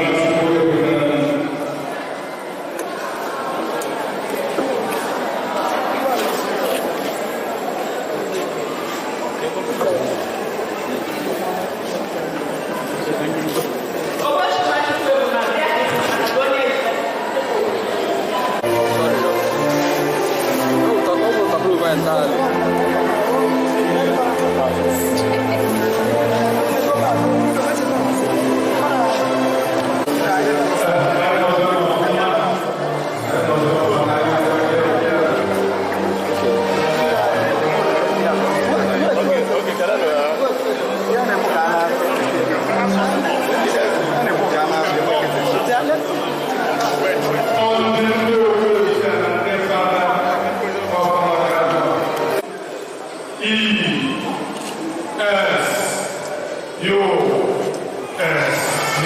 bịa ka onye E S U S D.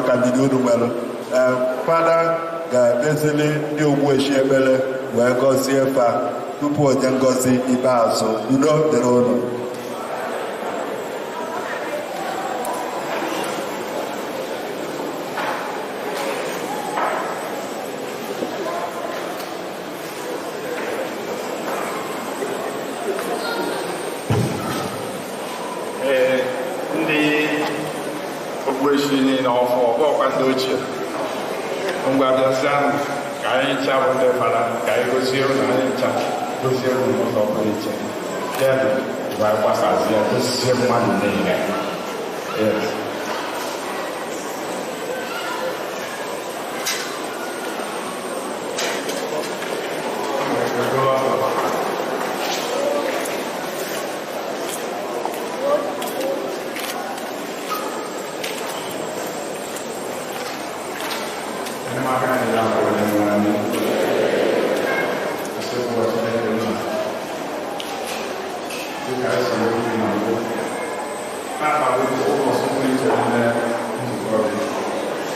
Maka ndidi unu nwere, Fada ga-ekpezili ndị ogbuechi ekpere wee gọzie fa tupu onye ngọzi ikpeazụ. Udo dịrị unu. Ee, ndị okpukperechi niile ọfụ ọkwa ndị ochie, ngwa bịasịanụ ka anyị ncha bụ ndị fara ka anyị gozie unu, anyị ncha gozie unu n'ụzọ pụrụ iche. Then wee gbasazie gozie mmadụ niile. Yes. Enyemaka anyị na-akwụ onye nwe anyị. Usekwu Chineke nna. Dịka esi wee kwuo na mbụ, tata bụ ụbọchị pụrụ iche n'ime nzukọ gị.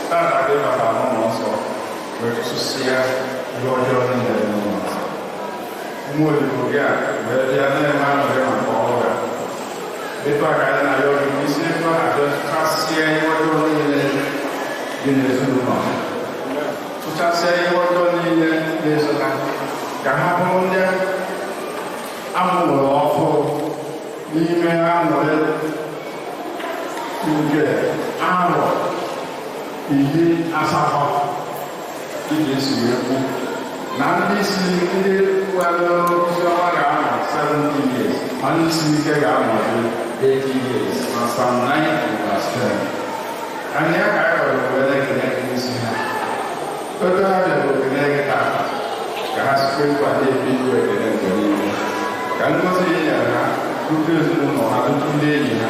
Tata gị batara n'ụlọ nsọ wee chụsịa ihe ọjọọ niile dị n'ụlọ nsọ. Ụmụ odibo gị a wee bịa na-eme aṅụrị maka ọrụ ha. Etu a ka anyị na-arịọ gị ka isi etu a na-abịa chụsasịa ihe ọjọọ niile dị n'ezinụlọ ha. Tụchasịa ihe ọjọọ niile na-eso ha, ka ha bụrụ ndị amụrụ ọhụrụ n'ime aṅụrị nke arọ 80 dịka esi wee kwu na ndị si ndị nwere ozi ọma ga-anọ 70 years, ma ndị siri ike ga-anọ 80 years na Psalm 90 verse 10. Anyị ya ka anyị kwadoro wee na-ekele gị n'isi ha. Ebe ha bịara okene gị taa, ka ha sikwa ịkwa na-ebi ndụ ekele mgbe niile, ka ngọzi ị nyere ha rute ezinụlọ ha, rute ndị enyi ha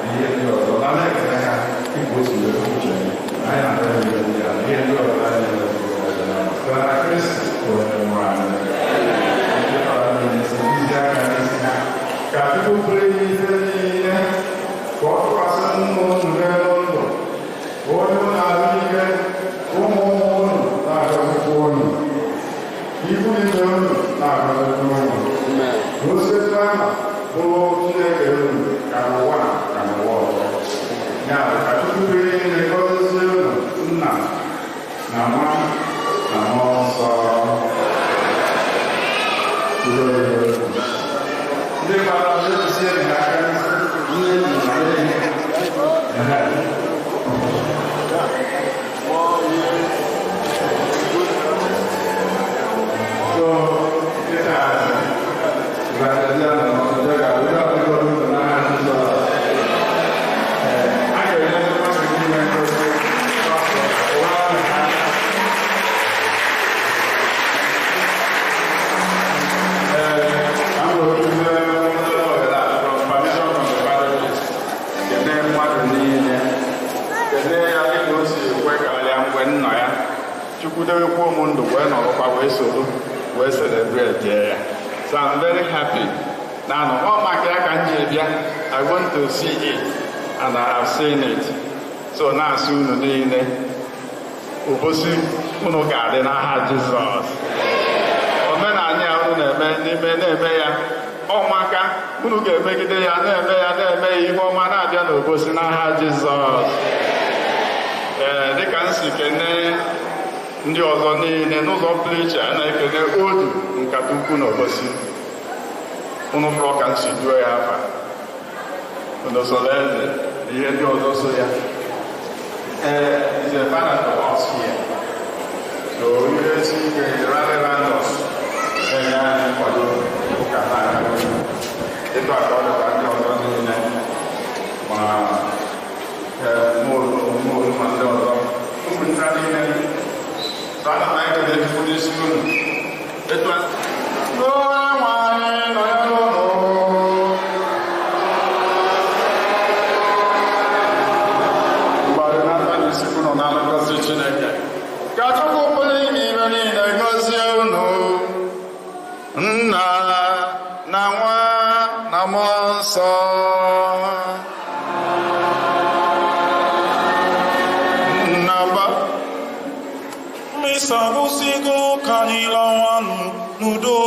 na ihe ndị ọzọ na na-ekele ha ịbụ otu wee uche gị. Anyị na-arịọ ihe ndị a na ihe ndị ọzọ anyị na-ere site na Kristi bụ onye nwe anyị. Ndị fara niile si isi aka n'isi ha, ka Chukwu pụrụ ime ihe niile ka ọ tụkwasị ndụ unu n'elu ndụ, ka onye unu ahụ ike, ụmụ ụmụ unu na-agọzikwa unu, ikwu ibe unu na-agọzikwa unu. Ka o si etu ahụ bụrụ Chineke unu ka n'ụwa ka n'ụwa ọzọ. Ya bụ, ka Chukwu pụrụ ihe niile gọzie unu, Nna na Nwa na Mmụọ Nsọ. Udo dịrị unu. Ndị mmadụ na-ejisie ha aka n'isi, ndị enyi na ndị enyi. Ehe. So, kita berada dalam jaga udah bergabung dengan Jizọs. A ga-enye mmadụ niile ngozi ụwa ha. I'm going to permission from the parish. Kene mmadụ niile. Kene ya dịka o si ekwe karịa mgbe nna ya. Chukwu debekwa m ndụ wee nọrọkwa wee soro wee celebrate ya. So I'm very happy. Now, ọ maka ya ka m ji bịa. I want to see it and I have seen it. So na-asị unu niile, Obosi unu ga-adị n'aha Jizọs. Omenala ya unu na-eme n'ime na-eme ya ọmaka, unu ga-emegide ya na-eme ya na-eme ya, ihe ọma na-abịa n'Obosi n'aha Jizọs. Ee, dịka m si kene ndị ọzọ niile n'ụzọ pụrụ iche, a na-ekene odu nkata ukwu n'Obosi. Unu fụrụ ka m si duo ya afa, unu soro eze na ihe ndị ọzọ so ya. Ee, is a father to us here. So ihe si ike rally round us na-enye anyị nkwado ụka na-aga n'ihu. Etu a ka ọ dịkwa ndị ọzọ niile, ma mmụọ ma ndị ọzọ ụmụnta niile. So ana m ekele Chukwu n'isi unu. Etu a onye nwe anyị nọ ya n'ụlọ. Mgbe n'aka n'isi unu na ngọzi Chineke. Ka Chukwu pụrụ ime ihe niile gọzie unu, Nna na Nwa na Mmụọ Nsọ. Nna Misa agwụsịgo, ka anyị lawanụ n'udo.